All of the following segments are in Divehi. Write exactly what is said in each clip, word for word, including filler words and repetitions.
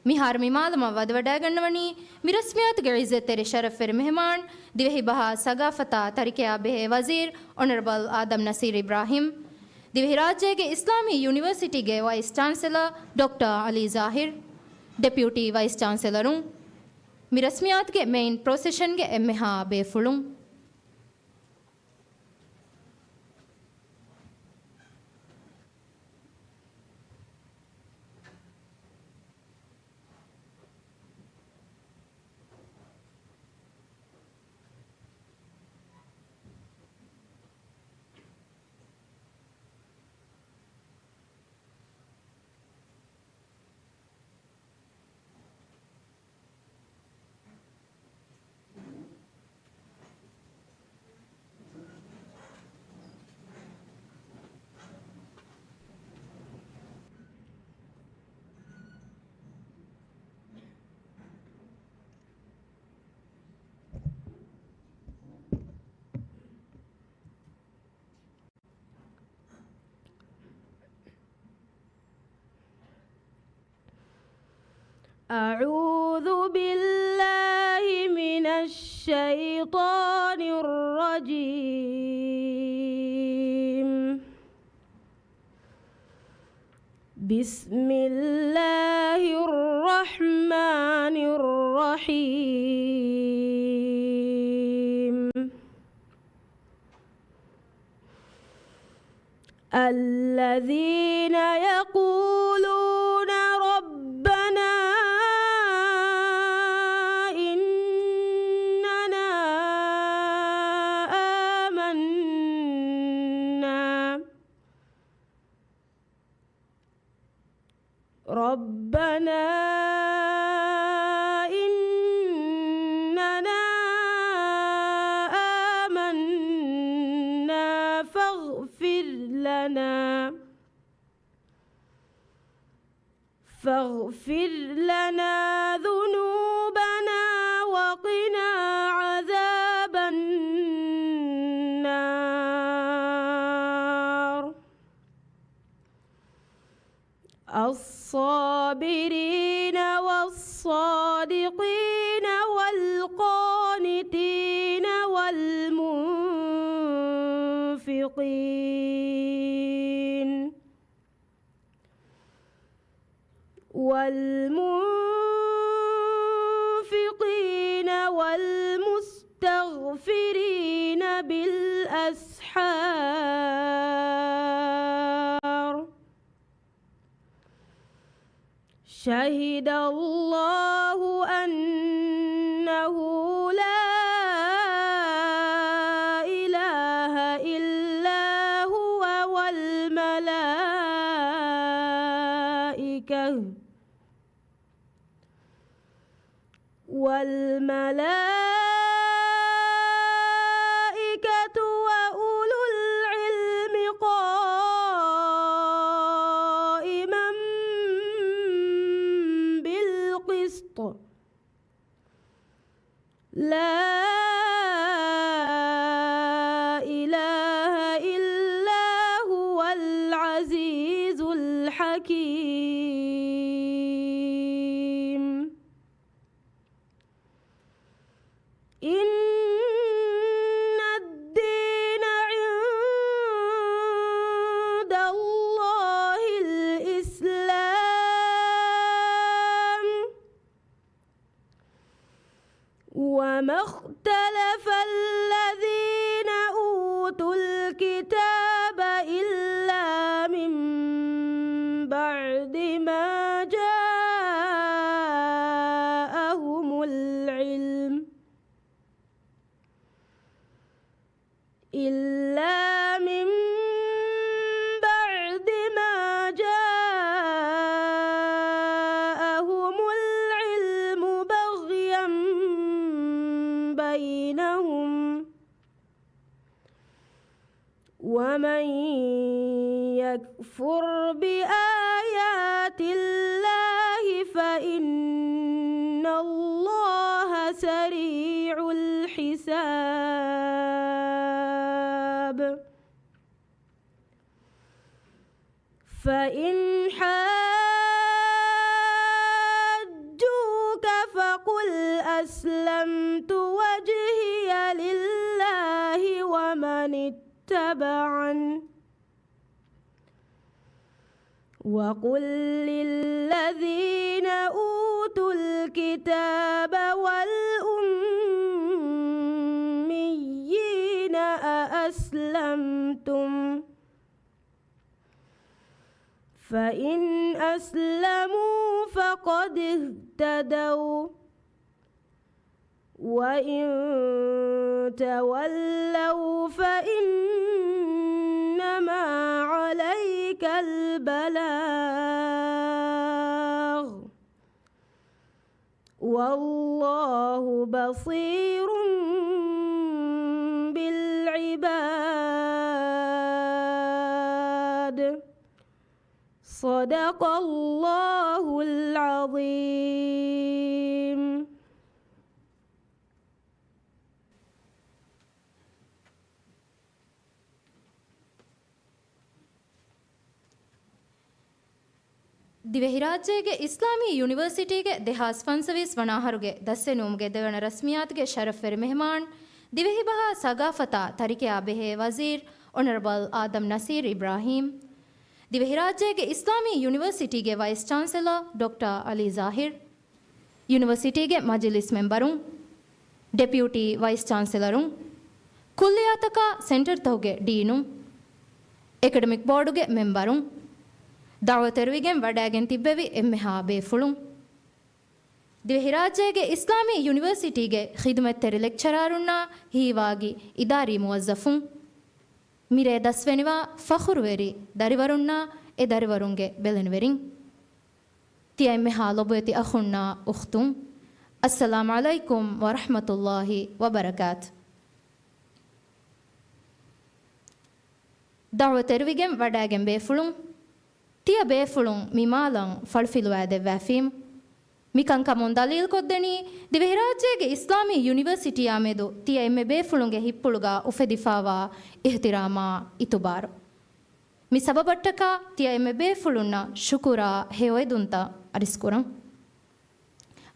މިހާރު މި މާލަމާ ވަދެވަޑައިގަންނަވަނީ، މި ރަސްމިއްޔާތުގެ ޢިއްޒަތްތެރި ޝަރަފްވެރި މެހެމާން، ދިވެހިބަހާ ސަގާފަތާ ތަރިކަޔާ ބެހޭ ވަޒީރު އޮނަރަބަލް އާދަމް ނަސީރު އިބްރާހިމް. ދިވެހިރާއްޖޭގެ އިސްލާމީ ޔުނިވަރސިޓީގެ ވައިސް ޗާންސެލަރ ޑޮކްޓަރ އަލީ ޒާހިރު، ޑެޕިއުޓީ ވައިސް ޗާންސެލަރުން. މި ރަސްމިއްޔާތުގެ މެއިން ޕްރޮސެޝަންގެ އެންމެހާ ބޭފުޅުން. أعوذ بالله من الشيطان الرجيم. بسم الله الرحمن الرحيم. الذين يقولون ربنا إننا آمنا ربنا إننا آمنا فاغفر لنا، فاغفر لنا ذنوبنا وقنا عذاب النار. الصابرين والصادقين والقانتين والمنفقين، والمنفقين والمستغفرين بالأسحار. شهد الله أنه لا إله إلا هو والملائكة، والملائكة وأولو العلم قائما بالقسط، لا إله إلا هو العزيز الحكيم. إن الدين عند الله الإسلام، وما اختلف الذين أوتوا الكتاب إلا من بعد ما جاءهم العلم، إلا من بعد ما جاءهم العلم بغيا بينهم، ومن يكفر بآيات الله فإن الله سريع الحساب. فإن حاجوك اتبعن وقل للذين أوتوا الكتاب والأميين أأسلمتم فإن أسلموا فقد اهتدوا وإن تولوا فإنما عليك البلاغ والله بصير بالعباد. صدق الله العظيم. ދިވެހިރާއްޖޭގެ އިސްލާމީ ޔުނިވަރސިޓީގެ ދެހާސް ފަންސަވީސް ވަނަ އަހަރުގެ ދަސްވެނިވުމުގެ ދެވަނަ ރަސްމިއްޔާތުގެ ޝަރަފްވެރި މެހެމާން، ދިވެހިބަހާ ސަގާފަތާ ތަރިކަޔާ ބެހޭ ވަޒީރު އޮނަރަބަލް އާދަމް ނަސީރު އިބްރާހީމް. ދިވެހިރާއްޖޭގެ އިސްލާމީ ޔުނިވަރސިޓީގެ ވައިސް ޗާންސެލަރ ޑޮކްޓަރ އަލީ ޒާހިރު، ޔުނިވަރސިޓީގެ މަޖިލިސް މެމްބަރުން، ޑެޕިއުޓީ ވައިސް ޗާންސެލަރުން، ކުއްލިއްޔާތަކާ ސެންޓަރތަކުގެ ޑީނުން، އެކަޑެމިކް ބޯޑުގެ މެމްބަރުން، ދަޢުވަތު އެރުވިގެން ވަޑައިގެން ތިއްބެވި އެންމެހާ ބޭފުޅުން. ދިވެހިރާއްޖޭގެ އިސްލާމީ ޔުނިވަރސިޓީގެ ޚިދުމަތްތެރި ލެކްޗަރާރުންނާ ހީވާގި އިދާރީ މުވައްޒަފުން. މިރޭ ދަސްވެނިވާ ފަޚުރުވެރި ދަރިވަރުންނާ އެ ދަރިވަރުންގެ ބެލެނިވެރިން. ތިޔަ އެންމެހާ ލޮބުވެތި އަޚުންނާ އުޚްތުން، އައްސަލާމް ޢަލައިކުމް ވަރަޙްމަތުﷲި ވަބަރަކާތު. ދަޢުވަތު އެރުވިގެން ވަޑައިގެން ބޭފުޅުން، ތިޔަ ބޭފުޅުން މި މާލަށް ފަޅުފިލުވައިދެއްވާފީމު. މިކަންކަމުން ދަލީލުކޮށްދެނީ، ދިވެހިރާއްޖޭގެ އިސްލާމީ ޔުނިވަރސިޓީއާ މެދު ތިޔަ އެންމެ ބޭފުޅުންގެ ހިތްޕުޅުގަ އުފެދިފާވާ އިޙްތިރާމާ އިތުބާރު. މި ސަބަބަށްޓަކާ ތިޔަ އެންމެ ބޭފުޅުންނަށް ޝުކުރާ ހެޔޮއެދުންތައް އަރިސްކުރަން.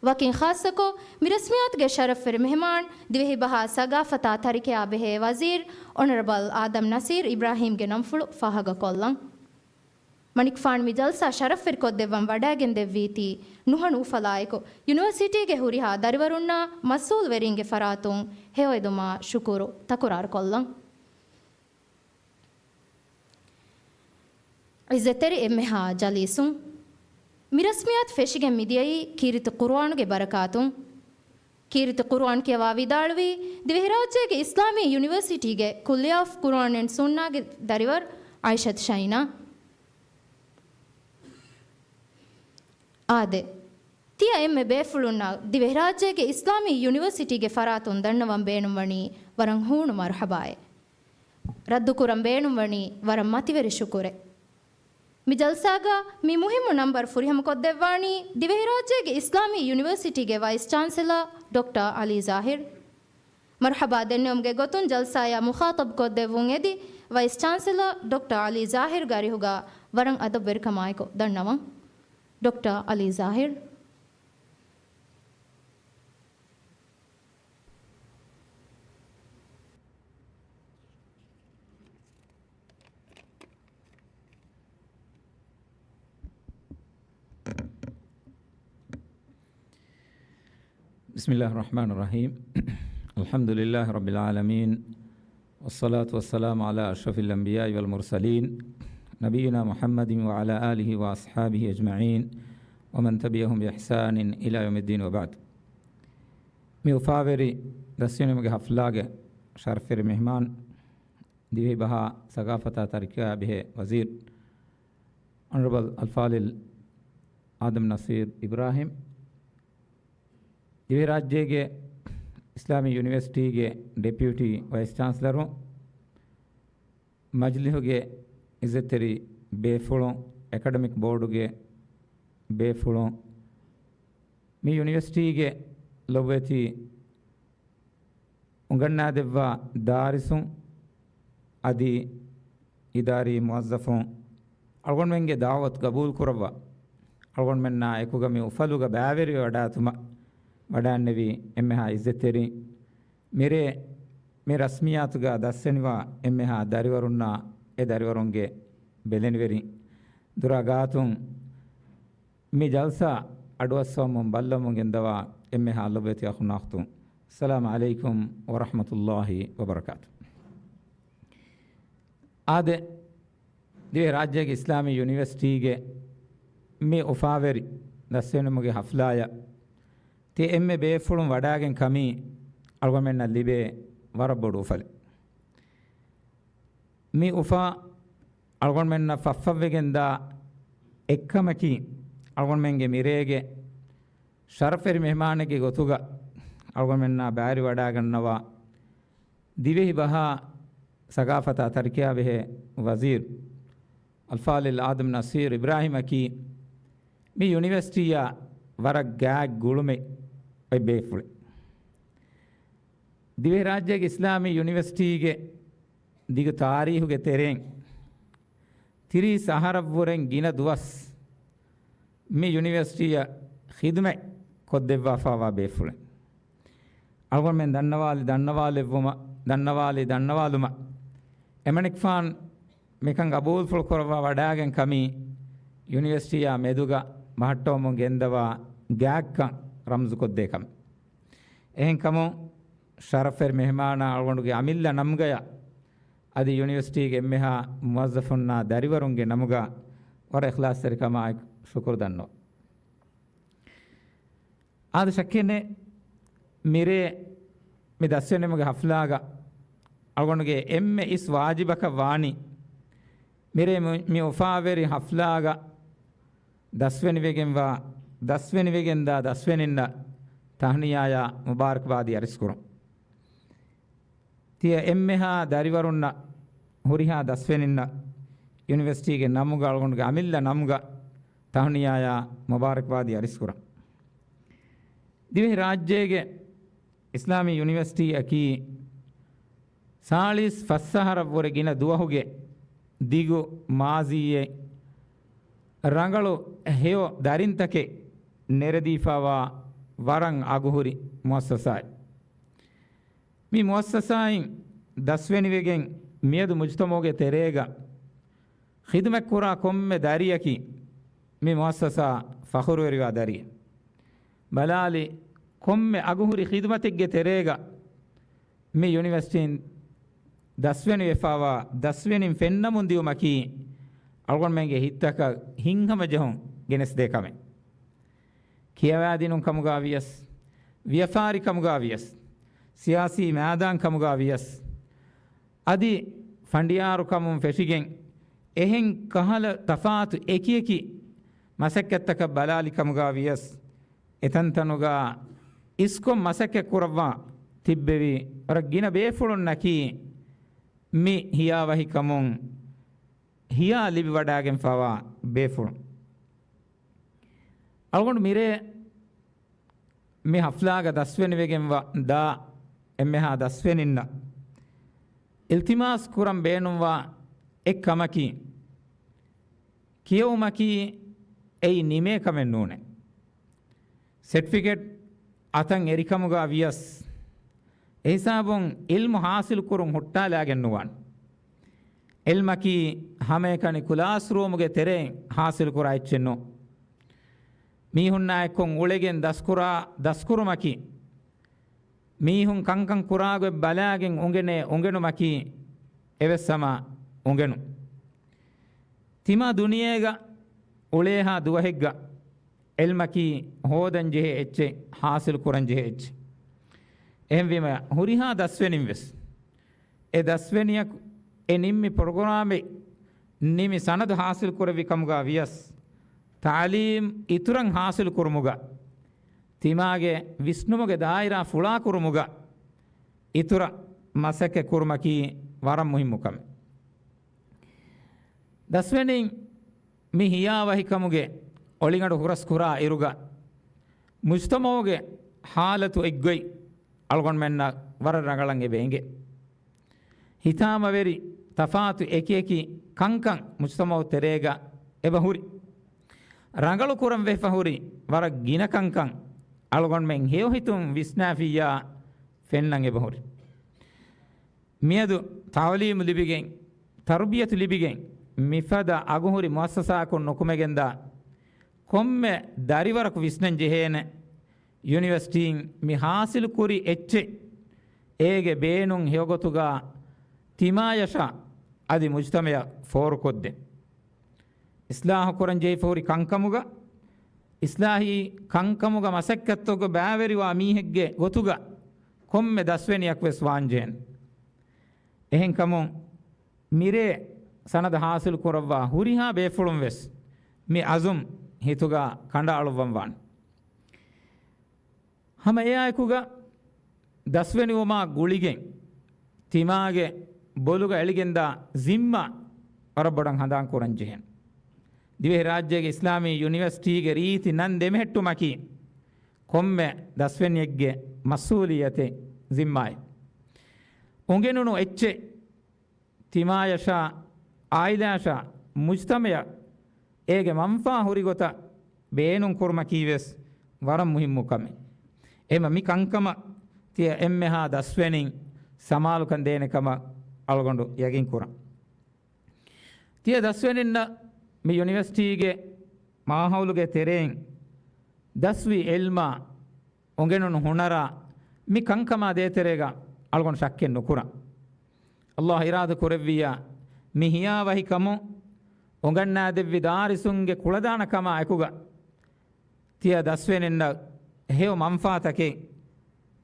ވަކިން ޚާއްޞަކޮށް، މި ރަސްމިއްޔާތުގެ ޝަރަފްވެރި މެހެމާން، ދިވެހިބަހާ ސަގާފަތާ ތަރިކަޔާ ބެހޭ ވަޒީރު އޮނަރަބަލް އާދަމް ނަސީރު އިބްރާހީމްގެ ނަންފުޅު ފާހަގަކޮށްލަން. މަނިކުފާނު މި ޖަލްސާ ޝަރަފްވެރިކޮށްދެއްވަން ވަޑައިގެންދެއްވީތީ، ނުހަނު އުފަލާއެކު، ޔުނިވަރސިޓީގެ ހުރިހާ ދަރިވަރުންނާ މަސްއޫލުވެރީންގެ ފަރާތުން ހެޔޮއެދުމާ ޝުކުރު ތަކުރާރުކޮށްލަން. ޢިއްޒަތްތެރި އެންމެހާ ޖަލީސުން. މި ރަސްމިއްޔާތު ފެށިގެން މިދިޔައީ ކީރިތި ޤުރުއާނުގެ ބަރަކާތުން. ކީރިތި ޤުރުއާން ކިޔަވާ ވިދާޅުވީ، ދިވެހިރާއްޖޭގެ އިސްލާމީ ޔުނިވަރސިޓީގެ ކުއްލިއްޔާ އޮފް ޤުރުއާން އެންޑް ސުންނާގެ ދަރިވަރު އައިޝަތު ޝައިނާ. އާދެ، ތިޔަ އެންމެ ބޭފުޅުންނަށް ދިވެހިރާއްޖޭގެ އިސްލާމީ ޔުނިވަރސިޓީގެ ފަރާތުން ދަންނަވަން ބޭނުންވަނީ ވަރަށް ހޫނު މަރުޙަބާއެއް. ރައްދުކުރަން ބޭނުންވަނީ ވަރަށް މަތިވެރި ޝުކުރެއް. މި ޖަލްސާގަ މި މުހިއްމު ނަންބަރު ފުރިހަމަކޮށްދެއްވާނީ ދިވެހިރާއްޖޭގެ އިސްލާމީ ޔުނިވަރސިޓީގެ ވައިސް ޗާންސެލަރ ޑޮކްޓަރ އަލީ ޒާހިރު. މަރުޙަބާ ދެންނެވުމުގެ ގޮތުން ޖަލްސާއާ މުޚާޠަބުކޮށްދެއްވުން އެދި، ވައިސް ޗާންސެލަރ ޑޮކްޓަރ އަލީ ޒާހިރުގެ އަރިހުގަ ވަރަށް އަދަބުވެރިކަމާއެކު ދަންނަވަން. ޑޮކްޓަރ އަލީ ޒާހިރު. بسم الله الرحمن الرحيم. الحمد لله رب العالمين. والصلاة والسلام على أشرف الأنبياء والمرسلين نبينا محمد وعلى آله وأصحابه أجمعين ومن تبعهم بإحسان إلى يوم الدين وبعد. މި އުފާވެރި ދަސްވެނިވުމުގެ ޙަފްލާގެ ޝަރަފްވެރި މެހްމާން، ދިވެހިބަހާ ސަގާފަތާ ތަރިކަޔާ ބެހޭ ވަޒީރު އޮނަރަބަލް އަލްފާޟިލް އާދަމް ނަސީރު އިބްރާހީމް، ދިވެހިރާއްޖޭގެ އިސްލާމީ ޔުނިވަރސިޓީގެ ޑެޕިއުޓީ ވައިސް ޗާންސެލަރު، މަޖިލިހުގެ އިއްޒަތްތެރި ބޭފުޅުން، އެކަޑަމިކް ބޯޑުގެ ބޭފުޅުން، މި ޔުނިވަރސިޓީގެ ލޮބުވެތި އުނގަންނާދެއްވާ ދާރިސުން އަދި އިދާރީ މުވައްޒަފުން، އަޅުގަނޑުމެންގެ ދަޢުވަތު ގަބޫލުކުރައްވާ، އަޅުގަނޑުމެންނާ އެކުގަ މި އުފަލުގަ ބައިވެރިވެ ވަޑާތުމަށް ވަޑާންނެވި އެންމެހާ އިއްޒަތްތެރިން، މިރޭ މި ރަސްމިއްޔާތުގަ ދަސްވެނިވާ އެންމެހާ ދަރިވަރުންނާ އެ ދަރިވަރުންގެ ބެލެނިވެރިން ދުރާ ގާތުން މި ޖަލްސާ އަޑުއައްސަވަމުން ބައްލަވަމުން ގެންދަވާ އެންމެހާ ލޮބުވެތި އަޚުންނާ އުޚްތުން، އައްސަލާމު ޢަލައިކުމް ވަރަޙްމަތުﷲ ވަބަރަކާތު. އާދެ، ދިވެހިރާއްޖޭގެ އިސްލާމީ ޔުނިވަރސިޓީގެ މި އުފާވެރި ދަސްވެނުމުގެ ޙަފްލާޔަށް ތިޔަ އެންމެ ބޭފުޅުން ވަޑާގެން ކަމީ އަޅުގަނޑުމެންނަށް ލިބޭ ވަރަށް ބޮޑު އުފަލެއް. މި އުފާ އަޅުގަނޑުމެންނަށް ފަށްފަށްވެގެންދާ އެއްކަމަކީ، އަޅުގަނޑުމެންގެ މިރޭގެ ޝަރަފްވެރި މެހްމާނެއްގެ ގޮތުގަ އަޅުގަނޑުމެންނާ ބައިވެރިވަޑާގަންނަވާ ދިވެހި ބަހާ ސަގާފަތާ ތަރިކަޔާ ބެހޭ ވަޒީރު އަލްފާޟިލް އާދަމް ނަޞީރު އިބްރާހިމަކީ، މި ޔުނިވަރސިޓީއާ ވަރަށް ގާތް ގުޅުމެއް އޮތް ބޭފުޅެއް. ދިވެހިރާއްޖޭގެ އިސްލާމީ ޔުނިވަރސިޓީގެ ދިގު ތާރީހުގެ ތެރެއިން ތިރީސް އަހަރަށްވުރެން ގިނަ ދުވަސް މި ޔުނިވަރސިޓީއަށް ޚިދުމަތް ކޮށްދެއްވާފައިވާ ބޭފުޅެއް. އަޅުގަނޑުމެން ދަންނަވާލި ދަންނަވާލެއްވުމަށް، ދަންނަވާލި ދަންނަވާލުމަށް، އެމަނިކުފާނު މިކަން ގަބޫލުފުޅު ކުރައްވާ ވަޑާގެން ކަމީ، ޔުނިވަރސިޓީއާ މެދުގަ ބަހައްޓަވަމުން ގެންދަވާ ގާތްކަން ރަމްޒުކޮށްދޭ ކަމެއް. އެހެންކަމުން، ޝަރަފްވެރި މެހެމާނާ އަޅުގަނޑުގެ އަމިއްލަ ނަމުގަޔާ އަދި ޔުނިވަރސިޓީގެ އެންމެހާ މުވައްޒަފުންނާ ދަރިވަރުންގެ ނަމުގަ ވަރަށް އިޚްލާޞްތެރިކަމާއެކު ޝުކުރު ދަންނަވަން. އާދެ، ޝައްކެއް ނެތް، މިރޭ މި ދަސްވެނިވުމުގެ ޙަފްލާގަ އަޅުގަނޑުގެ އެންމެ އިސް ވާޖިބަކަށް ވާނީ، މިރޭ މި، މި އުފާވެރި ޙަފްލާގަ ދަސްވެނިވެގެންވާ، ދަސްވެނިވެގެންދާ ދަސްވެނިންނަށް ތަހްނިޔާޔާ މުބާރަކްބާދީ އަރިސްކުރުން. ތިޔަ އެންމެހާ ދަރިވަރުންނަށް، ހުރިހާ ދަސްވެނިންނަށް ޔުނިވަރސިޓީގެ ނަމުގަ، އަޅުގަނޑުގެ އަމިއްލަ ނަމުގަ ތަހްނިޔާޔާ މުބާރަކްބާދީ އަރިސްކުރަން. ދިވެހިރާއްޖޭގެ އިސްލާމީ ޔުނިވަރސިޓީއަކީ ސާޅީސް ފަސް އަހަރަށްވުރެ ގިނަ ދުވަހުގެ ދިގު މާޒީއެއް، ރަނގަޅު ހެޔޮ ދަރިންތަކެއް ނެރެދީފައިވާ ވަރަށް އަގުހުރި މުއައްސަސާއެއް. މި މުއައްސަސާއިން ދަސްވެނިވެގެން މިއަދު މުޖުތަމަޢުގެ ތެރޭގަ ޚިދުމަތްކުރާ ކޮންމެ ދަރިއަކީ މި މުއައްސަސާ ފަޚުރުވެރިވާ ދަރިއެއް. ބަލާލި، ކޮންމެ އަގުހުރި ޚިދުމަތެއްގެ ތެރޭގަ މި ޔުނިވަރސިޓީން ދަސްވެނިވެފައިވާ ދަސްވެނިން ފެންނަމުން ދިއުމަކީ އަޅުގަނޑުމެންގެ ހިތްތަކަށް ހިތްހަމަޖެހުން ގެނެސްދޭ ކަމެއް. ކިޔަވާދިނުން ކަމުގާ ވިޔަސް، ވިޔަފާރި ކަމުގާ ވިޔަސް، ސިޔާސީ މައިދާން ކަމުގާ ވިޔަސް، އަދި ފަނޑިޔާރު ކަމުން ފެށިގެން އެހެން ކަހަލަ ތަފާތު އެކިއެކި މަސައްކަތްތަކަށް ބަލާލި ކަމުގާ ވިޔަސް، އެތަންތަނުގާ އިސްކޮށް މަސައްކަތް ކުރައްވާ ތިއްބެވި ވަރަށް ގިނަ ބޭފުޅުންނަކީ މި ހިޔާވަހިކަމުން ހިޔާ ލިބިވަޑާގެންފަވާ ބޭފުޅުން. އަޅުގަނޑު މިރޭ މި ހަފްލާގަ ދަސްވެނިވެގެންވަ ދާ އެންމެހާ ދަސްވެނިންނަށް އިލްތިމާސް ކުރަން ބޭނުންވާ އެއް ކަމަކީ، ކިޔެވުމަކީ އެއީ ނިމޭ ކަމެއް ނޫނޭ. ސެޓްފިކެޓް އަތަށް އެރިކަމުގާ ވިޔަސް، އެހިސާބުން އިލްމު ހާސިލު ކުރުން ހުއްޓާލާގެން ނުވާނެ. އިލްމަކީ ހަމައެކަނި ކުލާސްރޫމުގެ ތެރެއިން ހާސިލު ކުރާ އެއްޗެއް ނޫން. މީހުންނާ އެއްކޮށް އުޅެގެން ދަސްކުރާ، ދަސްކުރުމަކީ، މީހުން ކަންކަން ކުރާގޮތް ބަލާގެން އުނގެނޭ އުނގެނުމަކީ އެވެސް ހަމަ އުނގެނުން. ތިމާ ދުނިޔޭގަ އުޅޭހާ ދުވަހެއްގަ އިލްމަކީ ހޯދަން ޖެހޭ އެއްޗެއް، ހާސިލް ކުރަން ޖެހޭ އެއްޗެއް. އެހެންވީމަ ހުރިހާ ދަސްވެނިން ވެސް އެ ދަސްވެނިޔަކު އެ ނިންމި ޕްރޮގްރާމެއް ނިމި ސަނަދު ހާސިލް ކުރެއްވި ކަމުގާ ވިޔަސް، ތަޢުލީމް އިތުރަށް ހާސިލް ކުރުމުގަ، ތިމާގެ ވިސްނުމުގެ ދާއިރާ ފުޅާ ކުރުމުގަ އިތުރަށް މަސައްކަތް ކުރުމަކީ ވަރަށް މުހިއްމު ކަމެއް. ދަސްވެނިން މި ހިޔާވަހިކަމުގެ އޮޅިގަނޑު ހުރަސް ކުރާ އިރުގަ، މުޖްތަމަޢުގެ ހާލަތު އެއްގޮތް އަޅުގަނޑުމެންނަށް ވަރަށް ރަނގަޅަށް އެބަ އެނގޭ. ހިތާމަވެރި ތަފާތު އެކިއެކި ކަންކަން މުޖްތަމަޢު ތެރޭގަ އެބަ ހުރި. ރަނގަޅު ކުރަން ވެފަ ހުރި ވަރަށް ގިނަ ކަންކަން އަޅުގަނޑުމެން ހެޔޮހިތުން ވިސްނާފިއްޔާ ފެންނަން އެބަ ހުރި. މިއަދު ތަޢުލީމު ލިބިގެން، ތަރުބިޔަތު ލިބިގެން، މިފަދަ އަގުހުރި މުއައްސަސާއަކުން ނުކުމެގެންދާ ކޮންމެ ދަރިވަރަކު ވިސްނަން ޖެހޭނެ، ޔުނިވަރސިޓީން މި ހާސިލު ކުރި އެއްޗެއް އޭގެ ބޭނުން ހެޔޮގޮތުގަ ތިމާޔަށާ އަދި މުޖްތަމަޢަށް ފޯރުކޮށްދޭން. އިސްލާހު ކުރަން ޖެހިފަ ހުރި ކަންކަމުގަ، އިސްލާހީ ކަންކަމުގަ މަސައްކަތްތަކުގަ ބައިވެރިވާ މީހެއްގެ ގޮތުގަ ކޮންމެ ދަސްވެނިއަކުވެސް ވާންޖެހޭނެ. އެހެންކަމުން މިރޭ ސަނަދަށް ހާސިލު ކުރައްވާ ހުރިހާ ބޭފުޅުން ވެސް މި އަޒުމް ހިތުގަ ކަނޑައަޅުއްވަން ވާނެ. ހަމަ އެއާއެކުގަ ދަސްވެނިވުމާ ގުޅިގެން ތިމާގެ ބޮލުގަ އެޅިގެންދާ ޒިންމާ ވަރަށް ބޮޑަށް ހަނދާން ކުރަން ޖެހޭނެ. ދިވެހިރާއްޖޭގެ އިސްލާމީ ޔުނިވަރސިޓީގެ ރީތި ނަން ދެމެހެއްޓުމަކީ ކޮންމެ ދަސްވެނިއެއްގެ މަސްއޫލިއްޔަތެއް، ޒިންމާއެއް. އުނގެނުނު އެއްޗެއް ތިމާޔަށާ، އާއިލާއަށާ، މުޖްތަމަޢަށް އޭގެ މަންފާ ހުރިގޮތަށް ބޭނުން ކުރުމަކީވެސް ވަރަށް މުހިއްމު ކަމެއް. އެހެންމަ މި ކަންކަމަށް ތިޔަ އެންމެހާ ދަސްވެނިން ސަމާލުކަން ދޭނެ ކަމަށް އަޅުގަނޑު ޔަގީން ކުރަން. ތިޔަ ދަސްވެނިންނަށް މި ޔުނިވަރސިޓީގެ މާހައުލުގެ ތެރެއިން ދަސްވި އިލްމާ، އުނގެނުނު ހުނަރާ، މި ކަންކަމާ ދޭތެރޭގަ އަޅުގަނޑު ޝައްކެއް ނުކުރަން. ﷲ އިރާދަ ކުރެއްވިއްޔާ، މި ހިޔާވަހިކަމުން އުނގަންނާދެއްވި ދާރިސުންގެ ކުޅަދާނަކަމާ އެކުގަ ތިޔަ ދަސްވެނިންނަށް ހެޔޮ މަންފާތަކެއް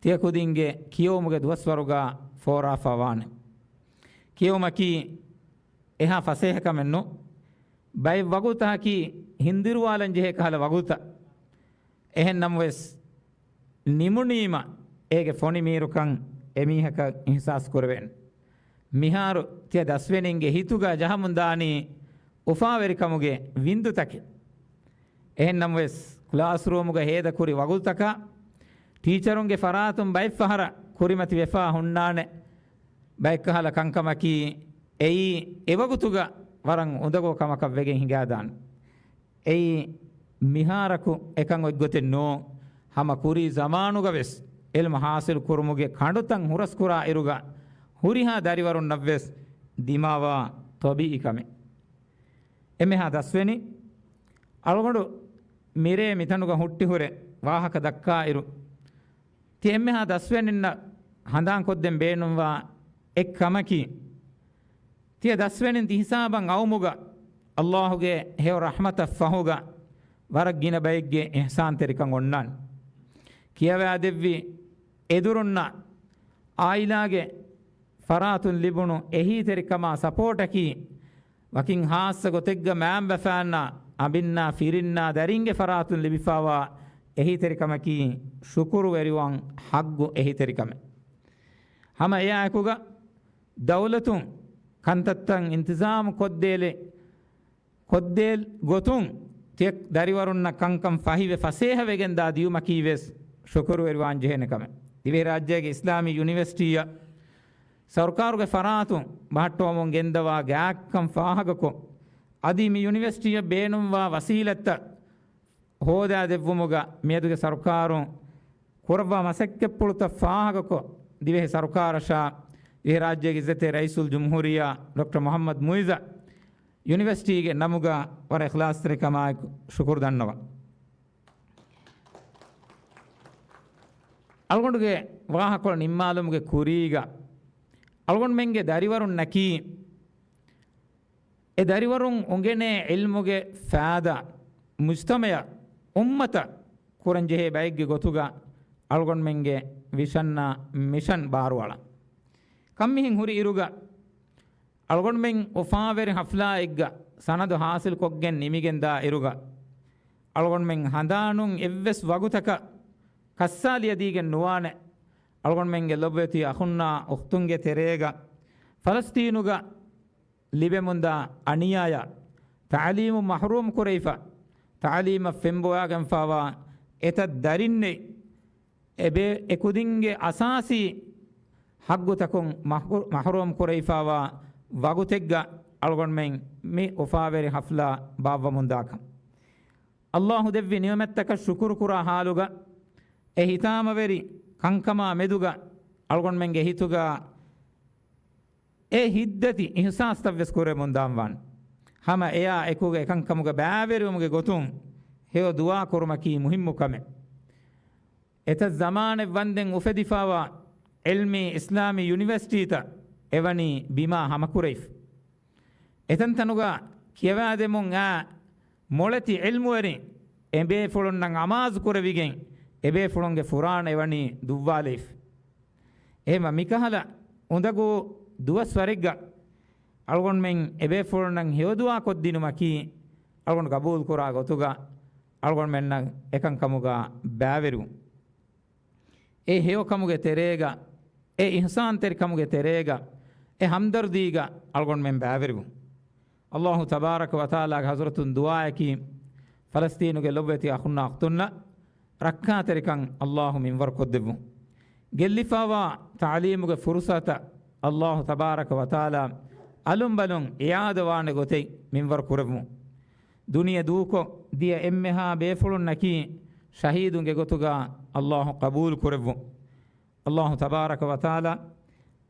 ތިޔަ ކުދިންގެ ކިޔެވުމުގެ ދުވަސްވަރުގަ ފޯރާފަ ވާނެ. ކިޔެވުމަކީ އެހާ ފަސޭހަކަމެއް ނޫން. ބައެއް ވަގުތަކީ ހިންދިރުވާލަން ޖެހޭ ކަހަލަ ވަގުތައް. އެހެން ނަމަވެސް، ނިމުނީމަ އޭގެ ފޮނި މީރުކަން އެމީހަކަށް އިހްސާސް ކުރެވޭނެ. މިހާރު ތިޔަ ދަސްވެނިންގެ ހިތުގަ ޖަހަމުންދާނީ އުފާވެރިކަމުގެ ވިންދުތަކެއް. އެހެން ނަމަވެސް، ކްލާސްރޫމުގަ ހޭދަކުރި ވަގުތުތަކާ، ޓީޗަރުންގެ ފަރާތުން ބައެއްފަހަރަށް ކުރިމަތިވެފާ ހުންނާނެ. ބައެއްކަހަލަ ކަންކަމަކީ، އެއީ އެވަގުތުގަ ވަރަށް އުނދަގޫ ކަމަކަށް ވެގެން ހިނގާދާނެ. އެއީ މިހާރަކު އެކަން އޮތްގޮތެއް ނޫން. ހަމަ ކުރީ ޒަމާނުގަވެސް އިލްމު ހާސިލު ކުރުމުގެ ކަނޑުތައް ހުރަސްކުރާ އިރުގަ ހުރިހާ ދަރިވަރުންނަށްވެސް ދިމާވާ ޠަބީޢީ ކަމެއް. އެންމެހާ ދަސްވެނި އަޅުގަނޑު މިރޭ މިތަނުގަ ހުއްޓިހުރެ ވާހަކަ ދައްކާ އިރު، ތި އެންމެހާ ދަސްވެނިންނަށް ހަނދާންކޮށްދޭން ބޭނުންވާ އެއް ކަމަކީ، ތިޔަ ދަސްވެނިން ތި ހިސާބަށް އައުމުގަ ﷲ ގެ ހެޔޮ ރަޙްމަތަށް ފަހުގަ ވަރަށް ގިނަ ބައެއްގެ އިޙްސާންތެރިކަން އޮންނާނެ. ކިޔަވާދެއްވި އެދުރުންނަށް އާއިލާގެ ފަރާތުން ލިބުނު އެހީތެރިކަމާ ސަޕޯޓަކީ، ވަކިން ހާއްސަ ގޮތެއްގަ މައިންބަފައިންނާ، އަނބިންނާ، ފިރިންނާ، ދަރިންގެ ފަރާތުން ލިބިފާވާ އެހީތެރިކަމަކީ، ޝުކުރުވެރިވާން ހައްގު އެހީތެރިކަމެއް. ހަމަ އެއާއެކުގަ، ދައުލަތުން ކަންތައްތައް އިންތިޒާމު ކޮށްދޭލެ، ކޮށްދޭ ގޮތުން ތިޔަ ދަރިވަރުންނަށް ކަންކަން ފަހިވެ ފަސޭހަވެގެންދާ ދިޔުމަކީވެސް ޝުކުރުވެރިވާން ޖެހޭނެ ކަމެއް. ދިވެހިރާއްޖޭގެ އިސްލާމީ ޔުނިވަރސިޓީއަށް ސަރުކާރުގެ ފަރާތުން ބަހައްޓަވަމުން ގެންދަވާ ގާތްކަން ފާހަގަކޮށް، އަދި މި ޔުނިވަރސިޓީއަށް ބޭނުންވާ ވަސީލަތްތައް ހޯދާދެއްވުމުގަ މިއަދުގެ ސަރުކާރުން ކުރައްވާ މަސައްކަތްޕުޅުތައް ފާހަގަކޮށް، ދިވެހި ސަރުކާރަށާ ދިވެހިރާއްޖޭގެ އިއްޒަތްތެރި ރައީސުލްޖުމްހޫރިއްޔާ ޑޮކްޓަރ މުޙައްމަދު މުޢިއްޒަށް ޔުނިވަރސިޓީގެ ނަމުގަ ވަރަށް އިޚްލާޞްތެރިކަމާއެކު ޝުކުރު ދަންނަވަން. އަޅުގަނޑުގެ ވާހަކަކޮޅު ނިންމާލުމުގެ ކުރީގަ، އަޅުގަނޑުމެންގެ ދަރިވަރުންނަކީ، އެ ދަރިވަރުން އުނގެނޭ ޢިލްމުގެ ފައިދާ މުޖްތަމަޢަށް، އުއްމަތަށް ކުރަންޖެހޭ ބައެއްގެ ގޮތުގަ އަޅުގަނޑުމެންގެ ވިޝަންއާ މިޝަން ބާރުއަޅަން. ކަންމިހެން ހުރި އިރުގަ، އަޅުގަނޑުމެން އުފާވެރި ޙަފްލާއެއްގަ ސަނަދު ޙާޞިލްކޮށްގެން ނިމިގެންދާ އިރުގަ، އަޅުގަނޑުމެން ހަނދާނުން އެއްވެސް ވަގުތަކަށް ކައްސާ ލިޔަދީގެން ނުވާނެ. އަޅުގަނޑުމެންގެ ލޮބުވެތި އަޚުންނާ އުޚްތުންގެ ތެރޭގަ ފަލަސްޠީނުގަ ލިބެމުންދާ އަނިޔާޔާ، ތަޢުލީމު މަޙްރޫމް ކުރެވިފަ، ތަޢުލީމަށް ފެންބޮވާގެންފާވާ އެތައް ދަރިންނެއް އެބޭ އެކުދިންގެ އަސާސީ ޙައްގުތަކުން މަޙްރޫ-، މަޙްރޫމް ކުރެވިފާވާ ވަގުތެއްގަ އަޅުގަނޑުމެން މި އުފާވެރި ޙަފްލާ ބާއްވަމުންދާކަން. ﷲ ދެއްވި ނިޢުމަތްތަކަށް ޝުކުރު ކުރާ ޙާލުގަ، އެ ހިތާމަވެރި ކަންކަމާ މެދުގަ އަޅުގަނޑުމެންގެ ހިތުގަ އެ ހިތްދަތި އިހުސާސްތައްވެސް ކުރެމުންދާންވާނެ. ހަމަ އެއާ އެކުގަ އެކަންކަމުގަ ބައިވެރިވުމުގެ ގޮތުން ހެޔޮ ދުޢާ ކުރުމަކީ މުހިއްމު ކަމެއް. އެތައް ޒަމާނެއް ވަންދެން އުފެދިފާވާ ޢިލްމީ އިސްލާމީ ޔުނިވަރސިޓީތައް އެވަނީ ބިމާ ހަމަކުރެވިފަ. އެތަންތަނުގަ ކިޔަވާދެމުން އާ މޮޅެތި ޢިލްމުވެރިން އެބޭފުޅުންނަށް އަމާޒު ކުރެވިގެން، އެބޭފުޅުންގެ ފުރާނަ އެވަނީ ދުއްވާލައިފަ. އެހެމަ މިކަހަލަ އުނދަގޫ ދުވަސްވަރެއްގަ އަޅުގަނޑުމެން އެބޭފުޅުންނަށް ހެޔޮދުޢާ ކޮށްދިނުމަކީ، އަޅުގަނޑު ގަބޫލުކުރާ ގޮތުގަ އަޅުގަނޑުމެންނަށް އެކަންކަމުގަ ބައިވެރިވުން. އެ ހެޔޮކަމުގެ ތެރޭގަ، އެ އިޙްސާންތެރިކަމުގެ ތެރޭގަ، އެ ހަމްދަރުދީގަ އަޅުގަނޑުމެން ބައިވެރިވުން. ﷲ ތަބާރަކަ ވަތަޢާލާގެ ޙަޟްރަތުން ދުޢާއަކީ، ފަލަސްޠީނުގެ ލޮބުވެތި އަޚުންނާ އުޚްތުންނަށް ރައްކާތެރިކަން ﷲ މިންވަރު ކޮށްދެއްވުން. ގެއްލިފާވާ ތަޢުލީމުގެ ފުރުޞަތަށް ﷲ ތަބާރަކަ ވަތަޢާލާ އަލުންބަލުން އިޢާދަވާނެ ގޮތެއް މިންވަރު ކުރެއްވުން. ދުނިޔެ ދޫކޮށް ދިޔަ އެންމެހާ ބޭފުޅުންނަކީ ޝަހީދުންގެ ގޮތުގަ ﷲ ޤަބޫލު ކުރެއްވުން. ﷲ ތަބާރަކަ ވަތަޢާލާ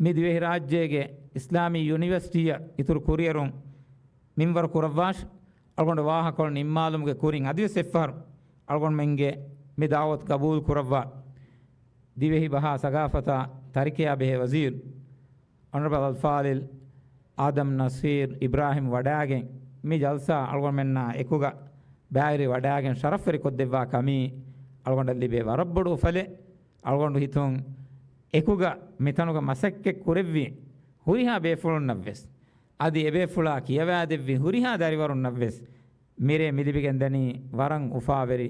މި ދިވެހިރާއްޖޭގެ އިސްލާމީ ޔުނިވަރސިޓީއަށް އިތުރު ކުރިއެރުން މިންވަރު ކުރައްވާށި. އަޅުގަނޑު ވާހަކަކޮޅު ނިންމާލުމުގެ ކުރިން އަދިވެސް އެއްފަހަރު އަޅުގަނޑުމެންގެ މި ދަޢުވަތު ޤަބޫލު ކުރައްވާ، ދިވެހި ބަހާ ސަގާފަތާ ތަރިކަޔާ ބެހޭ ވަޒީރު އޮނަރަބަލް އަލްފާޟިލް އާދަމް ނަޞީރް އިބްރާހިމް ވަޑައިގެން، މި ޖަލްސާ އަޅުގަނޑުމެންނާ އެކުގަ ބައިވެރިވަޑައިގެން ޝަރަފްވެރި ކޮށްދެއްވާ ކަމީ އަޅުގަނޑަށް ލިބޭ ވަރަށް ބޮޑު އުފަލެއް. އަޅުގަނޑު ހިތުން އެކުގަ މިތަނުގަ މަސައްކަތް ކުރެއްވި ހުރިހާ ބޭފުޅުންނަށްވެސް، އަދި އެބޭފުޅާ ކިޔަވާދެއްވި ހުރިހާ ދަރިވަރުންނަށްވެސް، މިރޭ މިލިބިގެންދަނީ ވަރަށް އުފާވެރި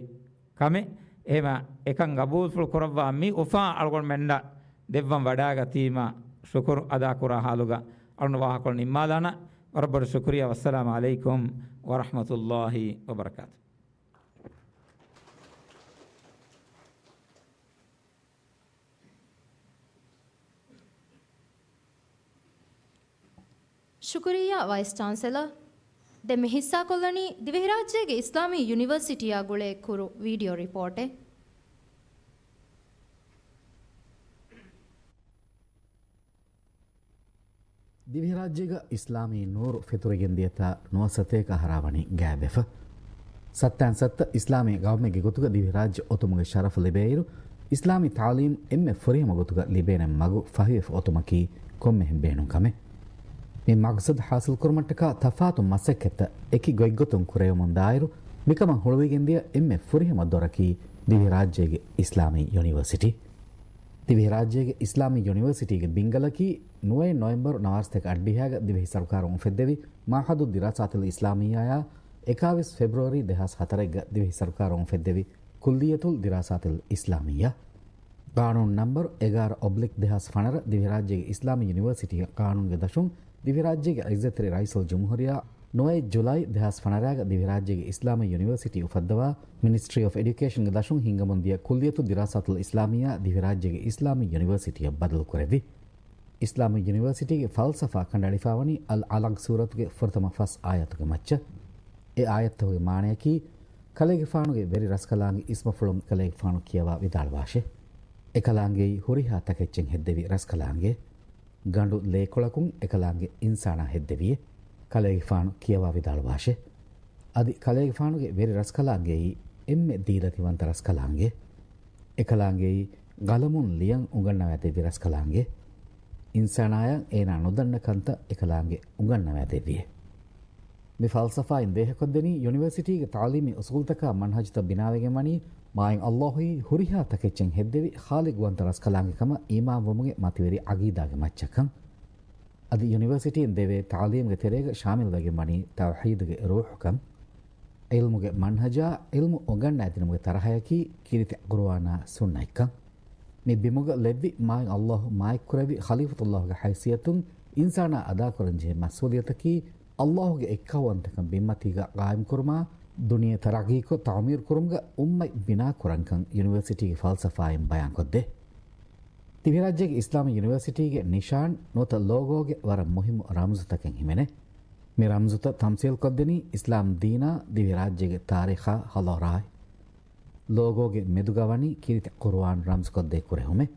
ކަމެއް. އެހެމަ އެކަން ގަބޫލުފުޅު ކުރައްވާ މި އުފާ އަޅުގަނޑުމެންނަށް ދެއްވަން ވަޑައިގަތީމަ ޝުކުރު އަދާކުރާ ހާލުގަ އަޅުން ވާހަކަކޮޅު ނިންމާލާނަ. ވަރަށް ބޮޑަށް ޝުކުރިއްޔާ. ވައްސަލާމު ޢަލައިކުމް ވަރަޙްމަތުﷲ ވަބަރަކާތު. ޝުކުރިއްޔާ ވައިސް ޗާންސެލަރ. ދެން މި ހިއްސާކޮށްލަނީ ދިވެހިރާއްޖޭގެ އިސްލާމީ ޔުނިވަރސިޓީއާ ގުޅޭ ކުރު ވީޑިއޯ ރިޕޯޓެއް. ދިވެހިރާއްޖޭގަ އިސްލާމީ ނޫރު ފެތުރިގެން ދިޔަތާ ނުވަސަތޭކަ އަހަރާ ވަނީ ގާތްވެފަ. ސައްތައިން ސައްތަ އިސްލާމީ ގައުމެއްގެ ގޮތުގަ ދިވެހިރާއްޖެ އޮތުމުގެ ޝަރަފު ލިބޭއިރު، އިސްލާމީ ތަޢުލީމް އެންމެ ފުރިހަމަ ގޮތުގަ ލިބޭނެ މަގު ފަހިވެފަ އޮތުމަކީ ކޮންމެހެން ބޭނުން ކަމެއް. މި މަގްސަދު ޙާޞިލްކުރުމަށްޓަކާ ތަފާތު މަސައްކަތްތައް އެކި ގޮތްގޮތުން ކުރެވެމުންދާއިރު، މިކަމަށް ހުޅުވިގެންދިޔަ އެންމެ ފުރިހަމަ ދޮރަކީ ދިވެހިރާއްޖޭގެ އިސްލާމީ ޔުނިވަރސިޓީ. ދިވެހިރާއްޖޭގެ އިސްލާމީ ޔުނިވަރސިޓީގެ ބިންގަލަކީ ނުވައެއް ނޮވެމްބަރު ނަވާރަ ސަތޭކަ އަށްޑިހައިގަ ދިވެހި ސަރުކާރުން އުފެއްދެވި މަޢުހަދު ދިރާސާތުލް އިސްލާމިއްޔާއާ، އެކާވީސް ފެބްރުއަރީ ދެހާސް ހަތަރެއްގަ ދިވެހި ސަރުކާރުން އުފެއްދެވި ކުއްލިއްޔަތުލް ދިރާސާތުލް އިސްލާމިއްޔާ. ޤާނޫނު ނަންބަރު އެގާރަ އޮބްލިކް ދެހާސް ފަނަރަ ދިވެހިރާއްޖޭގެ އިސްލާމީ ޔުނިވަރސިޓީގެ ޤާނޫނުގެ ދަށުން ދިވެހިރާއްޖޭގެ ޢިއްޒަތްތެރި ރައީސުލްޖުމްހޫރިއްޔާ ނުވައެއް ޖުލައި ދެހާސް ފަނަރައިގަ ދިވެހިރާއްޖޭގެ އިސްލާމީ ޔުނިވަރސިޓީ އުފައްދަވާ މިނިސްޓްރީ އޮފް އެޑިއުކޭޝަންގެ ދަށުން ހިންގަމުންދިޔަ ކުއްލިއްޔަތު ދިރާސާތުލް އިސްލާމިއްޔާ ދިވެހިރާއްޖޭގެ އިސްލާމީ ޔުނިވަރސިޓީއަށް ބަދަލުކުރެއްވި. އިސްލާމީ ޔުނިވަރސިޓީގެ ފަލްސަފާ ކަނޑައެޅިފައިވަނީ އަލް އަލަގް ސޫރަތުގެ ފުރަތަމަ ފަސް އާޔަތުގެ މައްޗަށް. އެ އާޔަތްތަކުގެ މާނަޔަކީ، ކަލޭގެފާނުގެ ވެރި ރަސްކަލާނގެ އިސްމުފުޅުން ކަލޭގެފާނު ކިޔަވާ ވިދާޅުވާށޭ. އެކަލާނގެއީ ހުރިހާ ތަކެއްޗެއް ހެއްދެވި ރަސްކަލާނގެ. ގަނޑު ލޭކޮޅަކުން އެކަލާނގެ އިންސާނާ ހެއްދެވިއޭ. ކަލޭގެފާނު ކިޔަވާ ވިދާޅުވާށޭ. އަދި ކަލޭގެފާނުގެ ވެރި ރަސްކަލާނގެއީ އެންމެ ދީލަތިވަންތަ ރަސްކަލާނގެ. އެކަލާނގެއީ ގަލަމުން ލިޔަން އުނގަންނަވައިދެއްވި ރަސްކަލާނގެ. އިންސާނާޔަށް އޭނާ ނުދަންނަ ކަންތައް އެކަލާނގެ އުނގަންނަވައިދެއްވިއޭ. މި ފަލްސަފާއިން ބޭހަކޮށްދެނީ ޔުނިވަރސިޓީގެ ތަޢުލީމީ އުސޫލުތަކާ މަންހަޖުތައް ބިނާވެގެން ވަނީ މާތް ﷲ އީ ހުރިހާ ތަކެއްޗެއް ހެއްދެވި ޚާލިޤުވަންތަ ރަސްކަލާނގެކަމަށް އީމާންވުމުގެ މަތިވެރި ޢަގީދާގެ މައްޗަށްކަން. އަދި ޔުނިވަރސިޓީން ދެވޭ ތަޢުލީމުގެ ތެރޭގަ ޝާމިލްވެގެން ވަނީ ތައުޙީދުގެ ރޫޙުކަން، ޢިލްމުގެ މަންހަޖާ ޢިލްމު އުނގަންނައިދިނުމުގެ ތަރަހަޔަކީ ކީރިތި ޤުރުއާނާ ސުންނަތްކަން. މި ބިމުގަ ލެއްވި މާތް ﷲ މާތްކުރެއްވި ޚަލީފަތުﷲގެ ހައިސިއްޔަތުން އިންސާނާ އަދާކުރަންޖެހޭ މަސްއޫލިއްޔަތަކީ ﷲގެ އެއްކައުވަންތަކަން ބިންމަތީގަ ޤާއިމްކުރުމާ، ދުނިޔެ ތަރައްޤީކޮށް ތަޢުމީރުކުރުމުގަ އުއްމަތް ބިނާކުރަންކަން ޔުނިވަރސިޓީގެ ފަލްސަފާއިން ބަޔާންކޮށްދޭ. ދިވެހިރާއްޖޭގެ އިސްލާމީ ޔުނިވަރސިޓީގެ ނިޝާން ނުވަތަ ލޯގޯގެ ވަރަށް މުހިއްމު ރަމްޒުތަކެއް ހިމެނޭ. މި ރަމްޒުތައް ތަމްސީލްކޮށްދެނީ އިސްލާމް ދީނާ ދިވެހިރާއްޖޭގެ ތާރީޚާ ހަޟާރާއި. ލޯގޯގެ މެދުގަ ވަނީ ކީރިތި ޤުރުއާން ރަމްޒުކޮށްދޭ ކުރެހުމެއް.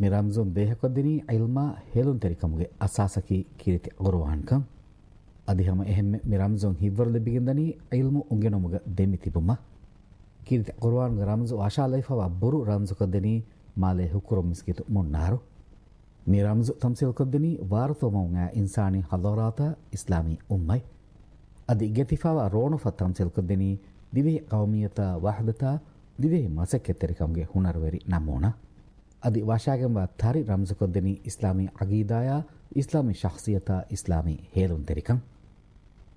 މި ރަމްޒުން ބޭހަކޮށްދިނީ ޢިލްމާ ހޭލުންތެރިކަމުގެ އަސާސަކީ ކީރިތި ޤުރުއާންކަން. އަދި ހަމަ އެހެންމެ މި ރަމްޒުން ހިއްވަރު ލިބިގެންދަނީ ޢިލްމު އުނގެނުމުގަ ދެމި ތިބުމަށް. ކީރިތި ޤުރުއާންގެ ރަމްޒު ވަށާލައިފަވާ ބުރު ރަމްޒުކޮށްދެނީ މާލޭ ހުކުރު މިސްކިތު މުންނާރު. މި ރަމްޒު ތަމްސީލްކޮށްދެނީ ވާރުތޯމަވުން އާ އިންސާނީ ހަޟާރާތާ އިސްލާމީ އުއްމަތް. އަދި ގެތިފާވާ ރޯނުފަ ތަމްސީލްކޮށްދެނީ ދިވެހި ޤައުމިއްޔަތާ ވަޙްދަތާ ދިވެހި މަސައްކަތްތެރިކަމުގެ ހުނަރުވެރި ނަމޫނާ. އަދި ވަށާގެންވާ ތަރި ރަމްޒުކޮށްދެނީ އިސްލާމީ ޢަގީދާޔާ، އިސްލާމީ ޝަޚްޞިއްޔަތާ، އިސްލާމީ ހޭލުންތެރިކަން.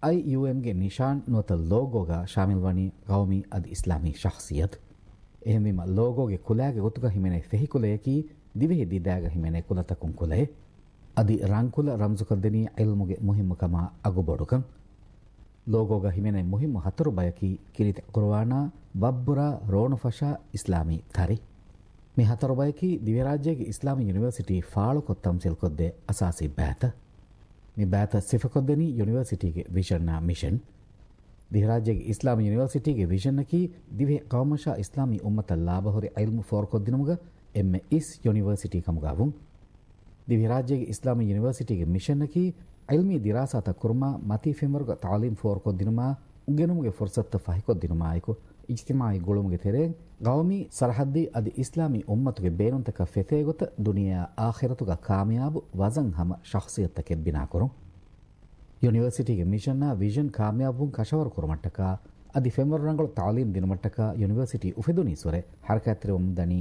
އައިޔޫއެމްގެ ނިޝާން ނުވަތަ ލޯގޯގަ ޝާމިލްވަނީ ޤައުމީ އަދި އިސްލާމީ ޝަޚްޞިއްޔަތު. އެހެންވީމަ، ލޯގޯގެ ކުލައިގެ ގޮތުގަ ހިމެނޭ ފެހި ކުލަޔަކީ ދިވެހި ދިދާގަ ހިމެނޭ ކުލަތަކުން ކުލައެއް. އަދި ރަންކުލަ ރަމްޒުކޮށްދެނީ ޢިލްމުގެ މުހިއްމުކަމާ އަގުބޮޑުކަން. ލޯގޯގަ ހިމެނޭ މުހިއްމު ހަތަރު ބަޔަކީ ކީރިތި ޤުރުއާނާ، ވައްބުރާ، ރޯނުފަށާ، އިސްލާމީ ތަރި. މި ހަތަރު ބަޔަކީ ދިވެހިރާއްޖޭގެ އިސްލާމީ ޔުނިވަރސިޓީ ފާޅުކޮށް ތަމްސީލްކޮށްދޭ އަސާސީ ބައިތައް. މި ބައިތައް ސިފަކޮށްދެނީ ޔުނިވަރސިޓީގެ ވިޝަންއާ މިޝަން. ދިވެހިރާއްޖޭގެ އިސްލާމީ ޔުނިވަރސިޓީގެ ވިޝަނަކީ ދިވެހި ޤައުމަށާ އިސްލާމީ އުއްމަތަށް ލާބަހުރި ޢިލްމު ފޯރުކޮށްދިނުމުގަ އެންމެ އިސް ޔުނިވަރސިޓީ ކަމުގަ ވުން. ދިވެހިރާއްޖޭގެ އިސްލާމީ ޔުނިވަރސިޓީގެ މިޝަނަކީ ޢިލްމީ ދިރާސާތައް ކުރުމާ، މަތީ ފެންވަރުގަ ތަޢުލީމް ފޯރުކޮށްދިނުމާ، އުނގެނުމުގެ ފުރުޞަތުތައް ފަހިކޮށްދިނުމާއެކު، އިޖްތިމާޢީ ގުޅުމުގެ ތެރެއިން ޤައުމީ، ސަރަޙައްދީ އަދި އިސްލާމީ އުއްމަތުގެ ބޭނުންތަކަށް ފެތޭ ގޮތަށް ދުނިޔެއާ އާޚިރަތުގަ ކާމިޔާބު ވަޒަން ހަމަ ޝަޚްޞިއްޔަތުތަކެއް ބިނާކުރުން. ޔުނިވަރސިޓީގެ މިޝަނާ ވިޝަން ކާމިޔާބުވުން ކަށަވަރު ކުރުމަށްޓަކާ، އަދި ފެންވަރު ރަނގަޅު ތަޢުލީމް ދިނުމަށްޓަކާ ޔުނިވަރސިޓީ އުފެދުނީ ސުރެ ޙަރަކާތްތެރިވަމުންދަނީ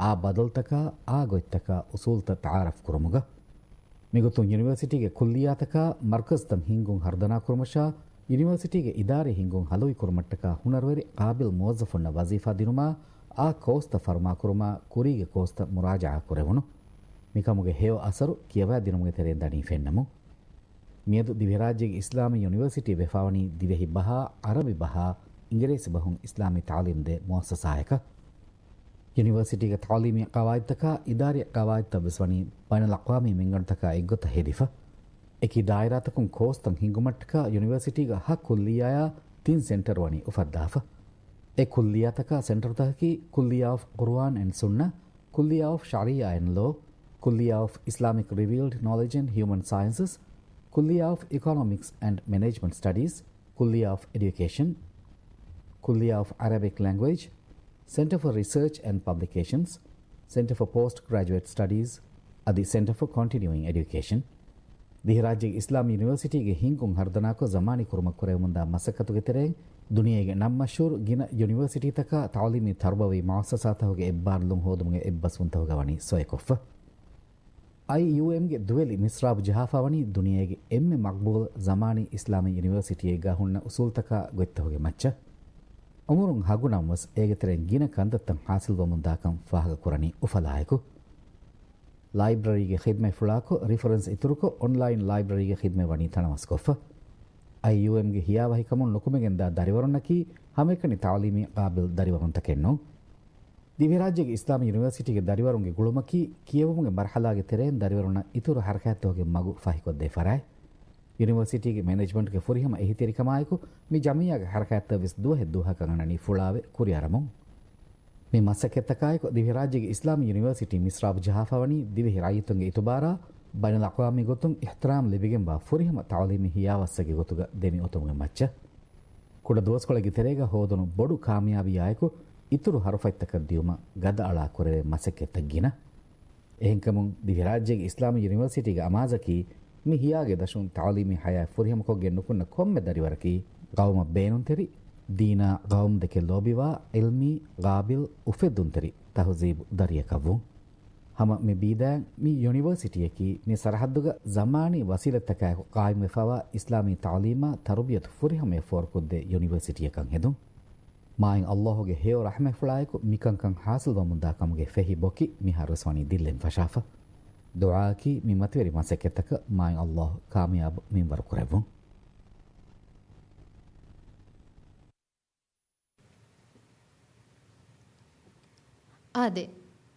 އާ ބަދަލުތަކާ، އާ ގޮތްތަކާ، އުސޫލުތައް ތަޢާރަފް ކުރުމުގަ. މިގޮތުން ޔުނިވަރސިޓީގެ ކުއްލިއްޔާތަކާ މަރުކަޒްތައް ހިންގުން ހަރުދަނާ ކުރުމަށާ، ޔުނިވަރސިޓީގެ އިދާރީ ހިންގުން ހަލުވި ކުރުމަށްޓަކާ ހުނަރުވެރި ޤާބިލް މުވައްޒަފުންނަށް ވަޒީފާ ދިނުމާ، އާ ކޯސްތައް ފަރުމާކުރުމާ، ކުރީގެ ކޯސްތައް މުރާޖަޢާ ކުރެވުނު. މިކަމުގެ ހެޔޮ އަސަރު ކިޔަވާދިނުމުގެ ތެރެއިން ދަނީ ފެންނަމުން. މިއަދު ދިވެހިރާއްޖޭގެ އިސްލާމީ ޔުނިވަރސިޓީ ވެފާވަނީ ދިވެހި ބަހާ، ޢަރަބި ބަހާ، އިނގިރޭސި ބަހުން އިސްލާމީ ތަޢުލީމް ދޭ މުއައްސަސާއަކަށް. ޔުނިވަރސިޓީގެ ތަޢުލީމީ ޤަވާއިދުތަކާ އިދާރީ ޤަވާއިދުތައް ވެސް ވަނީ ބައިނަލްއަޤްވާމީ މިންގަނޑުތަކާ އެއްގޮތަށް ހެދިފަ. އެކި ދާއިރާތަކުން ކޯސްތައް ހިންގުމަށްޓަކާ ޔުނިވަރސިޓީގަ ހަ ކުއްލިއްޔާޔާ ތިން ސެންޓަރު ވަނީ އުފައްދާފަ. އެ ކުއްލިއްޔާތަކާ ސެންޓަރުތަކަކީ ކުއްލިއްޔާ އޮފް ޤުރުއާން އެންޑް ސުންނަ، ކުއްލިއްޔާ އޮފް ޝަރީޢާ އެންޑް ލޯ، ކުއްލިއްޔާ އޮފް އިސްލާމިކް ރިވިލްޑް ނޮލެޖް އެންޑް ހިއުމަން ސައިންސަސް، ކުއްލިއްޔާ އޮފް އިކޮނޮމިކްސް އެންޑް މެނޭޖްމަންޓް ސްޓަޑީސް، ކުއްލިއްޔާ އޮފް އެޑިއުކޭޝަން، ކުއްލިއްޔާ އޮފް އަރަބިކް ލެންގުއޭޖް، ސެންޓަރ ފޮރް ރިސާޗް އެންޑް ޕަބްލިކޭޝަންސް، ސެންޓަރ ފޮރް ޕޯސްޓް ގްރެޖުއޭޓް ސްޓަޑީސް، އަދި ސެންޓަރ ފޮރް ކޮންޓިނިއުއިން އެޑިއުކޭޝަން. ދިވެހިރާއްޖޭގެ އިސްލާމީ ޔުނިވަރސިޓީގެ ހިންގުން ހަރުދަނާކޮށް، ޒަމާނީ ކުރުމަށް ކުރެވެމުންދާ މަސައްކަތުގެ ތެރެއިން، ދުނިޔޭގެ ނަން މަޝްހޫރު ގިނަ ޔުނިވަރސިޓީތަކާ ތަޢުލީމީ ތަރުބަވީ މުއައްސަސާތަކުގެ އެއްބާރުލުން ހޯދުމުގެ އެއްބަސްވުންތަކުގަ ވަނީ ސޮއެކޮށްފަ. އައިޔޫއެމްގެ ދުވެލި މިސްރާބު ޖަހާފަ ވަނީ ދުނިޔޭގެ އެންމެ މަޤްބޫލް ޒަމާނީ އިސްލާމީ ޔުނިވަރސިޓީއެއްގަ ހުންނަ އުސޫލުތަކާ ގޮތްތަކުގެ މައްޗަށް. އުމުރުން ހަގު ނަމަވެސް އޭގެ ތެރެއިން ގިނަ ކަންތައްތައް ހާސިލްވަމުންދާކަން ފާހަގަކުރަނީ އުފަލާއެކު. ލައިބްރަރީގެ ޚިދްމަތްފުޅާއެކު ރިފަރެންސް އިތުރުކޮށް، އޮންލައިން ލައިބްރަރީގެ ޚިދްމަތް ވަނީ ތަނަވަސްކޮށްފަ. އައިޔޫއެމްގެ ހިޔާވަހިކަމުން ނުކުމެގެންދާ ދަރިވަރުންނަކީ ހަމައެކަނި ތަޢުލީމީ ޤާބިލް ދަރިވަރުންތަކެއް ނޫން. ދިވެހިރާއްޖޭގެ އިސްލާމީ ޔުނިވަރސިޓީގެ ދަރިވަރުންގެ ގުޅުމަކީ، ކިޔެވުމުގެ މަރުޙަލާގެ ތެރެއިން ދަރިވަރުންނަށް އިތުރު ޙަރަކާތްތަކުގެ މަގު ފަހިކޮށްދޭ ފަރާތް. ޔުނިވަރސިޓީގެ މެނޭޖްމަންޓްގެ ފުރިހަމަ އެހީތެރިކަމާއެކު، މި ޖަމިއްޔާގެ ޙަރަކާތްތައް ވެސް ދުވަހެއް ދުވަހަކަށް އަންނަނީ ފުޅާވެ ކުރިއަރަމުން. މި މަސައްކަތްތަކާއެކު، ދިވެހިރާއްޖޭގެ އިސްލާމީ ޔުނިވަރސިޓީ މިސްރާބު ޖަހާފަ ވަނީ ދިވެހި ރައްޔިތުންގެ އިތުބާރާ ބައިނަލްއަޤްވާމީ ގޮތުން އިޙްތިރާމް ލިބިގެންވާ ފުރިހަމަ ތަޢުލީމީ ހިޔާވައްސެއްގެ ގޮތުގަ ދެމިއޮތުމުގެ މައްޗަށް. ކުޑަ ދުވަސްކޮޅެއްގެ ތެރޭގަ ހޯދުނު ބޮޑު ކާމިޔާބީއާއެކު، އިތުރު ހަރުފަތްތަކަށް ދިޔުމަށް ގަދައަޅާ ކުރެވޭ މަސައްކަތްތައް ގިނަ. އެހެންކަމުން، ދިވެހިރާއްޖޭގެ އިސްލާމީ ޔުނިވަރސިޓީގެ އަމާޒަކީ، މި ހިޔާގެ ދަށުން ތަޢުލީމީ ޙަޔާތް ފުރިހަމަކޮށްގެން ނުކުންނަ ކޮންމެ ދަރިވަރަކީ، ޤައުމަށް ބޭނުންތެރި، ދީނާ ޤައުމުދެކެ ލޯބިވާ، ޢިލްމީ، ޤާބިލް، އުފެއްދުންތެރި، ތަހުޒީބު ދަރިއަކަށްވުން. ހަމަ މި ބީދާއިން މި ޔުނިވަރސިޓީއަކީ މި ސަރަޙައްދުގަ ޒަމާނީ ވަސީލަތްތަކާއެކު ޤާއިމްވެފަވާ އިސްލާމީ ތަޢުލީމާ ތަރުބިޔަތު ފުރިހަމަޔަށް ފޯރުކޮށްދޭ ޔުނިވަރސިޓީއަކަށް ހެދުން. މާތް ﷲ ގެ ހެޔޮ ރަޙްމަތްފުޅާއެކު މިކަންކަން ޙާޞިލްވަމުންދާ ކަމުގެ ފެހި ބޮކި މިހާރުވެސް ވަނީ ދިއްލެން ފަށާފަ. ދުޢާއަކީ މި މަތިވެރި މަސައްކަތްތަކަށް މާތް ﷲ ކާމިޔާބު މިންވަރު ކުރެއްވުން. އާދެ،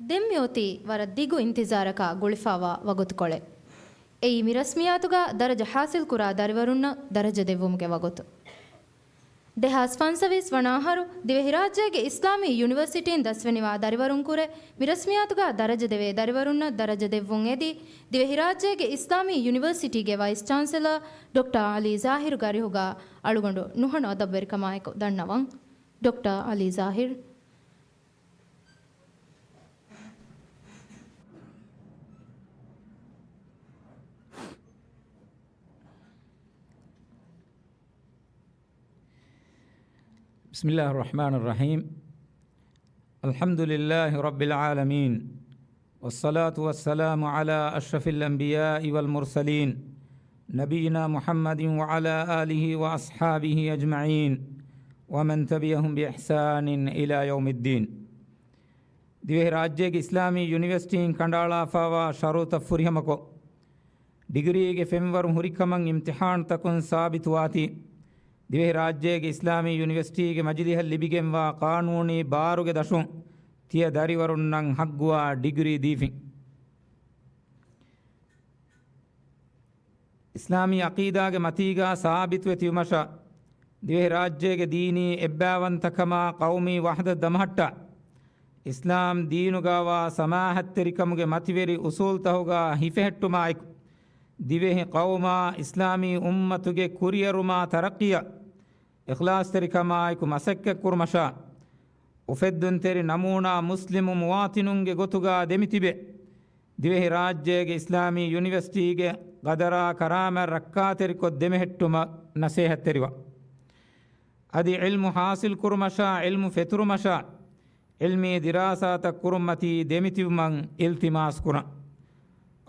ދެން މިއޮތީ ވަރަށް ދިގު އިންތިޒާރަކާ ގުޅިފަވާ ވަގުތުކޮޅެއް. އެއީ މި ރަސްމިއްޔާތުގަ ދަރަޖަ ޙާޞިލްކުރާ ދަރިވަރުންނަށް ދަރަޖަ ދެއްވުމުގެ ވަގުތު. ދެހާސް ފަންސަވީސް ވަނަ އަހަރު ދިވެހިރާއްޖޭގެ އިސްލާމީ ޔުނިވަރސިޓީން ދަސްވެނިވާ ދަރިވަރުންކުރެ މި ރަސްމިއްޔާތުގަ ދަރަޖަ ދެވޭ ދަރިވަރުންނަށް ދަރަޖަ ދެއްވުން އެދި، ދިވެހިރާއްޖޭގެ އިސްލާމީ ޔުނިވަރސިޓީގެ ވައިސް ޗާންސެލަރ ޑޮކްޓަރ އަލީ ޒާހިރުގެ އަރިހުގަ އަޅުގަނޑު ނުހަނު އަދަބުވެރިކަމާއެކު ދަންނަވަން. ޑޮކްޓަރ އަލީ ޒާހިރު. بسم الله الرحمن الرحيم. الحمد لله رب العالمين. والصلاة والسلام على أشرف الأنبياء والمرسلين، نبينا محمد وعلى آله وأصحابه أجمعين، ومن تبعهم بإحسان إلى يوم الدين. ދިވެހިރާއްޖޭގެ އިސްލާމީ ޔުނިވަރސިޓީން ކަނޑައަޅާފައިވާ ޝަރުތައް ފުރިހަމަކޮށް، ޑިގްރީގެ ފެންވަރު ހުރިކަމަށް އިމްތިޙާންތަކުން ސާބިތުވާތީ، ދިވެހިރާއްޖޭގެ އިސްލާމީ ޔުނިވަރސިޓީގެ މަޖިލީހަށް ލިބިގެންވާ ޤާނޫނީ ބާރުގެ ދަށުން ތިޔަ ދަރިވަރުންނަށް ޙައްޤުވާ ޑިގްރީ ދީފިން. އިސްލާމީ ޢަޤީދާގެ މަތީގާ ސާބިތުވެ ތިބުމަށާ، ދިވެހިރާއްޖޭގެ ދީނީ އެއްބައިވަންތަކަމާ ޤައުމީ ވަޙްދަތް ދަމަހައްޓާ، އިސްލާމް ދީނުގާވާ ސަމާޙަތްތެރިކަމުގެ މަތިވެރި އުސޫލްތަކުގާ ހިފެހެއްޓުމާއެކު، ދިވެހި ޤައުމާ އިސްލާމީ އުއްމަތުގެ ކުރިއެރުމާ ތަރައްޤީއަށް އިޚްލާޞްތެރިކަމާއެކު މަސައްކަތްކުރުމަށާ، އުފެއްދުންތެރި ނަމޫނާ މުސްލިމު މުވާތިނުންގެ ގޮތުގާ ދެމިތިބެ، ދިވެހިރާއްޖޭގެ އިސްލާމީ ޔުނިވަރސިޓީގެ ޤަދަރާ ކަރާމަތް ރައްކާތެރިކޮށް ދެމެހެއްޓުމަށް ނަސޭހަތްތެރިވާ. އަދި ޢިލްމު ޙާޞިލްކުރުމަށާ، ޢިލްމު ފެތުރުމަށާ، ޢިލްމީ ދިރާސާތައް ކުރުންމަތީ ދެމިތިބުމަށް އިލްތިމާސް ކުރަން.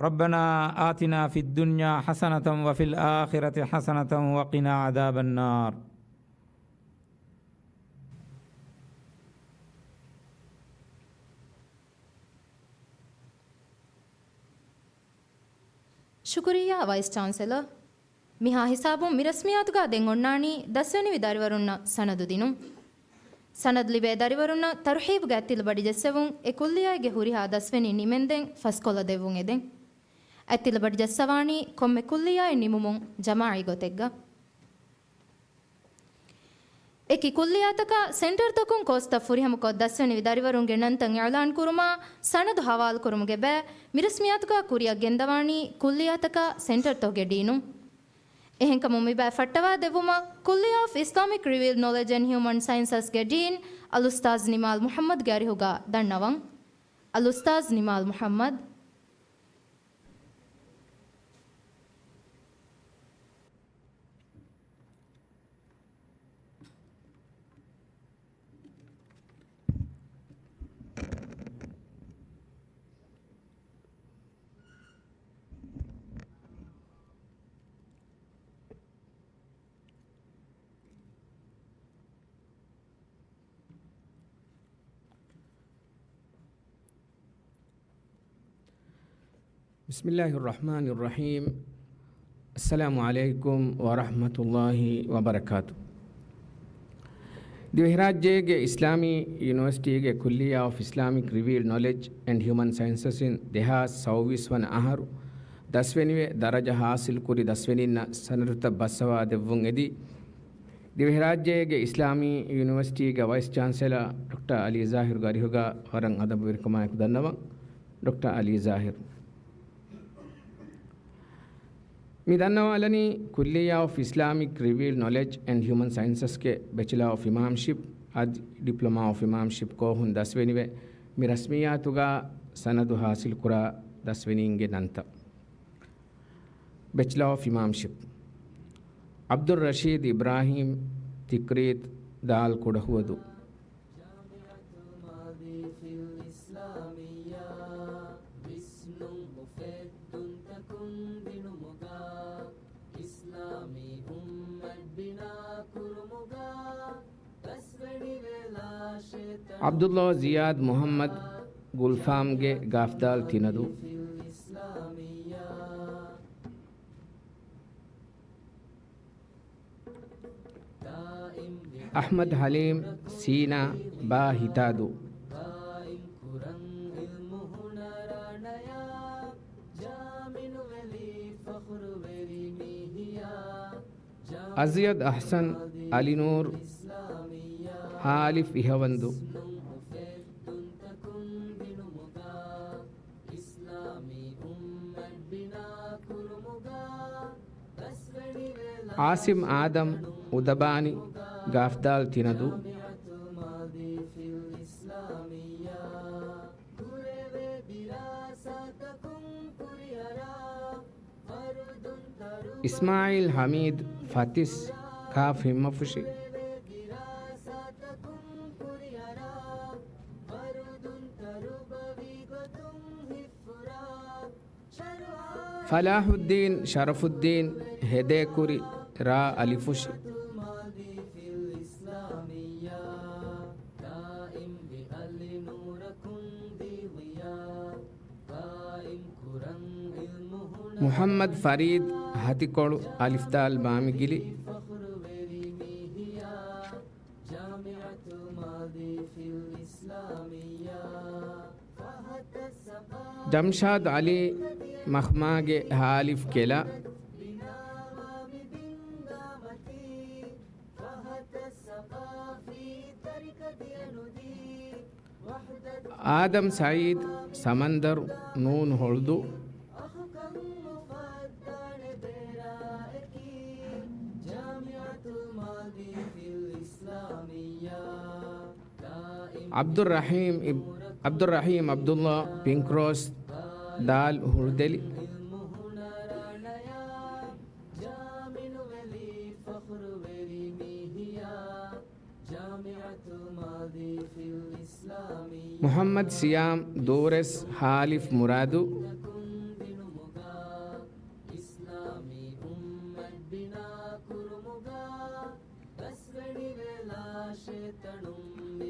ربنا آتنا في الدنيا حسنة وفي الآخرة حسنة وقنا عذاب النار. ޝުކުރިއްޔާ ވައިސް ޗާންސެލަރ. މިހާ ހިސާބުން މި ރަސްމިއްޔާތުގާ ދެން އޮންނާނީ ދަސްވެނިވި ދަރިވަރުންނަށް ސަނަދު ދިނުން. ސަނަދު ލިބޭ ދަރިވަރުންނަށް ތަރުޙީބުގެ އަތްތިލަ ބަޑި ޖައްސަވުން އެ ކުއްލިއްޔާގެ ހުރިހާ ދަސްވެނީ ނިމެންދެން ފަސްކޮޅަށް ދެއްވުން އެދެން. އަތްތިލަ ބަޑި ޖައްސަވާނީ ކޮންމެ ކުއްލިއްޔާއެއް ނިމުމުން ޖަމާޢީ ގޮތެއްގަ. އެކި ކުއްލިއްޔާތަކާ ސެންޓަރުތަކުން ކޯސްތައް ފުރިހަމަކޮށް ދަސްވެނިވި ދަރިވަރުންގެ ނަންތައް އިޢުލާން ކުރުމާ، ސަނަދު ހަވާލުކުރުމުގެ ބައި މި ރަސްމިއްޔާތުގާ ކުރިއަށް ގެންދަވާނީ ކުއްލިއްޔާތަކާ ސެންޓަރުތަކުގެ ޑީނުން. އެހެންކަމުން މިބައި ފައްޓަވާ ދެއްވުމަށް ކުއްލިއްޔާ އޮފް އިސްލާމިކް ރިވިއުލްޑް ނޮލެޖް އެންޑް ހިއުމަން ސައިންސަސްގެ ޑީން އަލްއުސްތާޛް ނިމާލް މުޙައްމަދުގެ އަރިހުގާ ދަންނަވަން. އަލްއުސްތާޛް ނިމާލް މުޙައްމަދު. بسم الله الرحمن الرحيم. السلام عليكم ورحمة الله وبركاته. ދިވެހިރާއްޖޭގެ އިސްލާމީ ޔުނިވަރސިޓީގެ ކުއްލިއްޔާ އޮފް އިސްލާމިކް ރިވިއުލްޑް ނޮލެޖް އެންޑް ހިއުމަން ސައިންސަސްއިން ދެހާސް ސައުވީސް ވަނަ އަހަރު ދަސްވެނިވެ، ދަރަޖަ ހާސިލްކުރި ދަސްވެނީންނަށް ސަނަދުތައް ބައްސަވާ ދެއްވުން އެދި، ދިވެހިރާއްޖޭގެ އިސްލާމީ ޔުނިވަރސިޓީގެ ވައިސް ޗާންސެލަރ ޑޮކްޓަރ އަލީ ޒާހިރުގެ އަރިހުގާ ވަރަށް އަދަބުވެރިކަމާއެކު ދަންނަވަން. ޑޮކްޓަރ އަލީ ޒާހިރު. މި ދަންނަވާލަނީ ކުއްލިއްޔާ އޮފް އިސްލާމިކް ރިވިއުލްޑް ނޮލެޖް އެންޑް ހިއުމަން ސައިންސަސްގެ ބެޗެލާ އޮފް އިމާމްޝިޕް އަދި ޑިޕްލޮމާ އޮފް އިމާމްޝިޕް ކޯހުން ދަސްވެނިވެ، މި ރަސްމިއްޔާތުގާ ސަނަދު ހާސިލްކުރާ ދަސްވެނީންގެ ނަންތައް. ބެޗެލާ އޮފް އިމާމްޝިޕް. ޢަބްދުއްރަޝީދު އިބްރާހީމް، ތިކްރީތު، ދާލް ކުޑަހުވަދޫ. ޢަބްދުﷲ ޒިޔާދު މުޙައްމަދު، ގުލްފާމްގެ ގާފްދާލް ތިނަދޫ. އަޙްމަދު ޙަލީމް، ސީނާ، ބާ ހިތާދޫ. އަޒިޔަދު އަޙްސަން، އަލިނޫރު، ހއ އިހަވަންދޫ. އާސިމް އާދަމް އުދަބާނި ގ ތިނަދޫ. އިސްމާއީލް ހަމީދު ފަތިސް ކ ހިންމަފުށި. ފަލާޙުއްދީން ޝަރަފުއްދީން ހެދޭކުރި ރ އަލިފުށި. މުޙައްމަދު ފަރީދު ހަތިކޮޅު އ ދ ބާމިގިލި. ޖަމްޝާދު އަލީ މަޚްމާގެ ހއ އި ކެލަ. އާދަމް ސައީދު ސަމަންދަރު ނޫން ހޮޅުދޫ. ޢަބްދުއްރަޙީމް އިބް-، ޢަބްދުއްރަޙީމް ޢަބްދުﷲ ޕިންކްރޯސް ދ ހުޅުދެލި. މުޙައްމަދު ސިޔާމް ދޫރެސް ހ އި މުރާދޫ.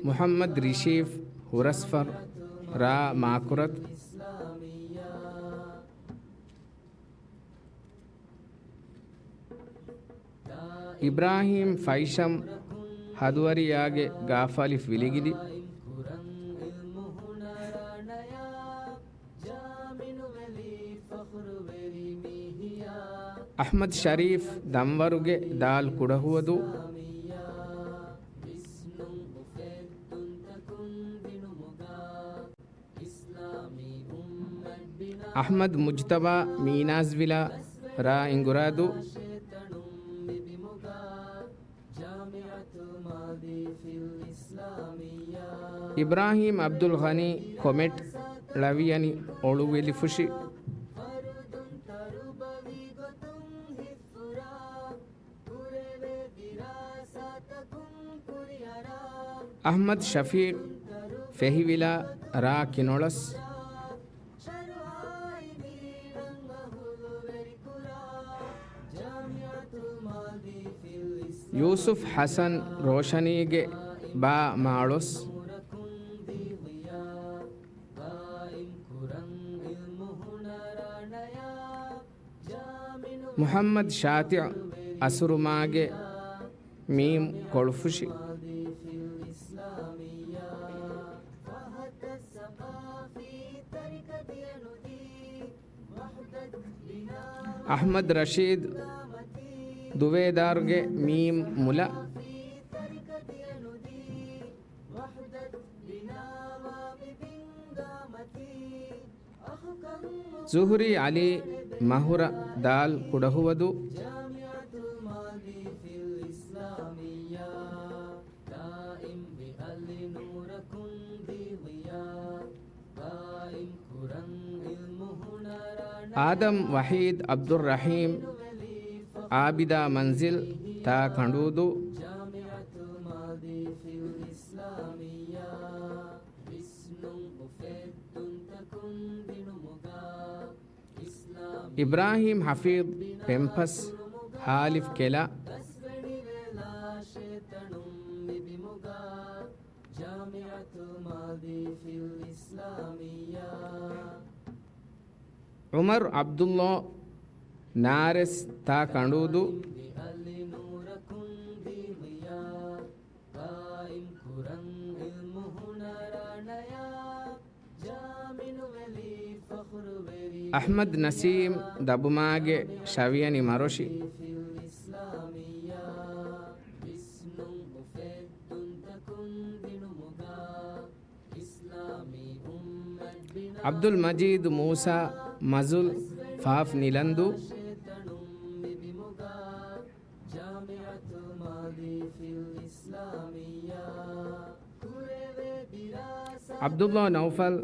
މުޙައްމަދު ރިޝީފް ހުރަސްފަރު ރ މާކުރަތު. އިބްރާހީމް ފައިޝަމް ހަދުވަރިޔާގެ ގ އަލިފް ވިލިގިލި. އަޙްމަދު ޝަރީފް ދަންވަރުގެ ދ ކުޑަހުވަދޫ. އަޙްމަދު މުޖްތަބާ މީނާޒްވިލާ ރ އިނގުރާދޫ. އިބްރާހީމް ޢަބްދުލްޣަނީ ކޮމެޓް ޅަވިޔަނި އޮޅުވެލިފުށި. އަޙްމަދު ޝަފީޤް ފެހިވިލާ ރ ކިނޮޅަސް. ޔޫސުފް ޙަސަން ރޯޝަނީގެ ބ މާޅޮސް. މުޙައްމަދު ޝާތިޢު އަސުރުމާގެ މީމް ކޮޅުފުށި. އަޙްމަދު ރަޝީދު ދުވޭދާރުގެ މީމް މުލަ. ޒުހުރީ ޢަލީ މަހުރަ ދ ކުޑަހުވަދޫ. އާދަމް ވަޙީދު ޢަބްދުއްރަޙީމް ޢާބިދާ މަންޒިލް ތ ކަނޑޫދޫ. އިބްރާހީމް ޙަފީޡް ޕެންޕަސް ހ އި ކެލަ. ޢުމަރު ޢަބްދުﷲ ނާރެސް ތ ކަނޑޫދޫ. އަޙްމަދު ނަސީމް ދަބުމާގެ ޝަވިޔަނި މަރޮށި. ޢަބްދުލް މަޖީދު މޫސާ މަޒުލް، ފާފް ނިލަންދޫ. ޢަބްދުﷲ ނައުފަލް،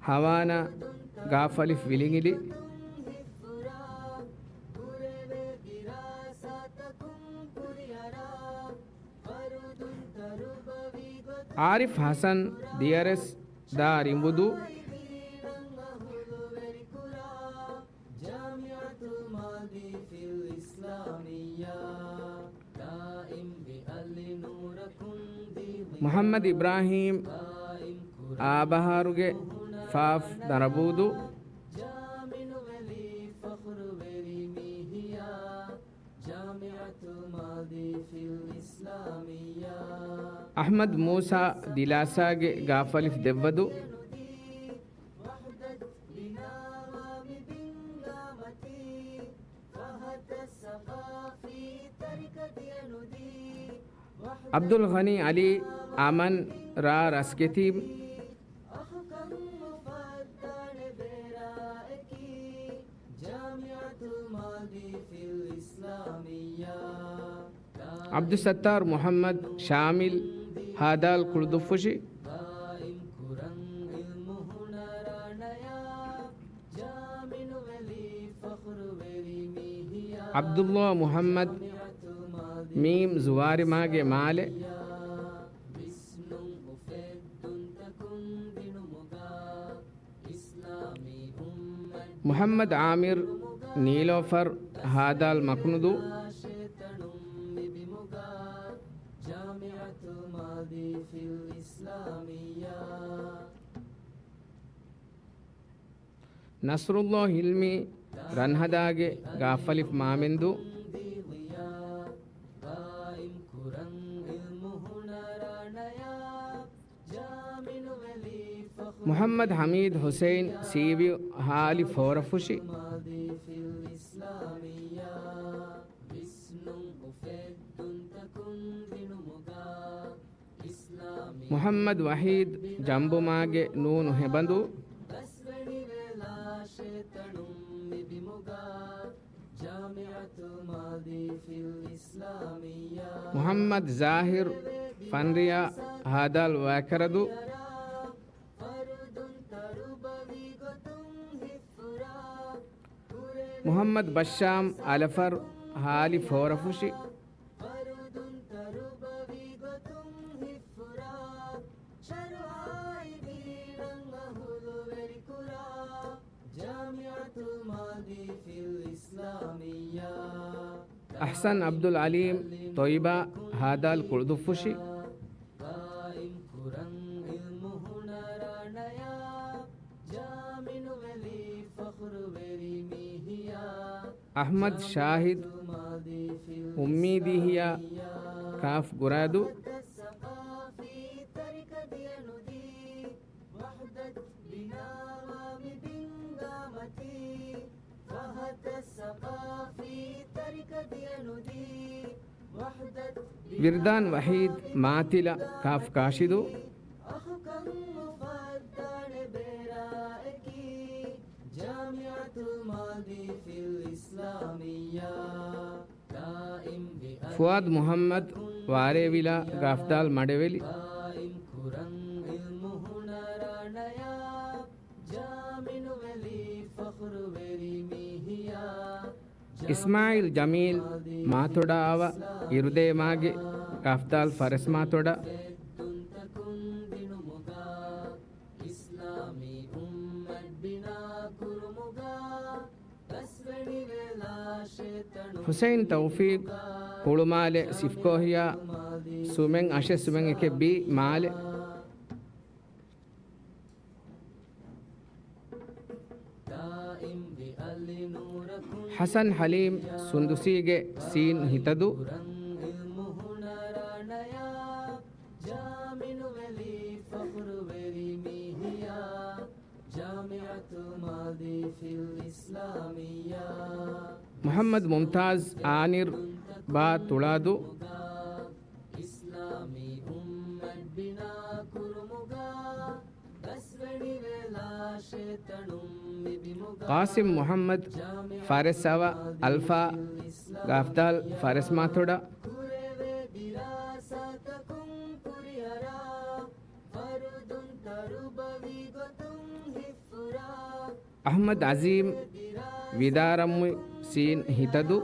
ހަވާނާ، ގާފަލިފް ވިލިނގިލި. ޢާރިފް ޙަސަން، ދިޔަރެސް، ދާ ރިނބުދޫ. މުޙައްމަދު އިބްރާހީމް، އާބަހާރުގެ، ފާފް ދަރަބޫދޫ. އަޙްމަދު މޫސާ، ދިލާސާގެ، ގާފަލިފް ދެއްވަދޫ. ޢަބްދުލް ޣަނީ ޢަލީ، އަމަން، ރާ ރަސްގެތީމް. ޢަބްދުއްސައްތާރު މުޙައްމަދު، ޝާމިލް، ހާދާލް ކުޅުދުއްފުށި. ޢަބްދުﷲ މުޙައްމަދު، މީމް ޒުވާރިމާގެ މާލެ. މުޙައްމަދު ޢާމިރު، ނީލޯފަރު، ހާދާލް މަކުނުދޫ. ނަޞްރުﷲ ހިލްމީ، ރަންހަދާގެ، ގާފަލިފް މާމެންދޫ. މުޙައްމަދު ޙަމީދު ޙުސައިން، ސީވިއު، ހާލި ފޯރަފުށި. މުޙައްމަދު ވަޙީދު، ޖަނބުމާގެ، ނޫނު ހެބަނދޫ. މުޙައްމަދު ޒާހިރު، ފަންރިޔާ، ހާދާލް ވާކަރަދޫ. މުޙައްމަދު ބައްޝާމް، އަލަފަރު، ހާލި ފޯރަފުށި. އަޙްސަން ޢަބްދުލް ޢަލީމް، ތޮއިބާ، ހާދާލް ކުޅުދުއްފުށި. އަޙްމަދު ޝާހިދު، އުއްމީދީ ހިޔާ، ކާފް ގުރާދޫ. ވިރްދާން ވަޙީދު، މާތިލަ، ކާފް ކާށިދޫ. ފުއާދު މުޙައްމަދު، ވާރޭވިލާ، ގާފްދާލް މަޑެވެލި. އިސްމާޢީލް ޖަމީލް، މާތޮޑާ އަވަ، އިރުދޭމާގެ، ގާފްދާލް ފަރެސްމާތޮޑާ. ޙުސައިން ތައުފީޤު، ހުޅުމާލެ، ސިފްކޯހިޔާ، ސުމެން އަށެއް ސުމެން އެކެއް ބީ، މާލެ. ޙަސަން ޙަލީމް، ސުންދުސީގެ ސީން ހިތަދޫ. މުޙައްމަދު މުމްތާޒް، އާނިރު، ބާ ތުޅާދޫ. ޤާސިމް މުޙައްމަދު، ފާރެސްއަވަ އަލްފާ، ގާފްދާލް ފާރެސްމާތޮޑާ. އަޙްމަދު ޢަޒީމް، ވިދާރަމުއި ސީން ހިތަދޫ.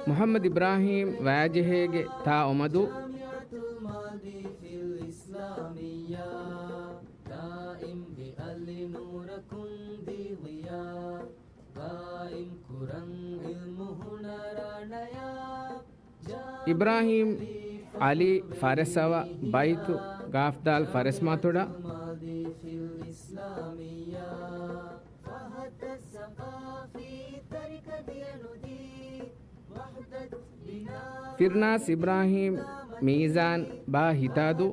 މުޙައްމަދު އިބްރާހީމް، ވައިޖެހޭގެ ތާ އޮމަދޫ. އިބްރާހީމް ޢަލީ، ފާރެސްއަވަ ބައިތު، ގާފްދާލް ފާރެސްމާތޮޑާ. ފިރްނާސް އިބްރާހީމް، މީޒާން ބާ ހިތާދޫ.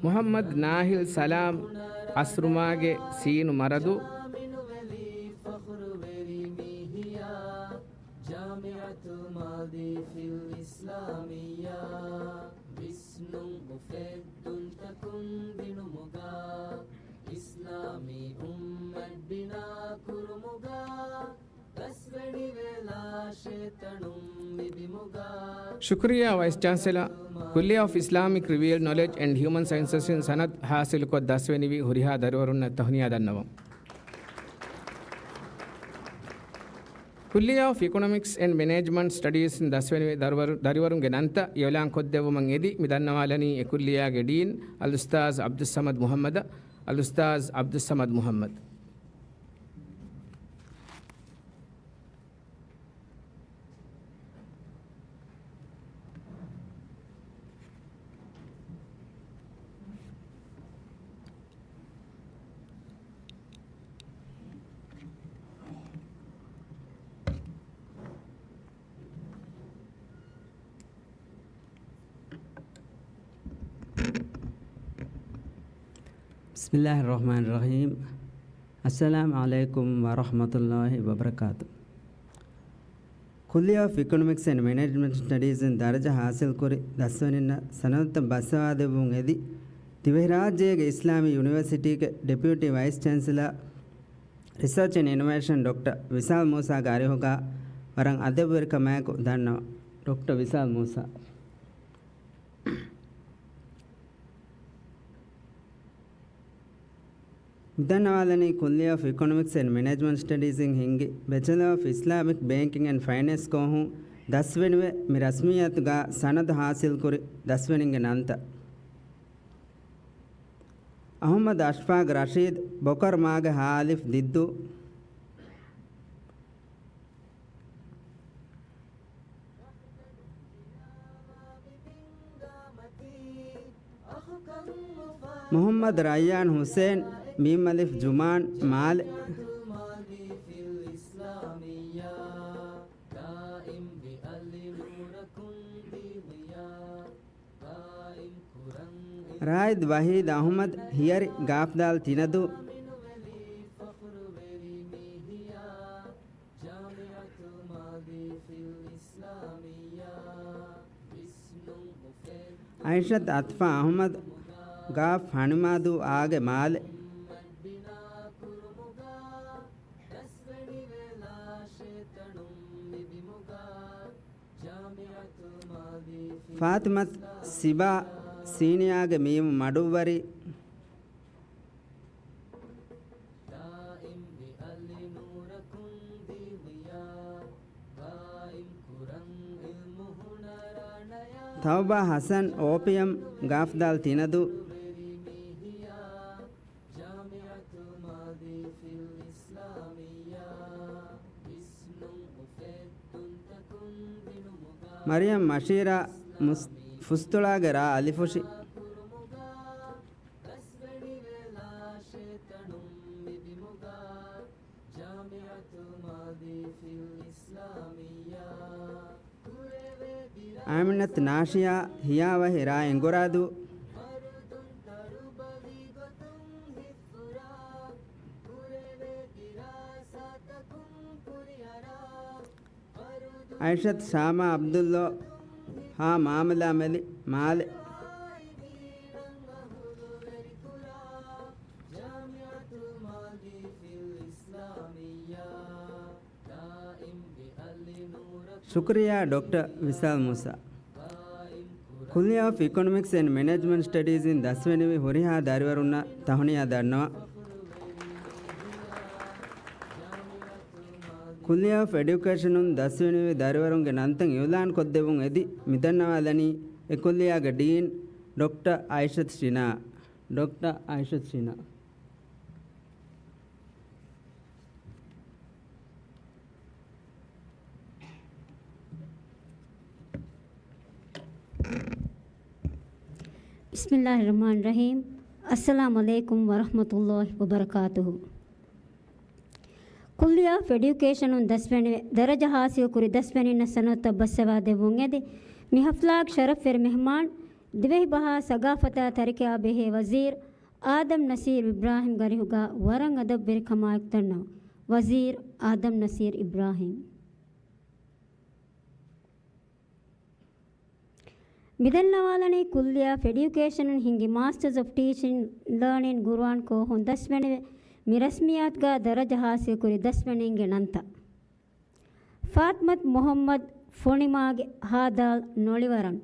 މުޙައްމަދު ނާހިލް ސަލާމް، އަސްރުމާގެ ސީނު މަރަދޫ. ޝުކުރިއްޔާ ވައިސް ޗާންސެލަރ، ކުއްލިޔާ އޮފް އިސްލާމިކް ރިވިއުލްޑް ނޮލެޖް އެންޑް ހިއުމަން ސައިންސަސްއިން ސަނަދު ހާސިލުކޮށް ދަސްވެނިވި ހުރިހާ ދަރިވަރުންނަށް ތަހުނިޔާ ދަންނަވަން. ކުއްލިޔާ އޮފް އިކޮނޮމިކްސް އެންޑް މެނޭޖްމަންޓް ސްޓަޑީސްއިން ދަސްވެނިވި ދަރިވަރު-، ދަރިވަރުންގެ ނަންތައް އިއުލާން ކޮށްދެއްވުމަށް އެދި، މި ދަންނަވާލަނީ އެ ކުއްލިޔާގެ ޑީން އަލްއުސްތާޛް ޢަބްދުއްޞަމަދު މުޙައްމަދަށް. އަލްއުސްތާޛް ޢަބްދުއްޞަމަދު މުޙައްމަދު. بسم الله الرحمن الرحيم. السلام عليكم ورحمة الله وبركاته. ކުއްލިޔާ އޮފް އިކޮނޮމިކްސް އެންޑް މެނޭޖްމަންޓް ސްޓަޑީސްއިން ދަރަޖަ ހާސިލްކުރި ދަސްވަނިންނަށް ސަނަދުތައް ބައްސަވާދެއްވުން އެދި، ދިވެހިރާއްޖޭގެ އިސްލާމީ ޔުނިވަރސިޓީގެ ޑެޕިއުޓީ ވައިސް ޗެންސެލަރ، ރިސާޗް އެންޑް އިނޮވޭޝަން ޑޮކްޓަރ ވިސާލް މޫސާގެ އަރިހުގަ ވަރަށް އަދަބުވެރިކަމާއެކު ދަންނަވަން. ޑޮކްޓަރ ވިސާލް މޫސާ. މިދަންނަވާލަނީ ކުއްލިޔާ އޮފް އިކޮނޮމިކްސް އެންޑް މެނޭޖްމަންޓް ސްޓަޑީސްއިން ހިންގި ބެޗެލާ އޮފް އިސްލާމިކް ބޭންކިން އެންޑް ފައިނޭންސް ކޯހުން ދަސްވެނިވެ، މި ރަސްމިއްޔަތުގަ ސަނަދު ހާސިލްކުރި ދަސްވެރިންގެ ނަންތައް. އަޙުމަދު އަޝްފާޤް ރަޝީދު، ބޮކަރު މާގެ ހާ އަލިފް ދިއްދޫ. މުޙައްމަދު ރައްޔާން ޙުސެން، މީމް އަލިފް ޖުމާން، މާލެ. ރާއިދު ވަޙީދު އަޙުމަދު، ހިޔަރި، ގާފްދާލް ތިނަދޫ. ޢައިޝަތު އަތްފާ އަޙުމަދު، ގާފް ހަނިމާދޫ އާގެ މާލެ. ފާތިމަތު ސިބާ ސީނިއާގެ މީމު މަޑުއްވަރީ. ތައުބާ ޙަސަން އޯޕީއެމް ގާފްދާލް ތިނަދޫ. މަރިޔަމް މަޝީރާ މުސް-، ފުސްތުޅާގެ ރާ އަލިފުށި. ދަސްވެނިވެލާ ޝޭތަނުން މި ބިމުގަ، ޖާމިޢަ އާމިނަތު ނާޝިޔާ ހިޔާވަހި ރާއި އިނގުރާދޫ. އައިޝަތު ޝާމާ އަބްދުﷲ ހާ މާމަލާ މެލި މާލެ. ޝުކުރިއްޔާ ޑޮކްޓަރ ވިސާލް މޫސާ. ކުއްލިޔާ އޮފް އިކޮނޮމިކްސް އެންޑް މެނޭޖްމަންޓް ސްޓަޑީޒް އިން ދަސްވެނިވި ހުރިހާ ދަރިވަރުންނަށް ތަހުނިޔާ ދަންނަވަން. ކުއްލިޔާ އޮފް އެޑިއުކޭޝަނުން ދަސްވެނިވި ދަރިވަރުންގެ ނަންތައް އިއުލާން ކޮށްދެއްވުން އެދި މިދަންނަވާލަނީ އެ ކުއްލިޔާގެ ޑީން ޑޮކްޓަރ އައިޝަތު ޝިނާ. ޑޮކްޓަރ އައިޝަތު ޝިނާ. ބިސްމިއްލާހި ރަޙްމާނި ރަޙީމް. އައްސަލާމު ޢަލައިކުމް ވަރަޙްމަތުﷲި ވަބަރަކާތުހު. ކުއްލިޔާ އޮފް އެޑިއުކޭޝަނުން ދަސްވެނިވެ، ދަރަޖަ ހާސިލްކުރި ދަސްވެނީންނަށް ސަނަދުތައް ބައްސަވާ ދެއްވުން އެދި، މި ޙަފްލާގެ ޝަރަފްވެރި މެހްމާން، ދިވެހި ބަހާ ސަގާފަތާ ތަރިކައާ ބެހޭ ވަޒީރު އާދަމް ނަސީރު އިބްރާހިމް ގަރިހުގާ ވަރަށް އަދަބުވެރިކަމާއެކު ދަންނަވަން. ވަޒީރު އާދަމް ނަސީރު އިބްރާހިމް. މިދަންނަވާލަނީ ކުއްލިޔާ އޮފް އެޑިއުކޭޝަނުން ހިންގި މާސްޓަރސް އޮފް ޓީޗިން ލާނިން ގުރުއާން ކޯހުން ދަސްވެނިވެ، މި ރަސްމިއްޔާތުގާ ދަރަޖަ ހާސިލްކުރި ދަސްވެނީންގެ ނަންތައް. ފާތިމަތު މުޙައްމަދު ފޮނިމާގެ ހާދާލް ނޮޅިވަރަން.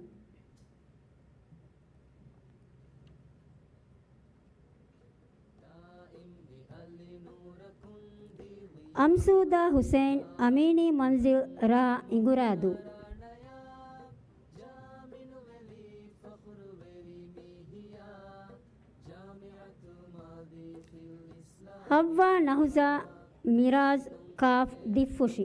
އަމްސޫދާ ޙުސައިން އަމީނީ މަންޒިލް ރ އިނގުރާދޫ. ޙައްވާ ނަހުޒާ މިރާޒް ކާފް ދިއްފުށި.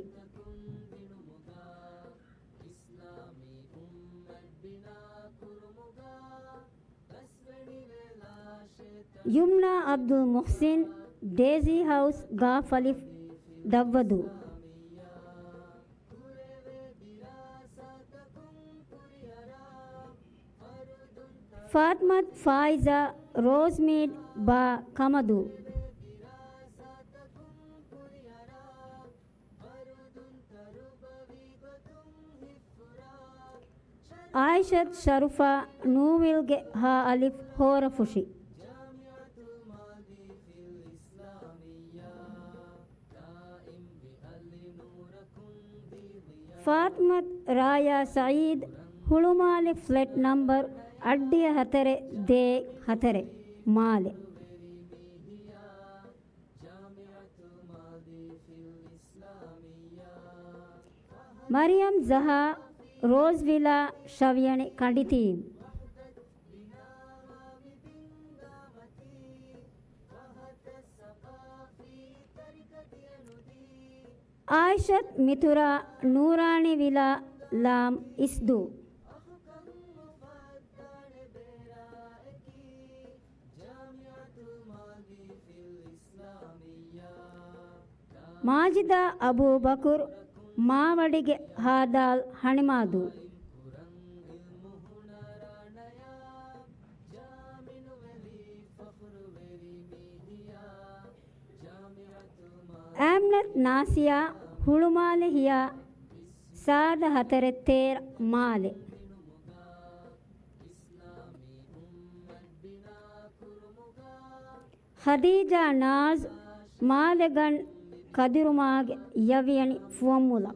ޔުމްނާ އަބްދުލް މުޙްސިން ޑޭޒީ ހައުސް ގާފް އަލިފް ދަށްވަދޫ. ފާތިމަތު ފާއިޒާ ރޯޒްމީޑް ބާ ކަމަދޫ. އާއިޝަތު ޝަރުފާ ނޫވިލްގެ ހާ އަލިފް ހޯރަފުށި. ފާތިމަތު ރާޔާ ސަޢީދު ހުޅުމާލެ ފްލެޓް ނަންބަރު އައްޑިހަ ހަތަރެއް ދޭ ހަތަރެއް މާލެ. މަރިޔަމް ޒަހާ ރޯޒްވިލާ ޝަވިޔަނި ކަނޑިތީމް. އާއިޝަތު މިތުރާ ނޫރާނީ ވިލާ ލާމް އިސްދޫ. މާޖިދާ އަބޫބަކުރު މާވަޑިގެ ހާދާލް ހަނިމާދޫ. އާމްނަތު ނާސިޔާ ހުޅުމާލެ ހިޔާ ސާދަ ހަތަރެއް ތޭރަ މާލެ. ޚަދީޖާ ނާޒް މާލެގަނޑު ކަދިރުމާގެ ޔަވިޔަނި ފުވައްމުލަ.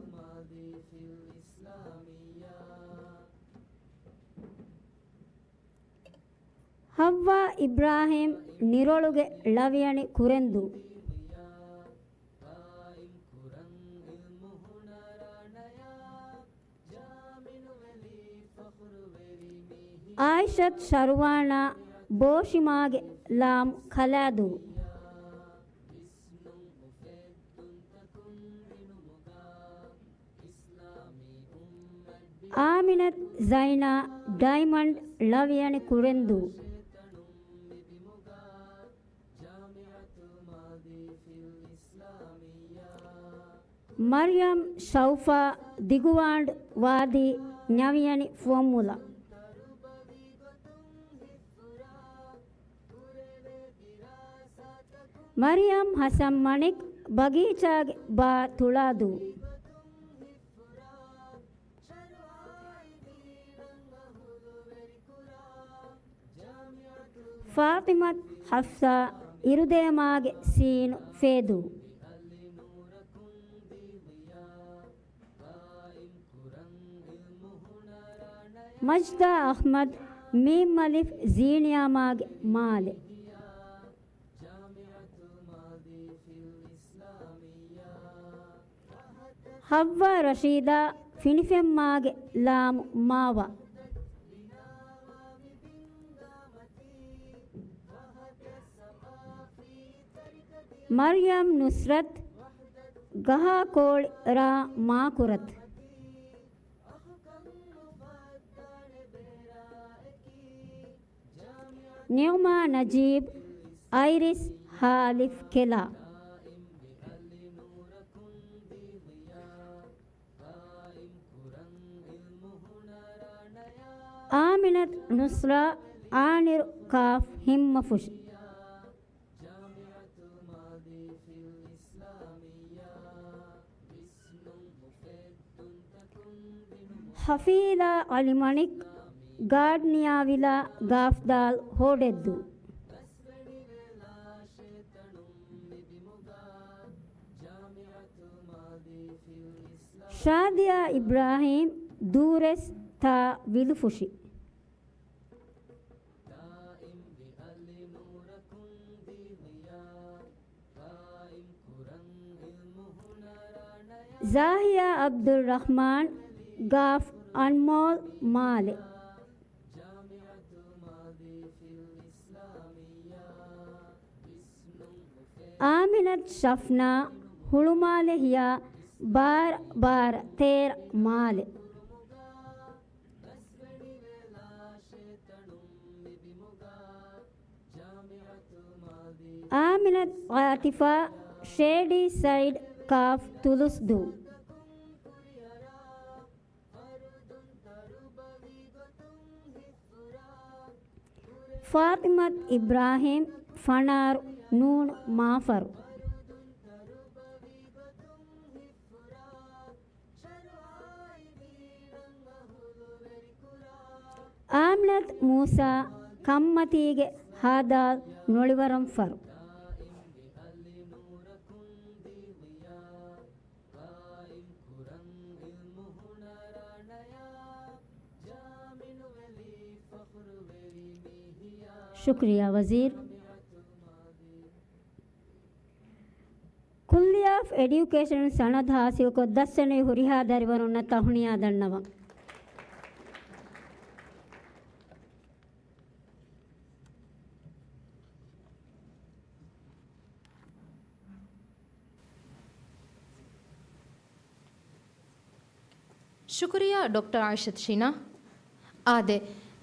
ޙައްވާ އިބްރާހީމް ނިރޮޅުގެ ޅަވިޔަނި ކުރެންދޫ. އާއިޝަތު ޝަރުވާނާ ބޯޝިމާގެ ލާމް ކަލާދޫ. އާމިނަތު ޒައިނާ ޑައިމަންޑް ޅަވިޔަނި ކުރެންދޫ. މަރްޔަމް ޝައުފާ ދިގުވާންޑް ވާދީ ނަވިޔަނި ފުވައްމުލައް. މަރިޔަމް ހަސަން މަނިކް ބަގީޗާގެ ބާ ތުޅާދޫ. ފާޠިމަތު ޙަފްޞާ އިރުދޭމާގެ ސީނު ފޭދޫ. މަޖްދާ އަޙްމަދު މީމް އަލިފް ޒީނިޔާމާގެ މާލެ. ޙައްވާ ރަޝީދާ ފިނިފެންމާގެ ލާމު މާވާ. މަރްޔަމް ނުޞްރަތު ގަހާ ކޯޅި ރާ މާކުރަތު. ނިޢުމާ ނަޖީބު އައިރިސް ހާލިފް ކެލާ. އާމިނަތު ނުޞްރާ އާނިރު ކާފް ހިންމަފުށި. ޙަފީލާ އަލިމަނިކް ގާޑްނިޔާވިލާ ގާފްދާލް ހޯޑެއްދޫ. ޝާދިޔާ އިބްރާހީމް ދޫރެސް ތާ ވިލުފުށި. ޒާހިޔާ ޢަބްދުއްރަޙްމާން ގާފް އަންމޯލް މާލެ. އާމިނަތު ޝަފްނާ ހުޅުމާލެ ހިޔާ ބާރަ ބާރަ ތޭރަ މާލެ. އާމިނަތު ޢާތިފާ ޝޭޑީ ސައިޑް ކާފް ތުލުސްދޫ. ފާޠިމަތު އިބްރާހީމް ފަނާރު ނޫނު މާފަރު. އާމިނަތު މޫސާ ކަންމަތީގެ ހާދާލް ނޮޅިވަރަންފަރު. ޝުކުރިއްޔާ ވަޒީރު. ކުއްލިއާ އޮފް އެޑިއުކޭޝަނުން ސަނަދު ހާސިލްކޮށް ދަސްވެނިވި ހުރިހާ ދަރިވަރުންނަށް ތަހުނިޔާ ދަންނަވަން. ޝުކުރިއްޔާ ޑޮކްޓަރ އާއިޝަތު ޝީނާ. އާދެ،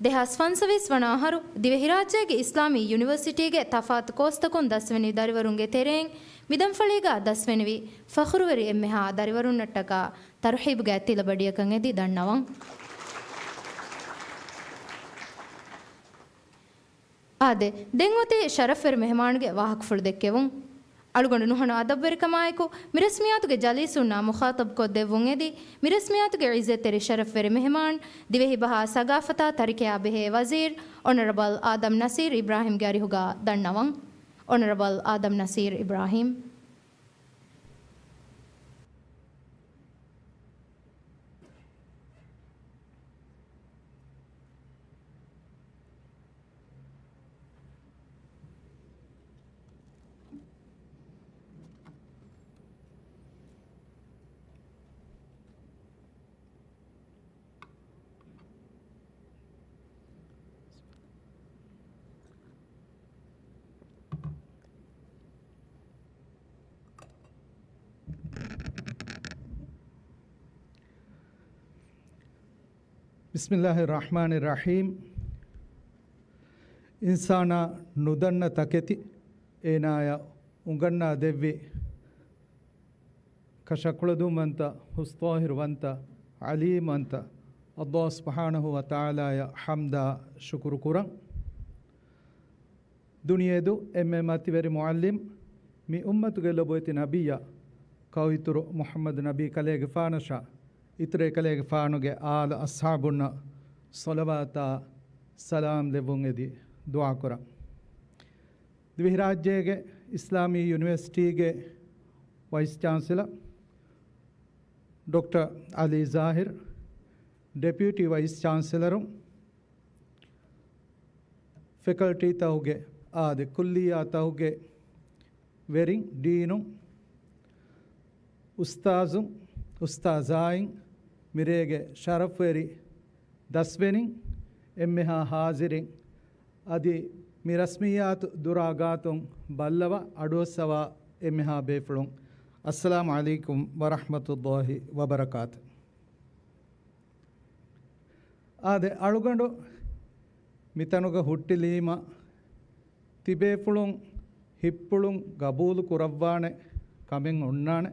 ދެހާސް ފަންސަވީސް ވަނަ އަހަރު ދިވެހިރާއްޖޭގެ އިސްލާމީ ޔުނިވަރސިޓީގެ ތަފާތު ކޯސްތަކުން ދަސްވެނިވި ދަރިވަރުންގެ ތެރެއިން މިދަންފަޅީގަ ދަސްވެނިވި ފަޚުރުވެރި އެންމެހާ ދަރިވަރުންނަށްޓަކާ ތަރުޙީބުގެ އަތްތިލަބަޑިއަކަށް އެދި ދަންނަވަން. އާދެ، ދެން އޮތީ ޝަރަފްވެރި މެހެމާނުގެ ވާހަކަފުޅު ދެއްކެވުން. އަޅުގަނޑު ނުހަނު އަދަބުވެރިކަމާއެކު، މި ރަސްމިއްޔާތުގެ ޖަލީސުންނާ މުޚާޠަބުކޮށްދެއްވުން އެދި، މި ރަސްމިއްޔާތުގެ ޢިއްޒަތްތެރި ޝަރަފްވެރި މެހެމާން، ދިވެހިބަހާ ސަގާފަތާ ތަރިކަޔާ ބެހޭ ވަޒީރު، އޮނަރަބަލް އާދަމް ނަސީރު އިބްރާހީމްގެ އަރިހުގަ ދަންނަވަން. އޮނަރަބަލް އާދަމް ނަސީރު އިބްރާހީމް. ބިސްމިއްލާހި ރަޙްމާނި ރަޙީމް. އިންސާނާ ނުދަންނަ ތަކެތި އޭނާޔަށް އުނގަންނާ ދެއްވި ކަށަކުޅަދުންވަންތަ، ހުސްޠާހިރުވަންތަ، ޢަލީމްވަންތަ، ﷲ ސުބްޙާނަހޫ ވަތަޢާލާއަށް ޙަމްދާ ޝުކުރު ކުރަން. ދުނިޔެދު އެންމެ މަތިވެރި މުޢައްލިމް، މި އުއްމަތުގެ ލޮބުވެތި ނަބިއްޔާ، ކައުއިތުރު މުޙައްމަދު ނަބީ ކަލޭގެފާނަށާ، އިތުރު އެކަލޭގެފާނުގެ އާލު އަޞްޙާބުންނަށް ޞަލަވާތާ ސަލާމް ލެއްވުން އެދި ދުޢާ ކުރަން. ދިވެހިރާއްޖޭގެ އިސްލާމީ ޔުނިވަރސިޓީގެ ވައިސް ޗާންސެލަރ ޑޮކްޓަރ އަލީ ޒާހިރު، ޑެޕިއުޓީ ވައިސް ޗާންސެލަރު، ފެކަލްޓީތަކުގެ އާދެ، ކުއްލިއްޔާތަކުގެ ވެރިން، ޑީނު، އުސްތާޒު، އުސްތާޒާއިން، މިރޭގެ ޝަރަފްވެރި ދަސްވެނިން، އެންމެހާ ހާޒިރިން، އަދި މި ރަސްމިއްޔާތު ދުރާ ގާތުން ބައްލަވާ އަޑުއައްސަވާ އެންމެހާ ބޭފުޅުން، އައްސަލާމު ޢަލައިކުމް ވަރަޙްމަތުﷲި ވަބަރަކާތު. އާދެ، އަޅުގަނޑު މިތަނުގަ ހުއްޓިލީމަ، ތިބޭފުޅުން ހިތްޕުޅުން ގަބޫލު ކުރައްވާނެ ކަމެއް އޮންނާނެ.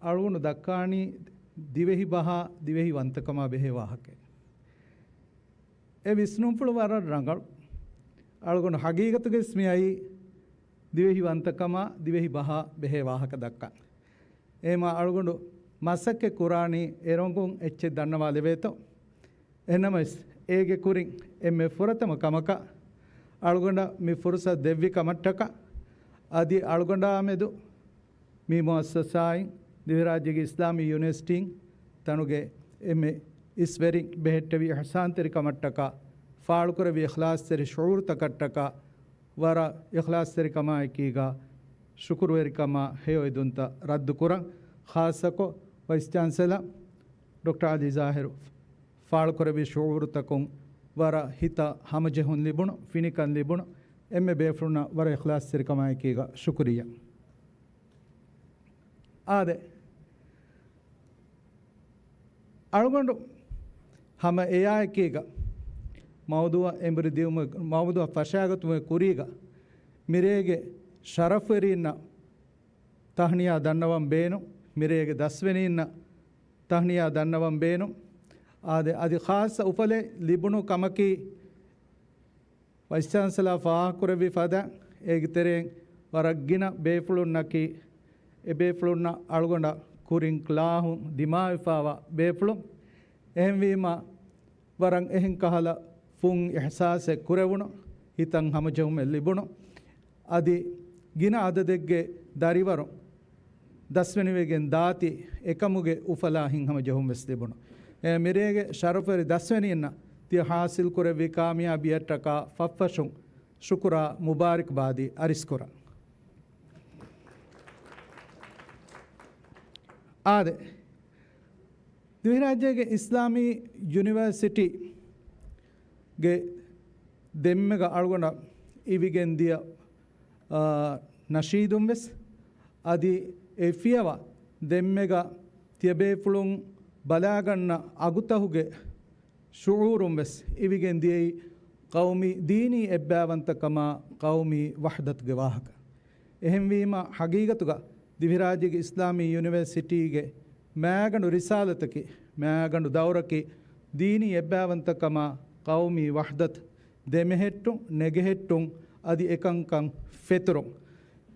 އަޅުގަނޑު ދައްކާނީ ދިވެހި ބަހާ، ދިވެހި ވަންތަކަމާ ބެހޭ ވާހަކައެއް. އެ ވިސްނުންފުޅު ވަރަށް ރަނގަޅު. އަޅުގަނޑު ހަގީގަތުގައި މި އައީ ދިވެހި ވަންތަކަމާ، ދިވެހި ބަހާ ބެހޭ ވާހަކަ ދައްކަން. އެހެމާ އަޅުގަނޑު މަސައްކަތް ކުރާނީ އެ ރޮނގުން އެއްޗެއް ދަންނަވާލެވޭތޯ. އެހެންނަމަވެސް، އޭގެ ކުރިން އެންމެ ފުރަތަމަ ކަމަކަށް އަޅުގަނޑަށް މި ފުރުސަތު ދެއްވި ކަމަށްޓަކާ، އަދި އަޅުގަނޑާމެދު މި މުއައްސަސާއިން، ދިވެހިރާއްޖޭގެ އިސްލާމީ ޔުނިވަރސިޓީން ތަނުގެ އެންމެ އިސްވެރިން ބެހެއްޓެވި އިޙްސާންތެރިކަމަށްޓަކާ، ފާޅުކުރެއްވި އިޚްލާޞްތެރި ޝުޢޫރުތަކަށްޓަކާ، ވަރަށް އިޚްލާޞްތެރިކަމާއެކީގާ ޝުކުރުވެރިކަމާ ހެޔޮއެދުންތައް ރައްދުކުރަން. ޚާއްޞަކޮށް، ވައިސް ޗާންސެލަރ ޑޮކްޓަރ އަލީ ޒާހިރު ފާޅުކުރެއްވި ޝުޢޫރުތަކުން ވަރަށް ހިތަށް ހަމަޖެހުން ލިބުނު، ފިނިކަން ލިބުނު، އެންމެ ބޭފުޅުންނަށް ވަރަށް އިޚްލާޞްތެރިކަމާއެކީގާ ޝުކުރިއްޔާ. އާދެ، އަޅުގަނޑު ހަމަ އެއާއެކީގަ މައުޟޫޢަށް އެނބުރި ދިއުމުގެ، މައުޟޫޢަށް ފަށާގަތުމުގެ ކުރީގަ މިރޭގެ ޝަރަފްވެރީންނަށް ތަހްނިޔާ ދަންނަވަން ބޭނުން، މިރޭގެ ދަސްވެނީންނަށް ތަހްނިޔާ ދަންނަވަން ބޭނުން. އާދެ، އަދި ޚާއްޞަ އުފަލެއް ލިބުނު ކަމަކީ، ވައިސް ޗާންސެލާ ފާހަގަކުރެއްވި ފަދަ، އޭގެ ތެރެއިން ވަރަށް ގިނަ ބޭފުޅުންނަކީ، އެ ބޭފުޅުންނަށް އަޅުގަނޑަށް ކުރިން ކްލާހުން ދިމާވެފާވާ ބޭފުޅުން. އެހެންވީމަ، ވަރަށް އެހެން ކަހަލަ ފުން އިޙްސާސެއް ކުރެވުނު، ހިތަށް ހަމަޖެހުމެއް ލިބުނު، އަދި ގިނަ އަދަދެއްގެ ދަރިވަރު ދަސްވެނިވެގެން ދާތީ، އެކަމުގެ އުފަލާ ހިތްހަމަޖެހުން ވެސް ލިބުނު. އެ މިރޭގެ ޝަރަފްވެރި ދަސްވެނީންނަށް ތިޔަ ޙާޞިލް ކުރެއްވި ކާމިޔާބީއަށްޓަކާ ފަށްފަށުން ޝުކުރާ މުބާރިކްބާދީ އަރިސްކުރަން. އާދެ، ދިވެހިރާއްޖޭގެ އިސްލާމީ ޔުނިވަރސިޓީގެ ދެންމެގަ އަޅުގަނޑަށް އިވިގެން ދިޔަ، އާ، ނަޝީދުން ވެސް، އަދި އެ ފިޔަވާ ދެންމެގަ ތިޔަބޭފުޅުން ބަލާގަންނަ އަގުތަކުގެ ޝުޢޫރުން ވެސް އިވިގެން ދިޔައީ ޤައުމީ ދީނީ އެއްބައިވަންތަކަމާ ޤައުމީ ވަޙްދަތުގެ ވާހަކަ. އެހެންވީމަ، ޙަޤީޤަތުގަ ދިވެހިރާއްޖޭގެ އިސްލާމީ ޔުނިވަރސިޓީގެ މާގަނޑު ރިސާލަތަކީ، މާގަނޑު ދައުރަކީ، ދީނީ އެއްބައިވަންތަކަމާ ޤައުމީ ވަޙްދަތު ދެމެހެއްޓުން، ނެގެހެއްޓުން، އަދި އެކަންކަން ފެތުރުން.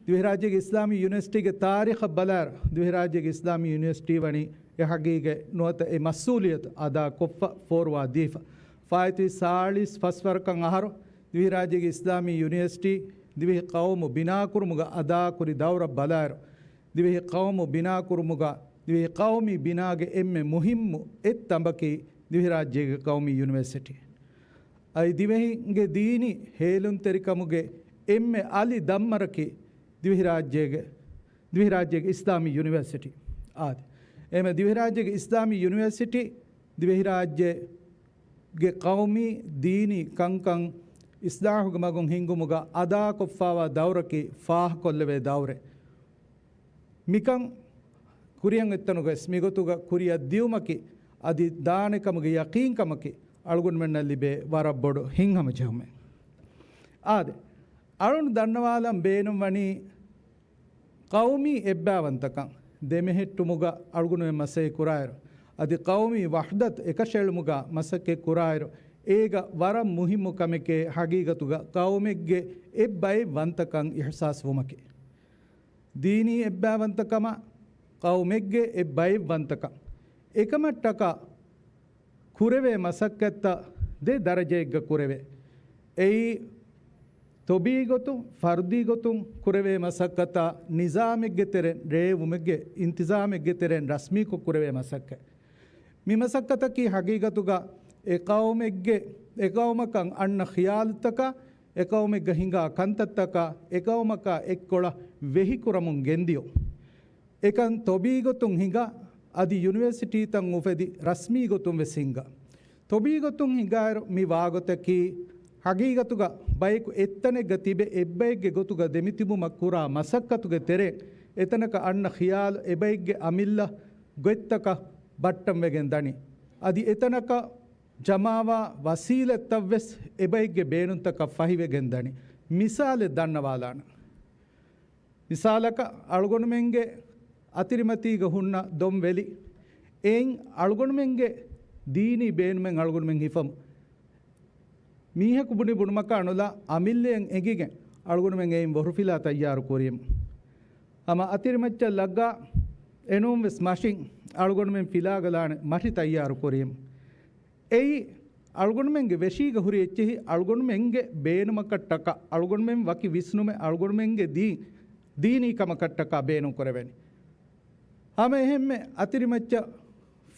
ދިވެހިރާއްޖޭގެ އިސްލާމީ ޔުނިވަރސިޓީގެ ތާރީޚަށް ބަލާއިރު، ދިވެހިރާއްޖޭގެ އިސްލާމީ ޔުނިވަރސިޓީ ވަނީ އެ ޙަޤީޤީ ނުވަތަ އެ މަސްއޫލިއްޔަތު އަދާ ކޮށްފަ ފޯރުވާ ދީފަ. ފާއިތުވި ސާޅީސް ފަސް ވަރަކަށް އަހަރު ދިވެހިރާއްޖޭގެ އިސްލާމީ ޔުނިވަރސިޓީ ދިވެހި ޤައުމު ބިނާކުރުމުގަ އަދާކުރި ދައުރަށް ބަލާއިރު، ދިވެހި ޤައުމު ބިނާކުރުމުގަ ދިވެހި ޤައުމީ ބިނާގެ އެންމެ މުހިއްމު އެއް ތަނބަކީ ދިވެހިރާއްޖޭގެ ޤައުމީ ޔުނިވަރސިޓީ. އަދި ދިވެހިންގެ ދީނީ ހޭލުންތެރިކަމުގެ އެންމެ އަލި ދަންމަރަކީ ދިވެހިރާއްޖޭގެ، ދިވެހިރާއްޖޭގެ އިސްލާމީ ޔުނިވަރސިޓީ. އާދެ، އެހެންވެ ދިވެހިރާއްޖޭގެ އިސްލާމީ ޔުނިވަރސިޓީ ދިވެހިރާއްޖޭގެ ޤައުމީ ދީނީ ކަންކަން އިޞްލާޙުގެ މަގުން ހިންގުމުގަ އަދާކޮށްފާވާ ދައުރަކީ ފާހަގަކޮށްލެވޭ ދައުރެއް. މިކަން ކުރިއަށް އޮތްތަނުގަވެސް މިގޮތުގަ ކުރިއަށް ދިޔުމަކީ އަދި ދާނެ ކަމުގެ ޔަޤީންކަމަކީ އަޅުގަނޑުމެންނަށް ލިބޭ ވަރަށް ބޮޑު ހިތްހަމަޖެހުމެއް. އާދެ، އަޅުން ދަންނަވާލަން ބޭނުންވަނީ ޤައުމީ އެއްބައިވަންތަކަން ދެމެހެއްޓުމުގަ އަޅުގަނޑުމެން މަސައްކަތް ކުރާއިރު، އަދި ޤައުމީ ވަޙްދަތު އެކަށައެޅުމުގަ މަސައްކަތް ކުރާއިރު، އޭގަ ވަރަށް މުހިއްމު ކަމެކޭ ހަގީގަތުގަ ޤައުމެއްގެ އެއްބައެއް ވަންތަކަން އިޙްސާސް ވުމަކީ. ދީނީ އެއްބައިވަންތަކަމާ، ޤައުމެއްގެ އެއްބައެއް ވަންތަކަން. އެކަމަށްޓަކާ ކުރެވޭ މަސައްކަތްތައް ދެ ދަރަޖައެއްގަ ކުރެވޭ. އެއީ، ތޮބީގޮތުން، ފަރުދީގޮތުން ކުރެވޭ މަސައްކަތާ، ނިޒާމެއްގެ ތެރެއިން ރޭވުމެއްގެ އިންތިޒާމެއްގެ ތެރެއިން ރަސްމީކޮށް ކުރެވޭ މަސައްކަތް. މި މަސައްކަތަކީ ހަގީގަތުގަ އެ ޤައުމެއްގެ، އެ ޤައުމަކަށް އަންނަ ޚިޔާލުތަކާ، އެ ޤައުމެއްގަ ހިނގާ ކަންތައްތަކާ، އެ ޤައުމަކާ އެއްކޮޅަށް ވެހިކުރަމުން ގެންދިޔުން. އެކަން ތޮބީގޮތުން ހިނގާ، އަދި ޔުނިވަރސިޓީތައް އުފެދި ރަސްމީ ގޮތުން ވެސް ހިނގާ. ތޮބީގޮތުން ހިނގާއިރު މި ވާގޮތަކީ ހަގީގަތުގަ ބަޔަކު އެއްތަނެއްގަ ތިބެ އެއްބައެއްގެ ގޮތުގަ ދެމިތިބުމަށް ކުރާ މަސައްކަތުގެ ތެރެއިން އެތަނަކަށް އަންނަ ޚިޔާލު އެބައެއްގެ އަމިއްލަ ގޮތްތަކަށް ބައްޓަންވެގެން ދަނީ. އަދި އެތަނަކަށް ޖަމާވާ ވަސީލަތްތައް ވެސް އެބައެއްގެ ބޭނުންތަކަށް ފަހިވެގެން ދަނީ. މިސާލެއް ދަންނަވާލާނަން. މިސާލަކަށް، އަޅުގަނޑުމެންގެ އަތިރިމަތީގަ ހުންނަ ދޮން ވެލި. އެއިން އަޅުގަނޑުމެންގެ ދީނީ ބޭނުމެއް އަޅުގަނޑުމެން ހިފަމު. މީހަކު ބުނި ބުނުމަކާ ނުލާ އަމިއްލައަށް އެނގިގެން އަޅުގަނޑުމެން އެއިން ވަރުފިލާ ތައްޔާރު ކުރީމު. ހަމަ އަތިރިމައްޗަށް ލައްގާ އެނޫން ވެސް މަށިން އަޅުގަނޑުމެން ފިލާގަލާނެ މަށި ތައްޔާރު ކުރީމު. އެއީ، އަޅުގަނޑުމެންގެ ވެށީގަ ހުރި އެއްޗެހި އަޅުގަނޑުމެންގެ ބޭނުމަކަށްޓަކާ، އަޅުގަނޑުމެން ވަކި ވިސްނުމެއް އަޅުގަނޑުމެންގެ ދީ-، ދީނީ ކަމަކަށްޓަކާ ބޭނުން ކުރެވެނީ. ހަމަ އެހެންމެ އަތިރިމައްޗަށް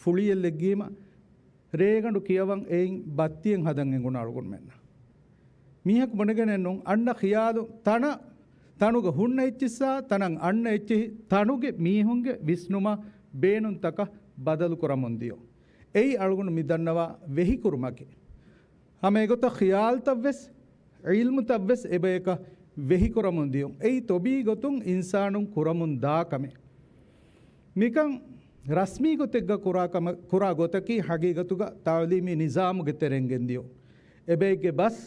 ފުޅިއެއް ލެއްގީމަ، ރޭގަނޑު ކިޔަވަން އެއިން ބައްތިއެއް ހަދަން އެނގުނު އަޅުގަނޑުމެންނަށް. މީހަކު ބުނެގެނެއްނު އަންނަ ޚިޔާލު ތަނަށް، ތަނުގަ ހުންނަ އެއްޗިއްސާ ތަނަށް އަންނަ އެއްޗެހި ތަނުގެ މީހުންގެ ވިސްނުމާ ބޭނުންތަކަށް ބަދަލު ކުރަމުން ދިޔުން. އެއީ އަޅުގަނޑު މި ދަންނަވާ ވެހިކުރުމަކީ. ހަމަ އެގޮތަށް ޚިޔާލުތައް ވެސް، ޢިލްމުތައް ވެސް އެބަޔަކަށް ވެހިކުރަމުން ދިޔުން. އެއީ ތޮބީ ގޮތުން އިންސާނުން ކުރަމުން ދާ ކަމެއް. މިކަން ރަސްމީ ގޮތެއްގަ ކުރާ ކަމަށް، ކުރާ ގޮތަކީ ހަގީގަތުގަ ތަޢުލީމީ ނިޒާމުގެ ތެރެއިން ގެންދިޔުން. އެބައެއްގެ ބަސް،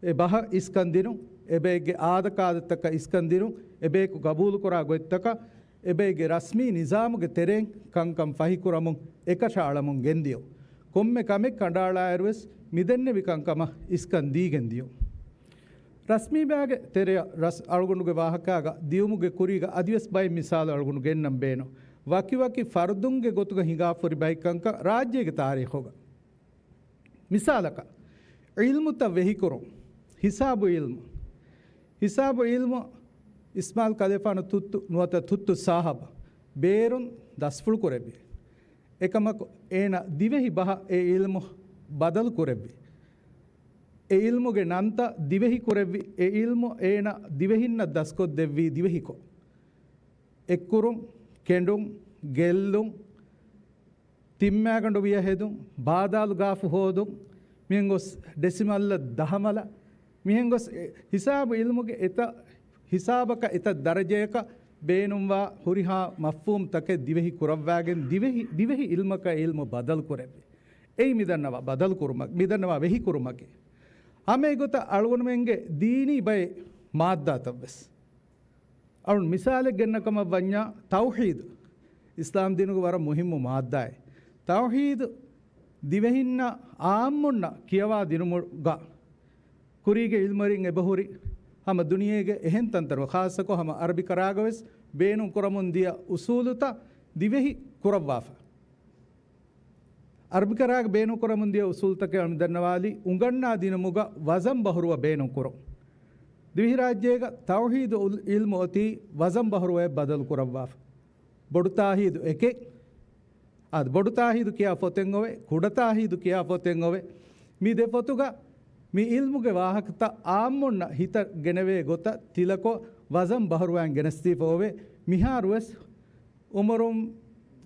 އެ ބަހަށް އިސްކަން ދިނުން، އެބައެއްގެ އާދަކާދަތަކަށް އިސްކަން ދިނުން، އެބަޔަކު ގަބޫލުކުރާ ގޮތްތަކަށް، އެބައެއްގެ ރަސްމީ ނިޒާމުގެ ތެރެއިން ކަންކަން ފަހިކުރަމުން އެކަށައަޅަމުން ގެންދިޔުން. ކޮންމެ ކަމެއް ކަނޑައަޅާއިރުވެސް މިދެންނެވި ކަންކަމަށް އިސްކަން ދީގެން ދިޔުން. ރަސްމީ ބައިގެ ތެރެއަށް ރަސް އަޅުގަނޑުގެ ވާހަކާގަ ދިޔުމުގެ ކުރީގަ އަދިވެސް ބައެއް މިސާލު އަޅުގަނޑު ގެންނަން ބޭނުން. ވަކިވަކި ފަރުދުންގެ ގޮތުގަ ހިނގާފަ ހުރި ބައެއް ކަންކަން ރާއްޖޭގެ ތާރީޚުގަ. މިސާލަކަށް، ޢިލްމުތައް ވެހިކުރުން، ހިސާބު ޢިލްމު. ހިސާބު ޢިލްމު އިސްމާޢީލް ކަލޭފާނު ތުއްތު، ނުވަތަ ތުއްތު ސާހަބަށް ބޭރުން ދަސްފުޅު ކުރެއްވި. އެކަމަކު އޭނަ ދިވެހި ބަހަށް އެ ޢިލްމު ބަދަލު ކުރެއްވި. އެ ޢިލްމުގެ ނަންތައް ދިވެހި ކުރެއްވި. އެ ޢިލްމު އޭނަ ދިވެހިންނަށް ދަސްކޮށްދެއްވީ ދިވެހިކޮށް. އެއްކުރުން، ކެނޑުން، ގެއްލުން، ތިންމާގަނޑު ވިޔަ ހެދުން، ބާދާލު ގާފު ހޯދުން، މިހެން ގޮސް ޑެސިމަލްއަށް ދަހަމަލަށް، މިހެން ގޮސް އެ، ހިސާބު ޢިލްމުގެ އެތައް ހިސާބަކަށް އެތައް ދަރަޖަޔަކަށް ބޭނުންވާ ހުރިހާ މަފްހޫމްތަކެއް ދިވެހި ކުރައްވާގެން ދިވެހި، ދިވެހި ޢިލްމަކަށް ޢިލްމު ބަދަލު ކުރެއްވި. އެއީ މިދަންނަވާ ބަދަލު ކުރުމަކީ، މިދަންނަވާ ވެހި ކުރުމަކީ. ހަމަ އެގޮތަށް އަޅުގަނޑުމެންގެ ދީނީ ބައެއް މާއްދާތައް ވެސް. އަޅުން މިސާލެއް ގެންނަ ކަމަށް ވަންޏާ، ތައުޙީދު އިސްލާމް ދީނުގެ ވަރަށް މުހިއްމު މާއްދާއެއް. ތައުޙީދު ދިވެހިންނަށް އާއްމުންނަށް ކިޔަވާ ދިނުމުގަ ކުރީގެ ޢިލްމުވެރިން އެބަހުރި ހަމަ ދުނިޔޭގެ އެހެން ތަންތަނުގަ، ޚާއްޞަކޮށް ހަމަ ޢަރަބި ކަރާގަ ވެސް ބޭނުން ކުރަމުން ދިޔަ އުޞޫލުތައް ދިވެހި ކުރައްވާފަ. ޢަރަބިކަރާގަ ބޭނުންކުރަމުން ދިޔަ އުޞޫލުތަކެއް އަޅުގަނޑު ދަންނަވާލީ، އުނގަންނާ ދިނުމުގަ ވަޒަން ބަހުރުވަ ބޭނުންކުރުން. ދިވެހިރާއްޖޭގަ ތައުޙީދު ޢިލް-، ޢިލްމު އޮތީ ވަޒަން ބަހުރުވަޔަށް ބަދަލު ކުރައްވާފަ. ބޮޑު ތާހީދު އެކެއް. އާދެ، ބޮޑު ތާހީދު ކިޔާ ފޮތެއް އޮވެ، ކުޑަ ތާހީދު ކިޔާ ފޮތެއް އޮވެ. މި ދެ ފޮތުގަ މި ޢިލްމުގެ ވާހަކަތައް ޢާއްމުންނަށް ހިތަށް ގެނެވޭ ގޮތަށް ތިލަކޮށް ވަޒަން ބަހުރުވައިން ގެނެސްދީފަ އޮވެ. މިހާރުވެސް އުމުރުން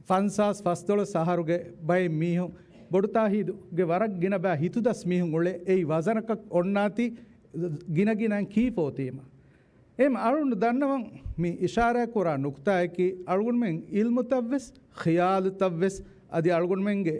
ފަންސާސް ފަސްދޮޅަސް އަހަރުގެ ބައެއް މީހުން، ބޮޑު ތާހީދުގެ ވަރަށް ގިނަ ބައި ހިތުދަސް މީހުން އުޅޭ، އެއީ ވަޒަނަކަށް އޮންނާތީ ގިނަގިނައިން ކީފަ އޮތީމަ. އެހެން އަޅުން ދަންނަވަން މި އިޝާރާތް ކުރާ ނުކުތާއަކީ، އަޅުގަނޑުމެން ޢިލްމުތައް ވެސް، ޚިޔާލުތައް ވެސް، އަދި އަޅުގަނޑުމެންގެ،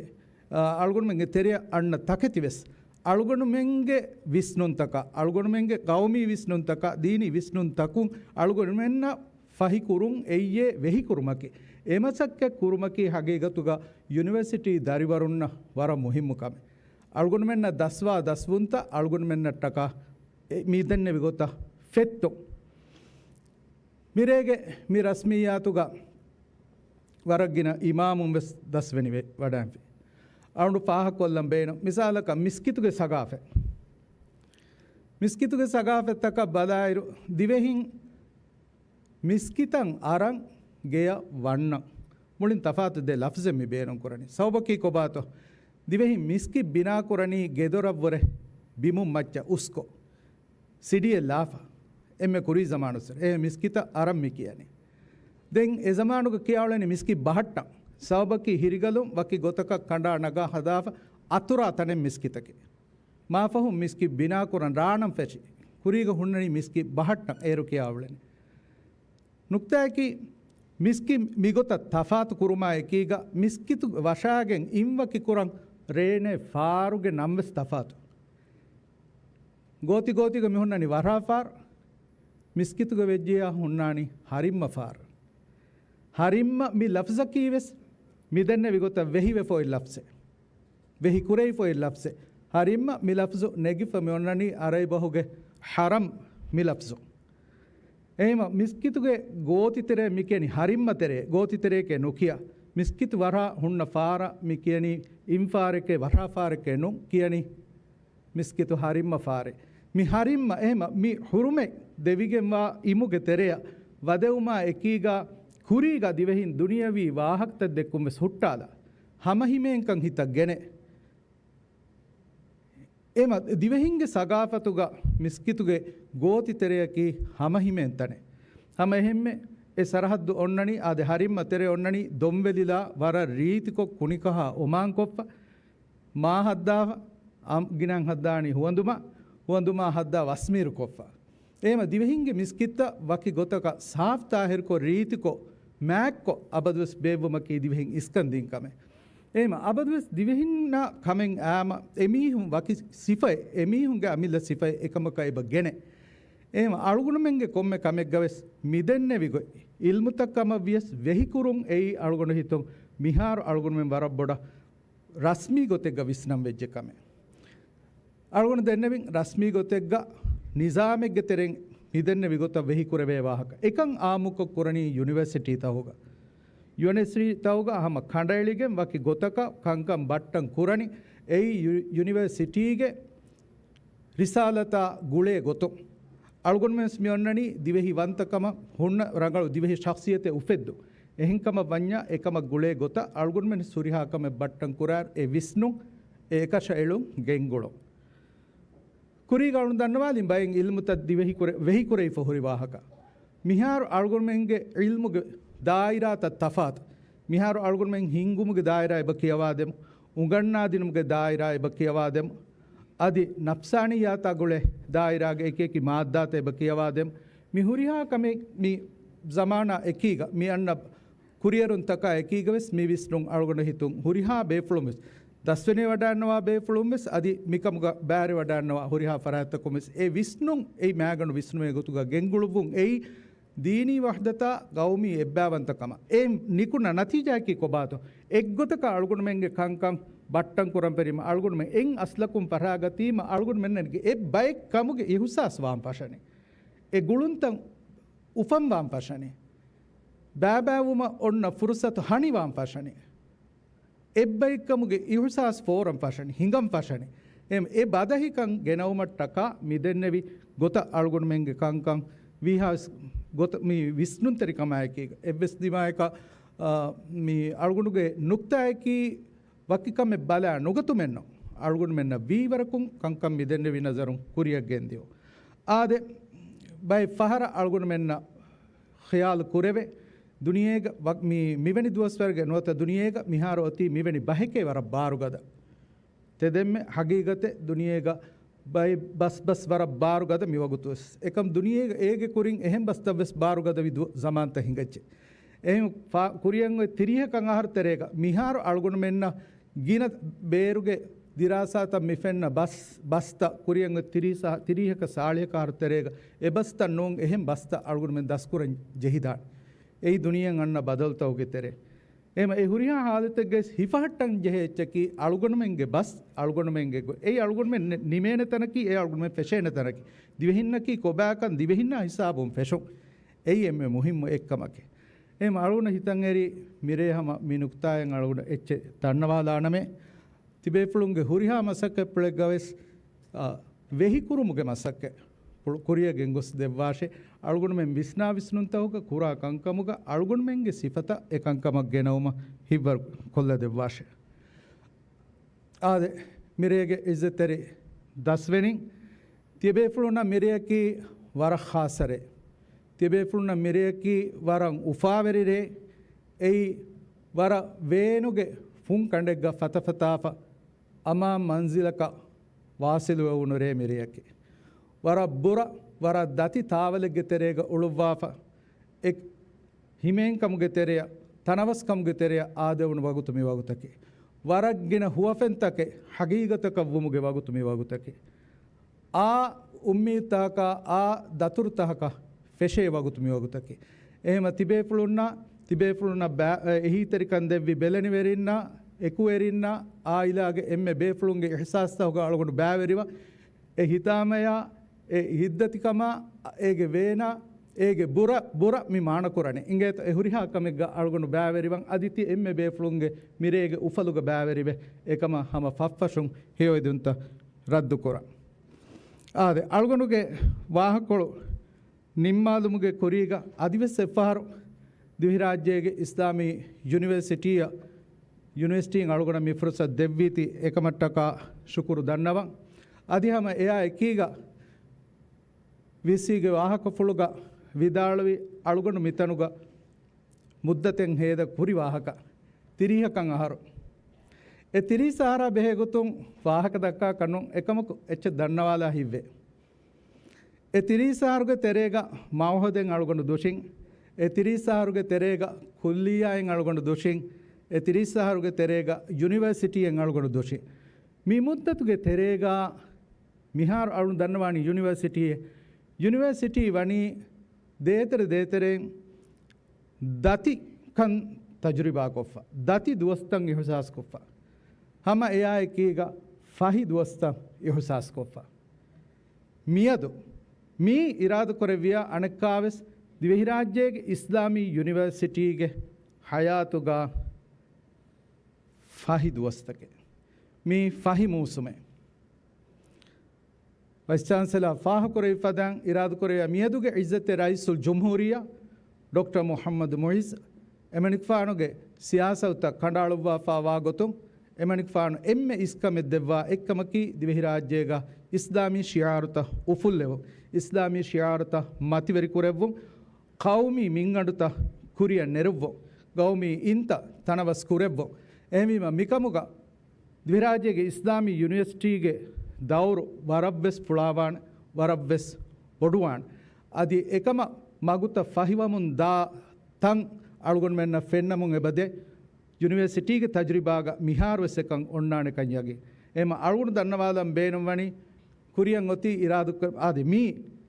އާ، އަޅުގަނޑުމެންގެ ތެރެއަށް އަންނަ ތަކެތި ވެސް، އަޅުގަނޑުމެންގެ ވިސްނުންތަކާ، އަޅުގަނޑުމެންގެ ޤައުމީ ވިސްނުންތަކާ، ދީނީ ވިސްނުންތަކުން އަޅުގަނޑުމެންނަށް ފަހިކުރުން އެއްޔޭ ވެހިކުރުމަކީ. އެ މަސައްކަތް ކުރުމަކީ ހަގީގަތުގަ ޔުނިވަރސިޓީ ދަރިވަރުންނަށް ވަރަށް މުހިއްމު ކަމެއް. އަޅުގަނޑުމެންނަށް ދަސްވާ ދަސްވުންތައް އަޅުގަނޑުމެންނަށްޓަކާ މިދެންނެވި ގޮތަށް ފެއްތޯ. މިރޭގެ މި ރަސްމިއްޔާތުގަ ވަރަށް ގިނަ އިމާމުން ވެސް ދަސްވެނި ވެ-، ވަޑައިފި. އަޅުނޑު ފާހަގަކޮށްލަން ބޭނުން. މިސާލަކަށް މިސްކިތުގެ ސަގާފަތް. މިސްކިތުގެ ސަގާފަތްތަކަށް ބަލާއިރު، ދިވެހިން މިސްކިތަށް އަރަން ގެޔަށް ވަންނަން. މުޅިން ތަފާތު ދެ ލަފްޒެއް މި ބޭނުން ކުރަނީ. ސަބަބަކީ ކޮބާތޯ؟ ދިވެހިން މިސްކިތް ބިނާކުރަނީ ގެދޮރަށްވުރެ ބިމުން މައްޗަށް އުސްކޮށް. ސިޑިއެއް ލާފަ. އެންމެ ކުރީ ޒަމާނުއްސުރެ. އެ މިސްކިތަށް އަރަން މި ކިޔަނީ. ދެން އެ ޒަމާނުގަ ކިޔާއުޅެނީ މިސްކިތް ބަހައްޓަން. ސަބަބަކީ ހިރިގަލުން ވަކި ގޮތަކަށް ކަނޑާ ނަގާ ހަދާފަ އަތުރާ ތަނެއް މިސްކިތަކީ. މާފަހުން މިސްކިތް ބިނާކުރަން ރާނަން ފެށި. ކުރީގަ ހުންނަނީ މިސްކިތް ބަހައްޓަން އޭރު ކިޔާއުޅެނީ. ނުކްތާއަކީ، މިސްކިތް މިގޮތަށް ތަފާތު ކުރުމާ އެކީގަ، މިސްކިތު ވަށާގެން އިންވަކި ކުރަން ރޭނޭ ފާރުގެ ނަން ވެސް ތަފާތު. ގޯތި ގޯތީގަ މި ހުންނަނީ ވަށާ ފާރު، މިސްކިތުގަ ވެއްޖިޔާ ހުންނާނީ ހަރިންމަ ފާރު. ހަރިންމަ މި ލަފްޒަކީ ވެސް މި ދެންނެވި ގޮތަށް ވެހިވެފަ އޮތް ލަފްޒެއް. ވެހި ކުރެވިފައި ލަފްޒެއް. ހަރިންމަ މި ލަފްޒު ނެގިފަ މި އޮންނަނީ އަރަބި ބަހުގެ ހަރަމް މި ލަފްޒު. އެހެންވީމަ މިސްކިތުގެ ގޯތި ތެރޭ މި ކިޔަނީ ހަރިންމަ ތެރޭ، ގޯތި ތެރޭކޭ ނުކިޔާ. މިސްކިތު ވަށާ ހުންނަ ފާރަށް މި ކިޔަނީ އިން ފާރެކޭ ވަށާ ފާރެކޭ ނޫން ކިޔަނީ. މިސްކިތު ހަރިންމަ ފާރެއް. މި ހަރިންމަ އެހެންވީމަ މި ހުރުމަތް ދެވިގެންވާ އިމުގެ ތެރެއަށް ވަދެވުމާ އެކީގަ ކުރީގަ ދިވެހިން ދުނިޔަވީ ވާހަކަތައް ދެއްކުން ވެސް ހުއްޓާލާ. ހަމަހިމޭންކަން ހިތަށް ގެނެ. އެހެންވީމަ ދިވެހިންގެ ސަގާފަތުގަ މިސްކިތުގެ ގޯތި ތެރެއަކީ ހަމަހިމޭން ތަނެއް. ހަމަ އެހެންމެ އެ ސަރަހައްދު އޮންނަނީ، އާދެ، ހަރިންމަ ތެރެ އޮންނަނީ ދޮންވެލިލާ ވަރަށް ރީތިކޮށް ކުނިކަހާ އޮމާންކޮށްފަ. މާ ހައްދާފަ، އަ، ގިނައިން ހައްދާނީ ހުވަނދުމާ، ހުވަނދުމާ ހައްދާ ވަސްމީރުކޮށްފަ. އެހެންވީމަ ދިވެހިންގެ މިސްކިތްތައް ވަކި ގޮތަކަށް ސާފް ތާހިރުކޮށް، ރީތިކޮށް، މާތްކޮށް އަބަދުވެސް ބޭއްވުމަކީ ދިވެހިން އިސްކަން ދިން ކަމެއް. އެހެންވީމަ އަބަދުވެސް ދިވެހިންނާ ކަމެއް އާމަ އެމީހުން ވަކި ސިފައެއް، އެމީހުންގެ އަމިއްލަ ސިފައެއް އެކަމަކަށް އެބަ ގެނެ. އެހެންވީމަ އަޅުގަނޑުމެންގެ ކޮންމެ ކަމެއްގަވެސް މިދެންނެވި ގޮތް އިލްމުތައް ކަމަށް ވިޔަސް ވެހިކުރުން އެއީ އަޅުގަނޑު ހިތުން މިހާރު އަޅުގަނޑުމެން ވަރަށް ބޮޑަށް ރަސްމީ ގޮތެއްގަ ވިސްނަން ވެއްޖެ ކަމެއް. އަޅުގަނޑު ދެންނެވިން ރަސްމީ ގޮތެއްގަ ނިޒާމެއްގެ ތެރެއިން މިދެންނެވި ގޮތަށް ވެހި ކުރެވޭ ވާހަކަ. އެކަން އާއްމުކޮށް ކުރަނީ ޔުނިވަރސިޓީތަކުގަ. ޔުނިވަރސިޓީތަކުގަ ހަމަ ކަނޑައެޅިގެން ވަކި ގޮތަކަށް ކަންކަން ބައްޓަން ކުރަނީ އެއީ ޔު-، ޔުނިވަރސިޓީގެ ރިސާލަތާ ގުޅޭ ގޮތުން. އަޅުގަނޑުމެން ވެސް މި އޮންނަނީ ދިވެހި ވަންތަކަމަށް ހުންނަ ރަނގަޅު ދިވެހި ޝަޚްސިއްޔަތެއް އުފެއްދުން. އެހެންކަމަށް ވަންޏާ އެކަމަށް ގުޅޭ ގޮތަށް އަޅުގަނޑުމެން ހުރިހާ ކަމެއް ބައްޓަން ކުރާއިރު އެ ވިސްނުން، އެ އެކަށައެޅުން ގެންގުޅުން. ކުރީގަ އަޅުން ދަންނަވާލިން ބައެއް އިލްމުތައް ދިވެހި ކުރެ-، ވެހި ކުރެވިފަ ހުރި ވާހަކަ. މިހާރު އަޅުގަނޑުމެންގެ އިލްމުގެ ދާއިރާތައް ތަފާތު. މިހާރު އަޅުގަނޑުމެން ހިންގުމުގެ ދާއިރާ އެބަ ކިޔަވާދެމު. އުނގަންނާދިނުމުގެ ދާއިރާ އެބަ ކިޔަވާދެމު. އަދި ނަފްސާނިއްޔާތާ ގުޅޭ ދާއިރާގެ އެކިއެކި މާއްދާތައް އެބަ ކިޔަވާދެމު. މި ހުރިހާ ކަމެއް މި ޒަމާނާ އެކީގަ މި އަންނަ ކުރިއެރުންތަކާ އެކީގަވެސް މި ވިސްނުން އަޅުގަނޑު ހިތުން ހުރިހާ ބޭފުޅުން ވެސް، ދަސްވެނިވަޑައިންނަވާ ބޭފުޅުން ވެސް އަދި މިކަމުގަ ބައިވެރިވަޑައިންނަވާ ހުރިހާ ފަރާތްތަކުން ވެސް އެ ވިސްނުން އެއީ މައިގަނޑު ވިސްނުމެއް ގޮތުގަ ގެންގުޅުއްވުން އެއީ ދީނީ ވަޙްދަތާ ގައުމީ އެއްބައިވަންތަކަމަށް. އެ ނިކުންނަ ނަތީޖާއަކީ ކޮބާތޯ؟ އެއްގޮތަކަށް އަޅުގަނޑުމެންގެ ކަންކަން ބައްޓަން ކުރަން ފެށީމަ، އަޅުގަނޑުމެން އެއް އަސްލަކުން ފަށާގަތީމަ، އަޅުގަނޑުމެންނަށް އެއް ބައެއް ކަމުގެ އިހުސާސް ވާން ފަށަނީ. އެ ގުޅުންތައް އުފަންވާން ފަށަނީ. ބައިބައިވުމަށް އޮންނަ ފުރުސަތު ހަނިވާން ފަށަނީ. އެއްބައެއްކަމުގެ އިހުސާސް ފޯރަން ފަށަނީ، ހިނގަން ފަށަނީ. އެ، އެ ބަދަހިކަން ގެނައުމަށްޓަކާ މިދެންނެވި ގޮތަށް އަޅުގަނޑުމެންގެ ކަންކަން ވީހާވެސް ގޮތަށް މި ވިސްނުންތެރިކަމާއެކީ، އެއްވެސް ދިމާއަކަށް، އާ، މި އަޅުގަނޑުގެ ނުކްތާއަކީ ވަކިކަމެއް ބަލާ ނުގަތުމެއްނު، އަޅުގަނޑުމެންނަށް ވީވަރަކުން ކަންކަން މިދެންނެވި ނަޒަރުން ކުރިއަށް ގެންދިއުން. އާދެ، ބައެއް ފަހަރަށް އަޅުގަނޑުމެންނަށް ޚިޔާލު ކުރެވޭ، ދުނިޔޭގަ ވަ-، މި، މިވެނި ދުވަސްވަރުގެ ނުވަތަ ދުނިޔޭގަ މިހާރު އޮތީ މިވެނި ބަހެކޭ ވަރަށް ބާރުގަދަ. ތެދެންމެ ހަގީގަތެއް ދުނިޔޭގަ ބައެއް ބަސް ބަސް ވަރަށް ބާރުގަދަ މިވަގުތުވެސް. އެކަމް ދުނިޔޭގަ އޭގެ ކުރިން އެހެން ބަސްތައްވެސް ބާރުގަދަވި ދު-، ޒަމާންތައް ހިނގައްޖެ. އެހެން ފާ-، ކުރިއަށް އޮތް ތިރީހަކަށް އަހަރު ތެރޭގަ މިހާރު އަޅުގަނޑުމެންނަށް ގިނަ ބޭރުގެ ދިރާސާތައް މި ފެންނަ ބަސް، ބަސްތައް ކުރިއަށް އޮތް ތިރީސް، ތިރީހަކަށް ސާޅީހަކަށް އަހަރު ތެރޭގަ އެ ބަސްތައް ނޫން އެހެން ބަސްތައް އަޅުގަނޑުމެން ދަސްކުރަން ޖެހިދާނެ. އެއީ ދުނިޔެއަށް އަންނަ ބަދަލުތަކުގެ ތެރޭ. އެހެން އެ ހުރިހާ ހާލަތެއްގައި ހިފަހައްޓަން ޖެހޭ އެއްޗަކީ އަޅުގަނޑުމެންގެ ބަސް، އަޅުގަނޑުމެންގެ ގޮތް. އެއީ އަޅުގަނޑުމެން ނި-، ނިމޭނެ ތަނަކީ، އެ އަޅުގަނޑުމެން ފެށޭނެ ތަނަކީ. ދިވެހިންނަކީ ކޮބާކަން ދިވެހިންނާ ހިސާބުން ފެށުން. އެއީ އެންމެ މުހިއްމު އެއްކަމަކީ. އެހެން އަޅުގަނޑަށް ހިތަށް އެރީ މިރޭ ހަމަ މި ނުކުތާއިން އަޅުގަނޑު އެއްޗެއް ދަންނަވާލާނަމޭ. ތިބޭފުޅުންގެ ހުރިހާ މަސައްކަތްޕުޅެއްގަވެސް، އާ، ވެހިކުރުމުގެ މަސައްކަތްޕުޅު ކުރިއަށް ގެންގޮސްދެއްވާށޭ. އަޅުގަނޑުމެން ވިސްނާ ވިސްނުންތަކުގަ ކުރާ ކަންކަމުގަ އަޅުގަނޑުމެންގެ ސިފަތައް އެ ކަންކަމަށް ގެނައުމަށް ހިތްވަރު ކޮށްލަދެއްވާށޭ. އާދެ، މިރޭގެ އިއްޒަތްތެރި ދަސްވެނިން، ތިޔަބޭފުޅުންނަށް މިރެއަކީ ވަރަށް ޚާއްޞަ ރޭ. ތިޔަބޭފުޅުންނަށް މިރެއަކީ ވަރަށް އުފާވެރި ރޭ. އެއީ ވަރަށް ވޭނުގެ ފުން ކަނޑެއްގަ ފަތަފަތާފަ އަމާން މަންޒިލަކަށް ވާސިލުވެވުނު ރޭ މިރެއަކީ. ވަރަށް ބުރަ، ވަރަށް ދަތި ތާވަލެއްގެ ތެރޭގަ އުޅުއްވާފަ، އެ ހިމޭންކަމުގެ ތެރެއަށް، ތަނަވަސްކަމުގެ ތެރެއަށް އާދެވުނު ވަގުތު މި ވަގުތަކީ. ވަރަށް ގިނަ ހުވަފެންތަކެއް ހަގީގަތަކަށް ވުމުގެ ވަގުތު މި ވަގުތަކީ. އާ އުއްމީދުތަކާ، އާ ދަތުރުތަކަކަށް ފެށޭ ވަގުތު މި ވަގުތަކީ. އެހެމަ ތިބޭފުޅުންނަށް، ތިބޭފުޅުންނަށް ބައި-، އެހީތެރިކަން ދެއްވި ބެލެނިވެރިންނަށް، އެކުވެރިންނަށް، އާއިލާގެ އެންމެ ބޭފުޅުންގެ އިޙްސާސްތަކުގަ އަޅުގަނޑު ބައިވެރިވަން. އެ ހިތާމަޔާ، އެ ހިތްދަތިކަމާ، އޭގެ ވޭނާ، އޭގެ ބުރަ، ބުރަ މި މާނަކުރަނީ. އިނގޭތޯ އެ ހުރިހާ ކަމެއްގަ އަޅުގަނޑު ބައިވެރިވަން. އަދި ތި އެންމެ ބޭފުޅުންގެ މިރޭގެ އުފަލުގަ ބައިވެރިވެ، އެކަމަށް ހަމަ ފަށްފަށުން ހެޔޮއެދުންތައް ރައްދުކުރަން. އާދެ، އަޅުގަނޑުގެ ވާހަކަކޮޅު ނިންމާލުމުގެ ކުރީގަ އަދިވެސް އެއްފަހަރު ދިވެހިރާއްޖޭގެ އިސްލާމީ ޔުނިވަރސިޓީއަށް، ޔުނިވަރސިޓީން އަޅުގަނޑަށް މި ފުރުސަތު ދެއްވީތީ އެކަމަށްޓަކާ ޝުކުރު ދަންނަވަން. އަދި ހަމަ އެއާ އެކީގަ ވީސީގެ ވާހަކަފުޅުގަ ވިދާޅުވި އަޅުގަނޑު މިތަނުގަ މުއްދަތެއް ހޭދަ ކުރި ވާހަކަ ތިރީހަކަށް އަހަރު. އެ ތިރީސް އަހަރާ ބެހޭ ގޮތުން ވާހަކަ ދައްކާކަށް ނޫން، އެކަމަކު އެއްޗެއް ދަންނަވާލާ ހިތްވޭ. އެ ތިރީސް އަހަރުގެ ތެރޭގަ މައުހަދެއް އަޅުގަނޑު ދުށިން، އެ ތިރީސް އަހަރުގެ ތެރޭގަ ކުއްލިއްޔާއެއް އަޅުގަނޑު ދުށިން، އެ ތިރީސް އަހަރުގެ ތެރޭގަ ޔުނިވަރސިޓީއެއް އަޅުގަނޑު ދުށިން. މި މުއްދަތުގެ ތެރޭގަ މިހާރު އަޅުން ދަންނަވާނީ ޔުނިވަރސިޓީއެއް. ޔުނިވަރސިޓީ ވަނީ ދޭތެރެ ދޭތެރެއިން ދަތި ކަން ތަޖުރިބާކޮށްފަ، ދަތި ދުވަސްތައް އިހުސާސްކޮށްފަ، ހަމަ އެއާއެކީގަ ފަހި ދުވަސްތައް އިހުސާސްކޮށްފަ. މިއަދު މީ އިރާދަކުރެއްވިޔާ އަނެއްކާވެސް ދިވެހިރާއްޖޭގެ އިސްލާމީ ޔުނިވަރސިޓީގެ ޙަޔާތުގަ ފަހި ދުވަސްތަކެއް. މީ ފަހި މޫސުމެއް. ވައިސް ޗާންސެލާ ފާހަގަކުރެއްވި ފަދައިން އިރާދަކުރެއްވިޔާ މިއަދުގެ އިއްޒަތްތެރި ރައީސުލް ޖުމްހޫރިއްޔާ ޑޮކްޓަރ މުޙައްމަދު މުޢިއްޒު އެމަނިކުފާނުގެ ސިޔާސަތުތައް ކަނޑައަޅުއްވާފާވާ ގޮތުން، އެމަނިކުފާނު އެންމެ އިސްކަމެއް ދެއްވާ އެއްކަމަކީ ދިވެހިރާއްޖޭގަ އިސްލާމީ ޝިޢާރުތައް އުފުއްލެވުން، އިސްލާމީ ޝިޢާރުތައް މަތިވެރިކުރެއްވުން، ޤައުމީ މިންގަނޑުތައް ކުރިއަށް ނެރެއްވުން، ޤައުމީ އިންތައް ތަނަވަސް ކުރެއްވުން. އެހެންވީމަ މިކަމުގަ ދިވެހިރާއްޖޭގެ އިސްލާމީ ޔުނިވަރސިޓީގެ ދައުރު ވަރަށްވެސް ފުޅާވާނެ، ވަރަށްވެސް ބޮޑުވާނެ. އަދި އެކަމަށް މަގުތައް ފަހިވަމުން ދާ ތަން އަޅުގަނޑުމެންނަށް ފެންނަމުން އެބަދޭ. ޔުނިވަރސިޓީގެ ތަޖުރިބާގަ މިހާރުވެސް އެކަން އޮންނާނެ ކަންޏަކީ. އެހެމަ އަޅުގަނޑު ދަންނަވާލަން ބޭނުންވަނީ ކުރިއަށް އޮތީ އިރާދަކުރ-، އާދެ، މީ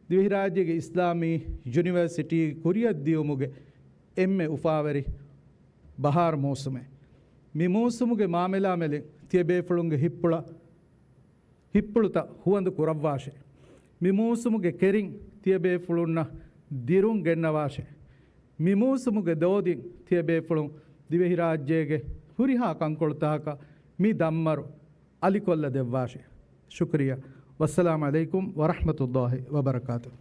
ދިވެހިރާއްޖޭގެ އިސްލާމީ ޔުނިވަރސިޓީ ކުރިއަށް ދިޔުމުގެ އެންމެ އުފާވެރި ބަހާރު މޫސުމެއް. މި މޫސުމުގެ މާމެލާމެލިން ތިޔަބޭފުޅުންގެ ހިތްޕުޅަށް، ހިތްޕުޅުތައް ހުވަނދު ކުރައްވާށޭ. މި މޫސުމުގެ ކެރިން ތިޔަބޭފުޅުންނަށް ދިރުން ގެންނަވާށޭ. މި މޫސުމުގެ ދޯދިން ތިޔަބޭފުޅުން ދިވެހިރާއްޖޭގެ ހުރިހާ ކަންކޮޅުތަކަކަށް މި ދަންމަރު އަލިކޮށްލަ ދެއްވާށޭ. ޝުކުރިއްޔާ. ވައްސަލާމް ޢަލައިކުމް ވަރަޙްމަތުﷲ ވަބަރަކާތުހު.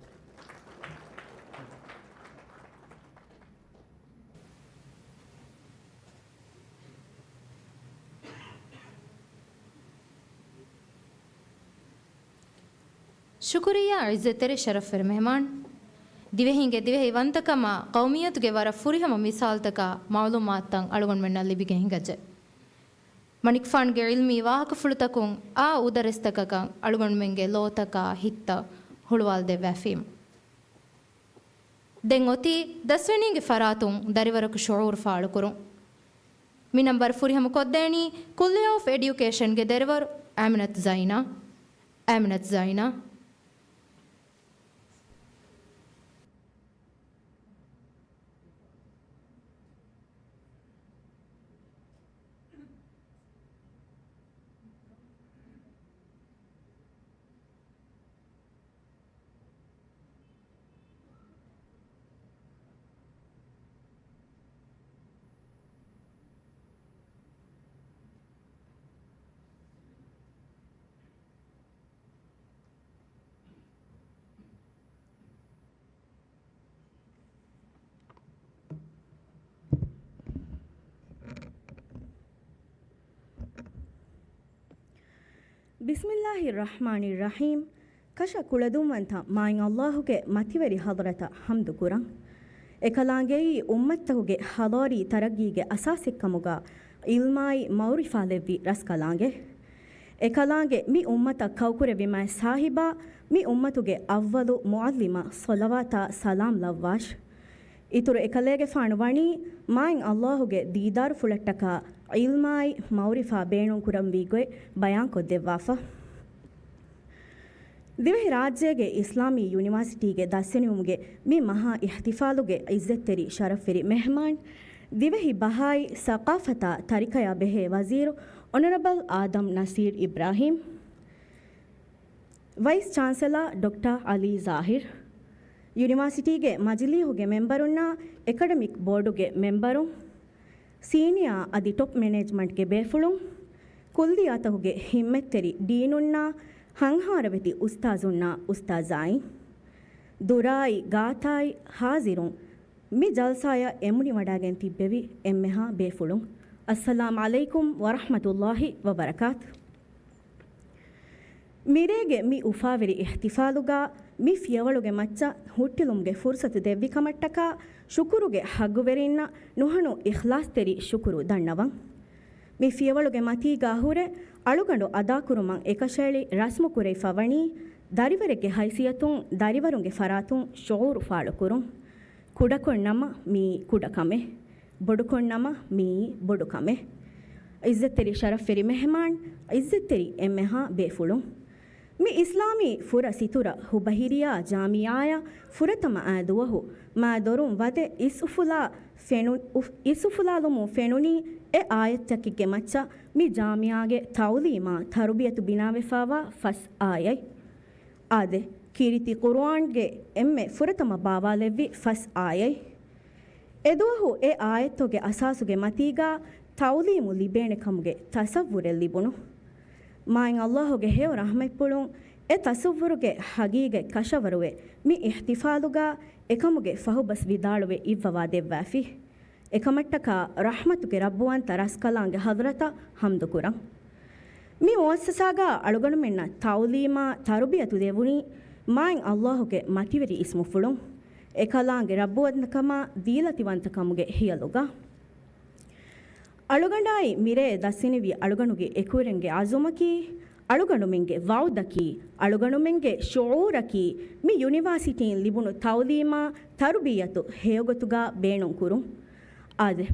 ޝުކުރިއްޔާ ޢިއްޒަތްތެރި ޝަރަފްވެރި މެހެމާން. ދިވެހިންގެ ދިވެހި ވަންތަކަމާ ޤައުމިއްޔަތުގެ ވަރަށް ފުރިހަމަ މިސާލުތަކާ މަޢުލޫމާތުތައް އަޅުގަނޑުމެންނަށް ލިބިގެން ހިނގައްޖެ. މަނިކުފާނުގެ ޢިލްމީ ވާހަކަފުޅުތަކުން އާ އުދަރެސްތަކަކަށް އަޅުގަނޑުމެންގެ ލޯތަކާ ހިތްތައް ހުޅުވާލަދެއްވާފީމު. ދެން އޮތީ ދަސްވެނީގެ ފަރާތުން ދަރިވަރަކު ޝުޢޫރު ފާޅުކުރުން. މި ނަންބަރު ފުރިހަމަ ކޮށްދޭނީ ކުއްލިއްޔާ އޮފް އެޑިއުކޭޝަންގެ ދަރިވަރު އަމިނަތު ޒައިނާ، އަމިނަތު ޒައިނާ. ބިސްމިއްލާހި ރަޙްމާނި ރަޙީމް. ކަށަ ކުޅަދުންވަންތަ މާތް އައްލާހުގެ މަތިވެރި ޙަޟްރަތަށް ޙަމްދު ކުރަން. އެކަލާނގެއީ އުއްމަތްތަކުގެ ޙަޟާރީ ތަރައްގީގެ އަސާސެއްކަމުގަ ޢިލްމާއި މަޢުރިފާ ލެއްވި ރަސްކަލާނގެ. އެކަލާނގެ މި އުއްމަތަށް ކައުކުރެއްވި މާތް ސާހިބާ، މި އުއްމަތުގެ އައްވަލު މުޢައްލިމާ ޞަލަވާތާ ސަލާމް ލައްވާށި. އިތުރު އެކަލޭގެފާނު ވަނީ މާތް އައްލާހުގެ ދީދާރުފުޅަށްޓަކާ ޢިލްމާއި މަޢުރިފާ ބޭނުންކުރަންވީ ގޮތް ބަޔާންކޮށްދެއްވާފަ. ދިވެހިރާއްޖޭގެ އިސްލާމީ ޔުނިވާސިޓީގެ ދަސްވެނިވުމުގެ މި މަހާ އިޙްތިފާލުގެ ޢިއްޒަތްތެރި ޝަރަފްވެރި މެހްމާން، ދިވެހި ބަހާއި ސަޤާފަތާ ތަރިކަޔާ ބެހޭ ވަޒީރު އޮނަރަބަލް އާދަމް ނަސީރް އިބްރާހީމް، ވައިސް ޗާންސެލާ ޑޮކްޓަރ ޢަލީ ޒާހިރް، ޔުނިވާސިޓީގެ މަޖިލީހުގެ މެމްބަރުންނާ އެކަޑަމިކް ބޯޑުގެ މެމްބަރުން، ސީނިއާ އަދި ޓޮޕް މެނޭޖްމަންޓްގެ ބޭފުޅުން، ކުއްލިއްޔާތަކުގެ ހިންމަތްތެރި ޑީނުންނާ ހަންހާރަވެތި އުސްތާޒުންނާ އުސްތާޒާއިން، ދުރާއި ގާތާއި ހާޒިރުން، މި ޖަލްސާއަށް އެމުނިވަޑާގެން ތިއްބެވި އެންމެހާ ބޭފުޅުން، އައްސަލާމް ޢަލައިކުމް ވަރަޙްމަތުﷲި ވަބަރަކާތު. މިރޭގެ މި އުފާވެރި އިޙްތިފާލުގަ މި ފިޔަވަޅުގެ މައްޗަށް ހުއްޓިލުމުގެ ފުރުޞަތު ދެއްވި ކަމަށްޓަކާ ޝުކުރުގެ ޙައްގުވެރިންނަށް ނުހަނު އިޚްލާޞްތެރި ޝުކުރު ދަންނަވަން. މި ފިޔަވަޅުގެ މަތީގަ ހުރެ އަޅުގަނޑު އަދާކުރުމަށް އެކަށައެޅި ރަސްމުކުރެވިފަ ވަނީ ދަރިވަރެއްގެ ހައިސިއްޔަތުން ދަރިވަރުންގެ ފަރާތުން ޝުޢޫރު ފާޅުކުރުން. ކުޑަކޮށް ނަމަ މިއީ ކުޑަ ކަމެއް. ބޮޑުކޮށް ނަމަ މިއީ ބޮޑު ކަމެއް. ޢިއްޒަތްތެރި ޝަރަފްވެރި މެހެމާން، ޢިއްޒަތްތެރި އެންމެހާ ބޭފުޅުން. މި އިސްލާމީ ފުރަ ސިތުރަ ހުބަހިރިޔާ ޖާމިޢާޔަށް ފުރަތަމަ އާ ދުވަހު މާ ދޮރުން ވަދެ އިސްއުފުލާ ފެނު-، އުފް-، އިސްއުފުލާލުމުން ފެނުނީ އެ އާޔަތްތަކެއްގެ މައްޗަށް މި ޖާމިޢާގެ ތަޢުލީމާ ތަރުބިޔަތު ބިނާވެފާވާ ފަސް އާޔަތް. އާދެ، ކީރިތި ޤުރުއާންގެ އެންމެ ފުރަތަމަ ބާވާލެއްވި ފަސް އާޔަތް. އެދުވަހު އެ އާޔަތްތަކުގެ އަސާސުގެ މަތީގަ ތަޢުލީމު ލިބޭނެ ކަމުގެ ތަޞައްވުރެއް ލިބުނު. މާތް ﷲ ގެ ހެޔޮ ރަޙްމަތްޕުޅުން އެ ތަޞައްވުރުގެ ޙަޤީޤަތް ކަށަވަރުވެ، މި އިޙްތިފާލުގަ އެކަމުގެ ފަހުބަސް ވިދާޅުވެ އިއްވަވާ ދެއްވާފި. އެކަމަށްޓަކާ ރަޙްމަތުގެ ރައްބުވަންތަ ރަސްކަލާނގެ ޙަޟްރަތަށް ޙަމްދުކުރަން. މި މުއައްސަސާގަ އަޅުގަނޑުމެންނަށް ތަޢުލީމާ ތަރުބިޔަތު ދެވުނީ މާތް ﷲ ގެ މަތިވެރި އިސްމުފުޅުން، އެކަލާނގެ ރައްބުވަންތަކަމާ ދީލަތިވަންތަކަމުގެ ޚިޔަލުގަ. އަޅުގަނޑާއި މިރޭ ދަސްވެނިވި އަޅުގަނޑުގެ އެކުވެރިންގެ ޢަޒުމަކީ، އަޅުގަނޑުމެންގެ ވަޢުދަކީ، އަޅުގަނޑުމެންގެ ޝުޢޫރަކީ، މި ޔުނިވާސިޓީން ލިބުނު ތަޢުލީމާ ތަރުބިޔަތު ހެޔޮގޮތުގަ ބޭނުންކުރުން. އާދެ،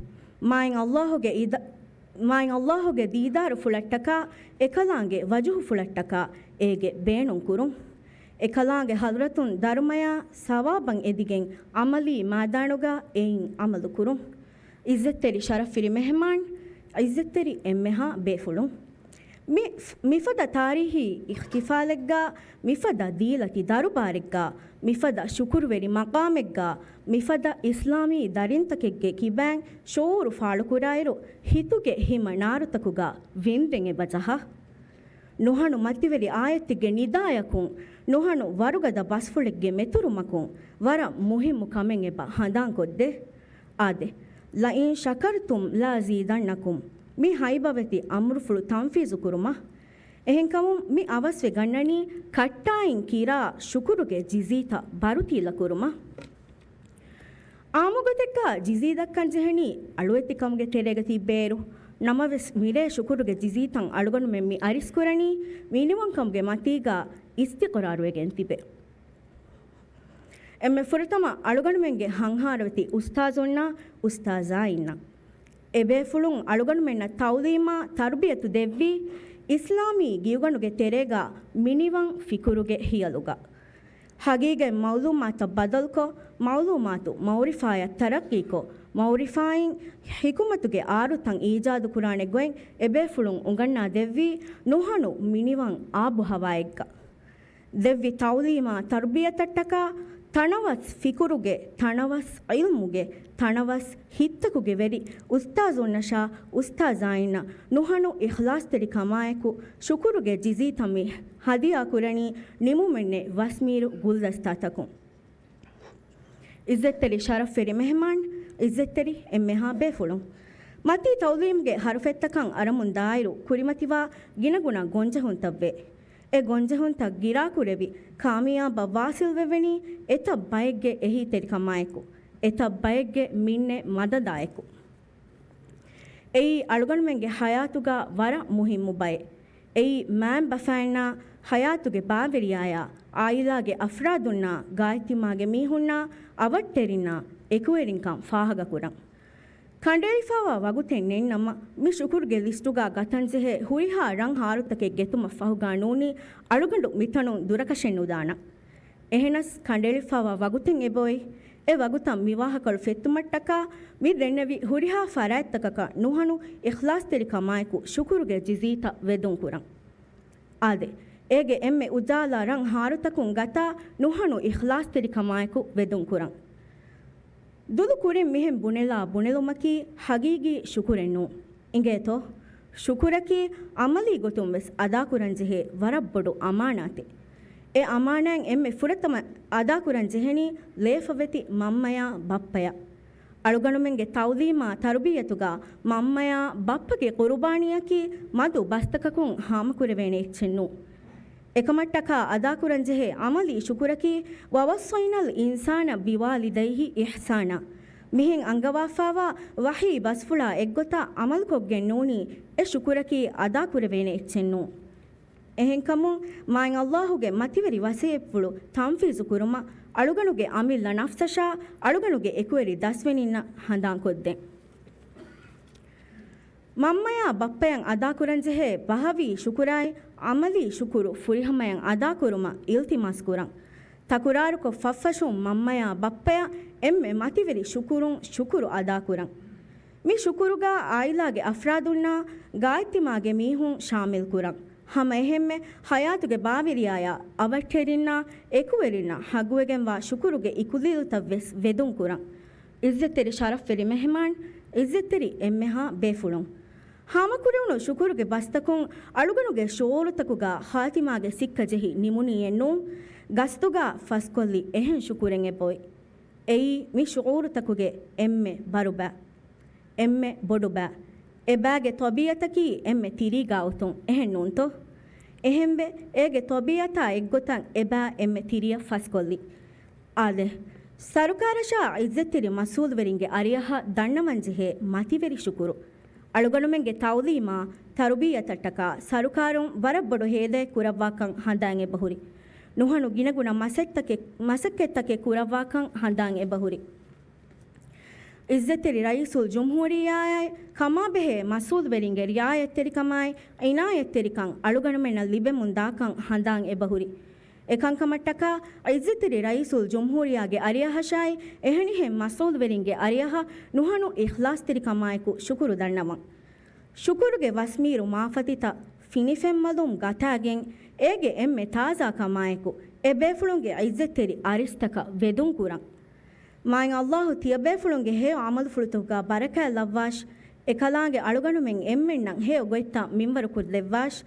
މާތް ﷲ ގެ އިދަ-، މާތް ﷲ ގެ ދީދާރުފުޅަށްޓަކާ، އެކަލާނގެ ވަޖުހުފުޅަށްޓަކާ އޭގެ ބޭނުންކުރުން. އެކަލާނގެ ޙަޟްރަތުން ދަރުމަޔާ ސަވާބަށް އެދިގެން ޢަމަލީ މައިދާނުގަ އެއިން ޢަމަލުކުރުން. ޢިއްޒަތްތެރި ޝަރަފްވެރި މެހެމާން، ޢިއްޒަތްތެރި އެންމެހާ ބޭފުޅުން. މި، މިފަދަ ތާރީޚީ އިޙްތިފާލެއްގަ، މިފަދަ ދީލަތި ދަރުބާރެއްގަ، މިފަދަ ޝުކުރުވެރި މަޤާމެއްގަ، މިފަދަ އިސްލާމީ ދަރިންތަކެއްގެ ކިބައިން ޝުޢޫރު ފާޅުކުރާއިރު، ހިތުގެ ހިމަ ނާރުތަކުގަ ވިންދެން އެބަ ޖަހާ. ނުހަނު މަތިވެރި އާޔަތެއްގެ ނިދާޔަކުން، ނުހަނު ވަރުގަދަ ބަސްފުޅެއްގެ މެތުރުމަކުން، ވަރަށް މުހިއްމު ކަމެއް އެބަ ހަނދާންކޮށްދޭ. އާދެ، لئن شكرتم لأزيدنكم، މި ހައިބަވެތި އަމުރުފުޅު ތަންފީޒުކުރުމަށް. އެހެންކަމުން މި އަވަސްވެ ގަންނަނީ ކައްޓާއިން ކިރާ ޝުކުރުގެ ޖިޒީތައް ބަރުތީލަކުރުމަށް. އާއްމުގޮތެއްގަ ޖިޒީ ދައްކަން ޖެހެނީ އަޅުވެތިކަމުގެ ތެރޭގަ ތިއްބޭއިރު. ނަމަވެސް، މިރޭ ޝުކުރުގެ ޖިޒީތައް އަޅުގަނޑުމެން މި އަރިސްކުރަނީ މިނިވަންކަމުގެ މަތީގަ އިސްތިޤްރާރުވެގެން ތިބެ. އެންމެ ފުރަތަމަ އަޅުގަނޑުމެންގެ ހަންހާރަވެތި އުސްތާޒުންނާ އުސްތާޒާއިންނަށް. އެބޭފުޅުން އަޅުގަނޑުމެންނަށް ތަޢުލީމާ ތަރުބިޔަތު ދެއްވީ، އިސްލާމީ ގިޔުގަނޑުގެ ތެރޭގަ މިނިވަން ފިކުރުގެ ހިޔަލުގަ، ހަގީގަތް މައުލޫމާތަށް ބަދަލުކޮށް، މައުލޫމާތު މައުރިފާޔަށް ތަރައްޤީކޮށް، މައުރިފާއިން ޙިކުމަތުގެ އާރުތައް އީޖާދުކުރާނެ ގޮތް އެބޭފުޅުން އުނގަންނާ ދެއްވީ ނުހަނު މިނިވަން އާބުހަވާއެއްގަ. ދެއްވި ތައުލީމާ ތަރުބިޔަތަށްޓަކާ، ތަނަވަސް ފިކުރުގެ، ތަނަވަސް ޢިލްމުގެ، ތަނަވަސް ހިތްތަކުގެ ވެރި އުސްތާޒުންނަށާ އުސްތާޒާއިންނަށް ނުހަނު އިޚްލާޞްތެރިކަމާއެކު ޝުކުރުގެ ޖިޒީތައް މި ހަދިޔާކުރަނީ ނިމުމެއްނެތް ވަސްމީރު ގުލްދަސްތާތަކުން. އިއްޒަތްތެރި ޝަރަފްވެރި މެހެމާން، އިއްޒަތްތެރި އެންމެހާ ބޭފުޅުން. މަތީ ތައުލީމްގެ ހަރުފެއްތަކަށް އަރަމުން ދާއިރު ކުރިމަތިވާ ގިނަގުނަ ގޮންޖެހުންތައްވޭ. އެ ގޮންޖެހުންތައް ގިރާކުރެވި، ކާމިޔާބަށް ވާސިލްވެވެނީ އެތައް ބައެއްގެ އެހީތެރިކަމާއެކު، އެތައް ބައެއްގެ މިންނެއް މަދަދާއެކު. އެއީ އަޅުގަނޑުމެންގެ ޙަޔާތުގަ ވަރަށް މުހިއްމު ބައެއް. އެއީ މާތް ބަފައިންނާ، ޙަޔާތުގެ ބާވެރިޔާޔާ، ޢާއިލާގެ އަފްރާދުންނާ، ގާތްތިމާގެ މީހުންނާ، އަވަށްޓެރިންނާ އެކުވެރިންކަން ފާހަގަކުރަން. ކަނޑައެޅިފައިވާ ވަގުތެއް ނެތްނަމަ، މި ޝުކުރުގެ ލިސްޓުގަ ގަތަންޖެހޭ ހުރިހާ ރަން ހާރުތަކެއް ގެތުމަށް ފަހުގަ ނޫނީ އަޅުގަނޑު މިތަނުން ދުރަކަށެއް ނުދާނަން. އެހެނަސް ކަނޑައެޅިފައިވާ ވަގުތެއް އެބައޮތް. އެ ވަގުތަށް މި ވާހަކަޅު ފެއްތުމަށްޓަކާ، މި ދެންނެވި ހުރިހާ ފަރާތްތަކަކަށް ނުހަނު އިޚްލާޞްތެރިކަމާއެކު ޝުކުރުގެ ޖިޒީތައް ވެދުން ކުރަން. އާދެ، އޭގެ އެންމެ އުޖާލާ ރަން ހާރުތަކުން ގަތާ ނުހަނު އިޚްލާޞްތެރިކަމާއެކު ވެދުން ކުރަން. ދުލު ކުރިން މިހެން ބުނެލާ ބުނެލުމަކީ ޙަގީގީ ޝުކުރެއް ނޫން. އިނގޭތޯ؟ ޝުކުރަކީ ޢަމަލީ ގޮތުން ވެސް އަދާކުރަންޖެހޭ ވަރަށް ބޮޑު އަމާނާތެއް. އެ އަމާނާތް އެންމެ ފުރަތަމަ އަދާކުރަން ޖެހެނީ ލޭފަވެތި މަންމަޔާ ބައްޕަޔަށް. އަޅުގަނޑުމެންގެ ތައުލީމާ ތަރުބިއްޔަތުގަ މަންމަޔާ ބައްޕަގެ ޤުރުބާނީއަކީ މަދު ބަސްތަކަކުން ހާމަކުރެވޭނެ އެއްޗެއް ނޫން. އެކަމަށްޓަކާ އަދާކުރަންޖެހޭ ޢަމަލީ ޝުކުރަކީ، "وَوَصَّيْنَا الْإِنسَانَ بِوَالِدَيْهِ إِحْسَانًا." މިހެން އަންގަވާފައިވާ ވަޙީ ބަސްފުޅާ އެއްގޮތަށް ޢަމަލުކޮށްގެން ނޫނީ އެ ޝުކުރަކީ އަދާކުރެވޭނެ އެއްޗެއް ނޫން. އެހެންކަމުން، މާތް ﷲ ގެ މަތިވެރި ވަޞިއްޔަތްޕުޅު ތަންފީޒު ކުރުމަށް އަޅުގަނޑުގެ އަމިއްލަ ނަފްސަށާ އަޅުގަނޑުގެ އެކުވެރި ދަސްވެރިންނަށް ހަނދާންކޮށްދޭން. މަންމަޔާ ބައްޕަޔަށް އަދާކުރަންޖެހޭ ބަހަވީ ޝުކުރާއި، ޢަމަލީ ޝުކުރު ފުރިހަމަޔަށް އަދާކުރުމަށް އިލްތިމާސް ކުރަން. ތަކުރާރުކޮށް ފަށްފަށުން މަންމަޔާ ބައްޕަޔަށް އެންމެ މަތިވެރި ޝުކުރުން ޝުކުރު އަދާކުރަން. މި ޝުކުރުގަ ޢާއިލާގެ އަފްރާދުންނާ ގާތްތިމާގެ މީހުން ޝާމިލްކުރަން. ހަމައެހެންމެ ޙަޔާތުގެ ބާވެރިޔާޔާ އަވަށްޓެރިންނާ އެކުވެރިންނަށް ހައްގުވެގެންވާ ޝުކުރުގެ އިކުލީލުތައް ވެސް ވެދުން ކުރަން. އިއްޒަތްތެރި ޝަރަފްވެރި މެހެމާން، އިއްޒަތްތެރި އެންމެހާ ބޭފުޅުން. ހާމަކުރެވުނު ޝުކުރުގެ ބަސްތަކުން އަޅުގަނޑުގެ ޝުޢޫރުތަކުގަ ޚާތިމާގެ ސިއްކަ ޖެހި ނިމުނީއެއްނޫން، ގަސްދުގަ ފަސްކޮށްލި އެހެން ޝުކުރެއް އެބައޮތް. އެއީ މި ޝުޢޫރުތަކުގެ އެންމެ ބަރު ބައި، އެންމެ ބޮޑު ބައި. އެ ބައިގެ ޠަބީޢަތަކީ އެންމެ ތިރީގާ އޮތުން، އެހެން ނޫންތޯ؟ އެހެންވެ، އޭގެ ޠަބީޢަތާ އެއްގޮތަށް އެ ބައި އެންމެ ތިރިއަށް ފަސްކޮށްލި. އާދެ، ސަރުކާރަށާ އިއްޒަތްތެރި މަސްއޫލުވެރިންގެ އަރިއަހަށް ދަންނަވަންޖެހޭ މަތިވެރި ޝުކުރު. އަޅުގަނޑުމެންގެ ތައުލީމާ ތަރުބިއްޔަތަށްޓަކާ ސަރުކާރުން ވަރަށް ބޮޑު ހޭދައެއް ކުރައްވާކަން ހަނދާން އެބަހުރި. ނުހަނު ގިނަގުނަ މަސައްތަކެއް، މަސައްކަތްތަކެއް ކުރައްވާކަން ހަނދާން އެބަހުރި. އިއްޒަތްތެރި ރައީސުލްޖުމްހޫރިއްޔާއާއި ކަމާބެހޭ މަސްއޫލުވެރިންގެ ރިޢާޔަތްތެރިކަމާއި އިނާޔަތްތެރިކަން އަޅުގަނޑުމެންނަށް ލިބެމުންދާކަން ހަނދާން އެބަހުރި. އެކަންކަމަށްޓަކާ، އިއްޒަތްތެރި ރައީސުލްޖުމްހޫރިއްޔާގެ އަރިއަހަށާއި އެހެނިހެން މަސްއޫލުވެރިންގެ އަރިއަހަށް ނުހަނު އިޚްލާޞްތެރިކަމާއެކު ޝުކުރު ދަންނަވަން. ޝުކުރުގެ ވަސްމީރު މާފަތިތައް ފިނިފެންމަލުން ގަތާގެން، އޭގެ އެންމެ ތާޒާކަމާއެކު އެބޭފުޅުންގެ އިއްޒަތްތެރި އަރިސްތަކަށް ވެދުން ކުރަން. މާތް ﷲ ތިޔަބޭފުޅުންގެ ހެޔޮ ޢަމަލުފުޅުތަކުގަ ބަރަކާތް ލައްވާށި. އެކަލާނގެ އަޅުގަނޑުމެން އެންމެންނަށް ހެޔޮ ގޮތްތައް މިންވަރު ކޮށްދެއްވާށި.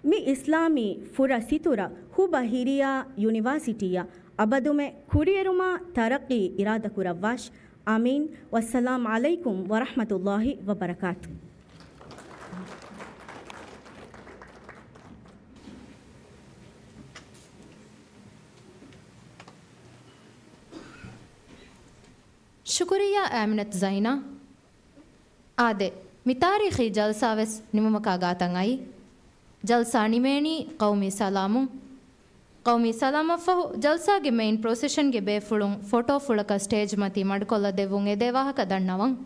މި އިސްލާމީ ފުރަ ސިތުރަ ހުބަ ހިރިޔާ ޔުނިވާސިޓީއަށް އަބަދުމެ ކުރިއެރުމާ ތަރައްޤީ އިރާދަ ކުރައްވާށި. އާމީން. ވައްސަލާމް ޢަލައިކުމް ވަރަޙްމަތުﷲ ވަބަރަކާތު. ޝުކުރިއްޔާ އާމިނަތު ޒައިނާ. އާދެ، މި ތާރީޚީ ޖަލްސާ ވެސް ނިމުމަކާ ގާތަށް އައީ. ޖަލްސާ ނިމޭނީ ޤައުމީ ސަލާމުން. ޤައުމީ ސަލާމަށްފަހު، ޖަލްސާގެ މެއިން ޕްރޮސެޝަންގެ ބޭފުޅުން ފޮޓޯފުޅަކަށް ސްޓޭޖް މަތީ މަޑުކޮށްލަ ދެއްވުން އެދޭ ވާހަކަ ދަންނަވަން.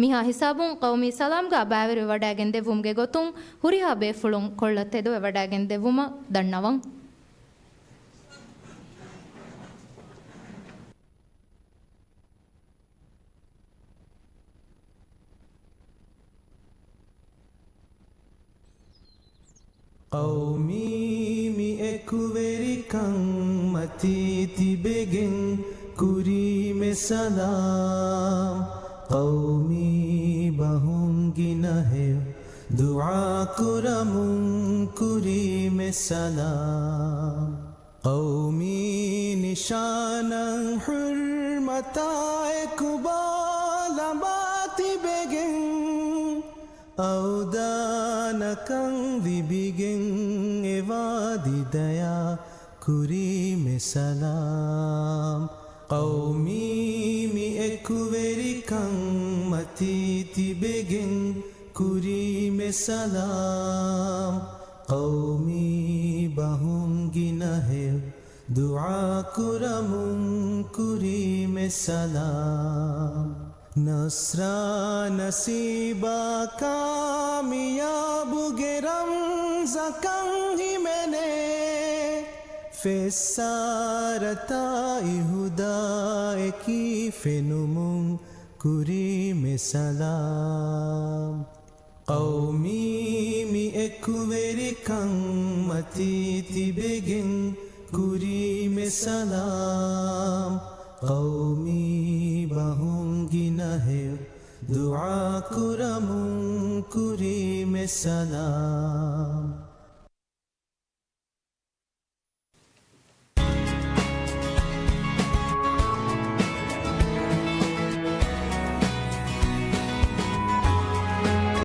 މިހާ ހިސާބުން ޤައުމީ ސަލާމްގަ ބައިވެރިވެވަޑައިގެން ދެއްވުމުގެ ގޮތުން ހުރިހާ ބޭފުޅުން ކޮޅަށް ތެދުވެވަޑައިގެން ދެއްވުމަށް ދަންނަވަން. ޤައުމީ މި އެކުވެރިކަން މަތީ ތިބެގެން ކުރީމެ ސަލާމް. ޤައުމީ ބަހުން ގިނަ ހެޔޮ ދުޢާ ކުރަމުން ކުރީމެ ސަލާމް. ޤައުމީ ނިޝާނަށް ޙުރްމަތާ އެކުބާ ލަނބާ ތިބެގެން، އަވްދާނަކަން ލިބިގެން އެވާ ދިދަޔާ ކުރީމެ ސަލާމް. ޤައުމީ މި އެކުވެރިކަން މަތީ ތިބެގެން ކުރީމެ ސަލާމް. ޤައުމީ ބަހުން ގިނަ ހެޔޮ ދުޢާ ކުރަމުން ކުރީމެ ސަލާމް. ނަޞްރާ ނަސީބާ ކާމިޔާބުގެ ރަމްޒަކަށް ހިމެނޭ، ފެއްސާރަތާ އިހުދާއެކީ ފެނުމުން ކުރީމެ ސަލާމް. ޤައުމީ މި އެކުވެރިކަން މަތީ ތިބެގެން ކުރީމެ ސަލާމް. ޤައުމީ ބަހުން ގިނަ ހެޔޮ ދުޢާ ކުރަމުން ކުރީމެ ސަލާމް.